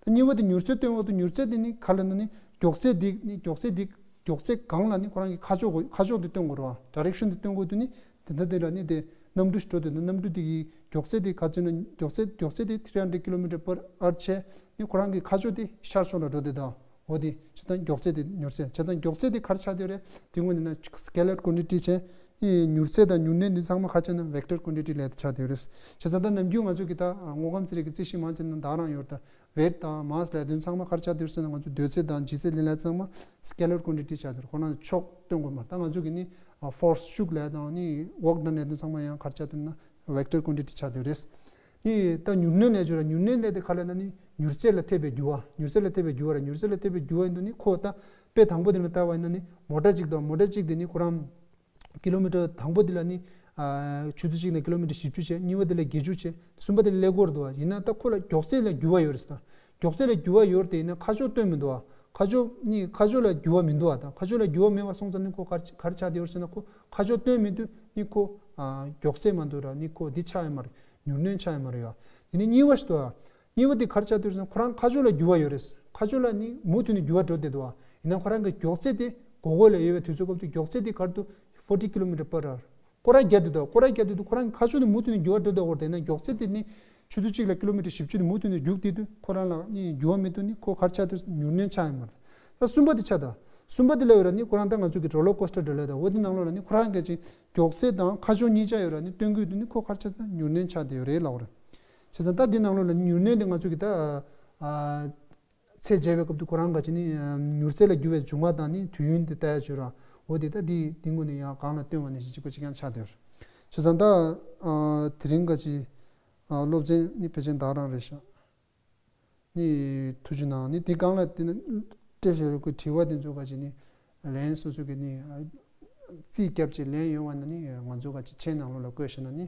ད་གཉིས་པ་དེ་མྱུར་ཚད་སྟོན་འོག་ཏུ་མྱུར་ཚད་དེ་ནི་ག་ལ་ན་ནི་མགྱོགས་ཚད་འདི་ནི་མགྱོགས་ཚད་འདི་མགྱོགས་ཚད་སྒང་ལ་ནི་ཁོ་རང་གི་ཁ་ཕྱོགས་གོ་ཁ་ཕྱོགས་དེ་སྟོན་དགོས་རེད་བ། ཌའི་རེག་ཤན་དེ་སྟོན་དགོས་དུས་ནི་དེ་འདྲ་དེ་ལ་ནི་དེ་གནམ་གྲུ་ཞིག་འགྲོ་དུས་ན་གནམ་གྲུ་དེ་གི་མགྱོགས་ཚད་དེ་ག་ཚོད་ན་མགྱོགས་ཚད་མགྱོགས་ཚད་དེ་three hundred kilometer per hour བྱས་ནི་ཁོ་རང་གི་ཁ་ཕྱོགས་དེ་ཤར་ཕྱོགས་ལ་འགྲོ་དེ་དང་། འོ་དེ་བྱས་ཙང་མགྱོགས་ཚད་དེ་མྱུར་ཚད་བྱས་ཙང་མགྱོགས་ཚད་དེ་ག་རེ་ཆགས་བསྡད་རེད། དེ་དངོས་གནས་ན་scalar quantity བྱས། ཨེ་མྱུར་ཚད་དང་མྱུར་གནོན་འདི་ཚང་མ་ག་རེ་ཆགས་ན་vector quantity ལབ་ཆགས་བསྡད་རེད། བྱས་ཙང་ད་ནམ་རྒྱུན་ང་ཚོ་གི་ད་དངོས་ཁམས་རྩིས་རིག་གི་རྩིས་གཞི་མང་ཆེ་ན་ད་རང་ཡོད་ད་weight དང་mass ལབ་དོན་ཚང་མ་ག་རེ་ཆགས་བསྡད་ཟེར་ན་ང་ཚོ་དོས་ཚད་དང་ལྗིད་ཚད་ལེན་ལ་ཚང་མ་scalar quantity ཆགས་བསྡད་རེད། ཁོ་ན་ཕྱོགས་སྟོན་དགོས་མ་ད་ང་ཚོ་གི་ནི་force ཤུགས་ལབ་དང་ནི་work done ལབ་དོན་ཚང་མ་ཡང་ག་རེ་ཆགས་བསྡད་ན་vector quantity ཆགས་བསྡད་རེད། ནི་ད་མྱུར་གནོན་ལས་བྱུང་ར་མྱུར་གནོན་ལས་དེ་ག་ལ་ན་ནི་མྱུར་ཚད་ལ་ཐེབས་པའི་འགྱུར་བ་མྱུར་ཚད་ལ་ཐེབས་པའི་འགྱུར་བ་ར་མྱུར་ཚད་ལ་ཐེབས་པའི་འགྱུར་བ་ཡིན་དུས་ནི་ཁོ་ད་དཔེ་དང་པོ་དེ་ལ་ལྟ་བ་ཡིན་ན་ནི་མོ་ཊ་གཅིག་དང་མོ་ཊ་གཅིག་དེ་ནི་ཁོ་རང་ཀི་ལོ་མི་ཊར་དང་པོ་དེ་ལ་ནི་ཨ་ཆུ་ཚོད་གཅིག་ནས་ཀི་ལོ་མི་ཊར་བཞི་བཅུ་བྱས། གཉིས་པ་དེ་ལ་བརྒྱད་ཅུ་བྱས། གསུམ་པ་དེ་ལ་ཀླད་ཀོར་འདུག་བ་ཡིན་ན་ད་ཁོ་ལ་མགྱོགས་ཚད་ལ་འགྱུར་བ་ཡོད་རེད་ད། མགྱོགས་ཚད་ལ་འགྱུར་བ་ཡོད་རེད་དེ་ཡིན་ན་ཁ་ཕྱོགས་སྟོན་མི་འདུག་བ། ཁ་ཕྱོགས་ནི་ཁ་ཕྱོགས་ལ་འགྱུར་བ་མི་འདུག་བ་ད་ཁ་ཕྱོགས་ལ་འགྱུར་བ་མེད་པ་སོང་ཙང་ནི་ཁོ་ག་རེ་ག་རེ་ཆགས་བསྡད་ཡོད་རེད་ཟེར་ན་ཁོ་ཁ་ཕྱོགས་སྟོན་མི་འདུག་ནི་ཁོ་ཨ་མགྱོགས་ཚད་མ་འདུག་ར་ནི་ཁོ་འདི་ཆགས་ཡོད་མ་རེད། མྱུར་གནོན་ཆགས་ཡོད་མ་རེད་ཡ། དེ་ནི་གཉིས་པ་ཞིག་འདུག་བ། གཉིས་པ་དེ་ག་རེ་ཆགས་འདུག་ཟེར་ན་ཁོ་རང་ཁ་ཕྱོགས་ལ་འགྱུར་བ་ཡོད་རེད། ཁ་ཕྱོགས་ལ་ནི་མུ་མཐུད་ནས་འགྱུར་བ་འགྲོ་བསྡད་འདུག་བ། ཡིན་ན་ཁོ་རང་གི་མགྱོགས་ཚད་དེ་སྒོར་སྒོར་ལ་ཡོད་པའི་དུས་ཚོད་སྐབས་དུ་མགྱོགས་ཚད་དེ་ག་རེ་འདུག forty kilometer per hour སྐོར་ར་རྒྱག་བསྡད་འདུག་སྐོར་ར་རྒྱག་བསྡད་འདུག་ཁོ་རང་གི་ཁ་ཕྱོགས་དེ་མུ་མཐུད་ནས་འགྱུར་བ་འགྲོ་བསྡད་འོར་དེ་ན་མགྱོགས་ཚད་དེ་ནི་ཆུ་ཚོད་གཅིག་ལ་ཀི་ལོ་མི་ཊར་བཞི་བཅུ་དེ་མུ་མཐུད་ནས་རྒྱུག་བསྡད་དུས་ཁོ་རང་ལ་ནི་འགྱུར་བ་མེད་དུས་ནི་ཁོ་ག་རེ་ཆགས་འདུག་མྱུར་གནོན་ཆགས་ཡོད་མ་རེད། ད་གསུམ་པ་དེ་ཆགས་ད། གསུམ་པ་དེ་ལ་ཡོད་ར་ནི་ཁོ་རང་ད་ང་ཚོ་གི་roller coaster འདྲ་ལ་ད་འོ་དེ་ནང་ལོགས་ལ་ནི་ཁོ་རང་གི་ཅིག་མགྱོགས་ཚད་དང་ཁ་ཕྱོགས་གཉིས་ཆ་ཡོད་ར་ནི་སྟོན་དགོས་དུས་ནི་ཁོ་ག་རེ་ཆགས་ད་མྱུར་གནོན་ཆགས་བསྡད་ཡོད་རེད་ལབ་པ་རེད། བྱས་ཙང་ད་འདི་ནང་ལོགས་ལ་ནི་མྱུར་གནོན་དེ་ང་ཚོ་གི་ད་ཨ་ཚད་འཇལ་བའི་སྐབས་དུ་ཁོ་རང་ག་ཅི་ནི་ཨ་མྱུར་ཚད་ལ་འགྱུར་བའི་འབྱུང་བ་དང་ནི་དུས་ཡུན་དེ་ལྟ་ཡ་བྱོས་ར་འོ་དེ་ད་འདི་འདི་ངོས་ནས་ཡང་གང་ལ་སྟོན་པ་ནས་གཞི་གཅིག་པ་གཅིག་རྐྱང་ཆགས་བསྡད་ཡོད་རེད། བྱས་ཙང་ད་ཨ་དེ་རིང་ག་ཅི་ཨ་སློབ་ཚན་ནི་ཕལ་ཆེར་ད་རང་རེད་ཤག་ནི་ཐུགས་རྗེ་གནང་ནི་དེ་གང་ལ་དེ་ནི་སྤྲད་བཞག་ཡོད་ཀྱི་དྲི་བ་དེ་ཚོ་ག་ཅི་ནི་ལན་སོ་སོ་གི་ནི་ཨ་རྩིས་བརྒྱབ་ཅིག་ལན་ཡོད་པ་ན་ནི་ང་ཚོ་ག་ཅི་མཆན་ནང་ལོགས་ལ་བཀོད་ཤེས་ན་ནི་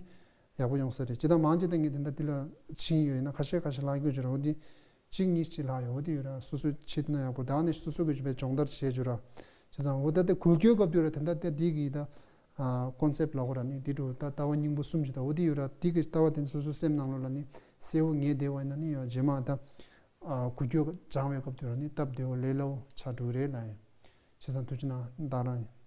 ཡག་པོ་ཡོང་ས་རེད། ཇི་ལྟར་མང་ཆེ་ད་ངས་དེ་འདྲ་དེ་ལ་ཕྱིན་ཡོད་ཡིན་ན་ཁ་ཤས་ཁ་ཤས་ལྷག་རྒྱུ་ཅིག་རེད། འོ་དེ་གཅིག་གཉིས་ཅིག་ལྷག་ཡོད་འོ་དེ་ཡོད་ར་སོ་སོ་ཆེད་དུ་ན་ཡག་པོ་ད་ནི་སོ་སོ་གི་ཅིག་པའི་སྦྱོང་བརྡར་བྱེད་རྒྱུ་ར། བྱས་ཙང་འོ་ད་ལྟ་འགུལ་སྐྱོད་སྐབས་དུ་ར་དེ་འདྲ་ད་དེ་གི་ད་ཀོན་སེབ་ལ་འོ་ར་ནི་དེ་འགྲོ་ད་ལྟ་བ་སྙིང་པོ་གསུམ་ཅིག་ད་འོ་དེ་ཡོད་ར་དེ་གི་ལྟ་བ་དེ་ནི་སོ་སོ་སེམས་ནང་ལོགས་ལ་ནི་གསལ་བོ་ངེས་བསྡད་པ་ཡིན་ན་ནི་ཡང་རྗེས་མ་ད་འགུལ་སྐྱོད་སྦྱང་བའི་སྐབས་དུ་ར་ནི་སྟབས་བདེ་བོ་ལས་སླ་བོ་ཆགས་འགྲོ་གི་རེད་ལ་ཡིན། བྱས་ཙང་ཐུགས་རྗེ་གནང་ད་རང་ཡིན།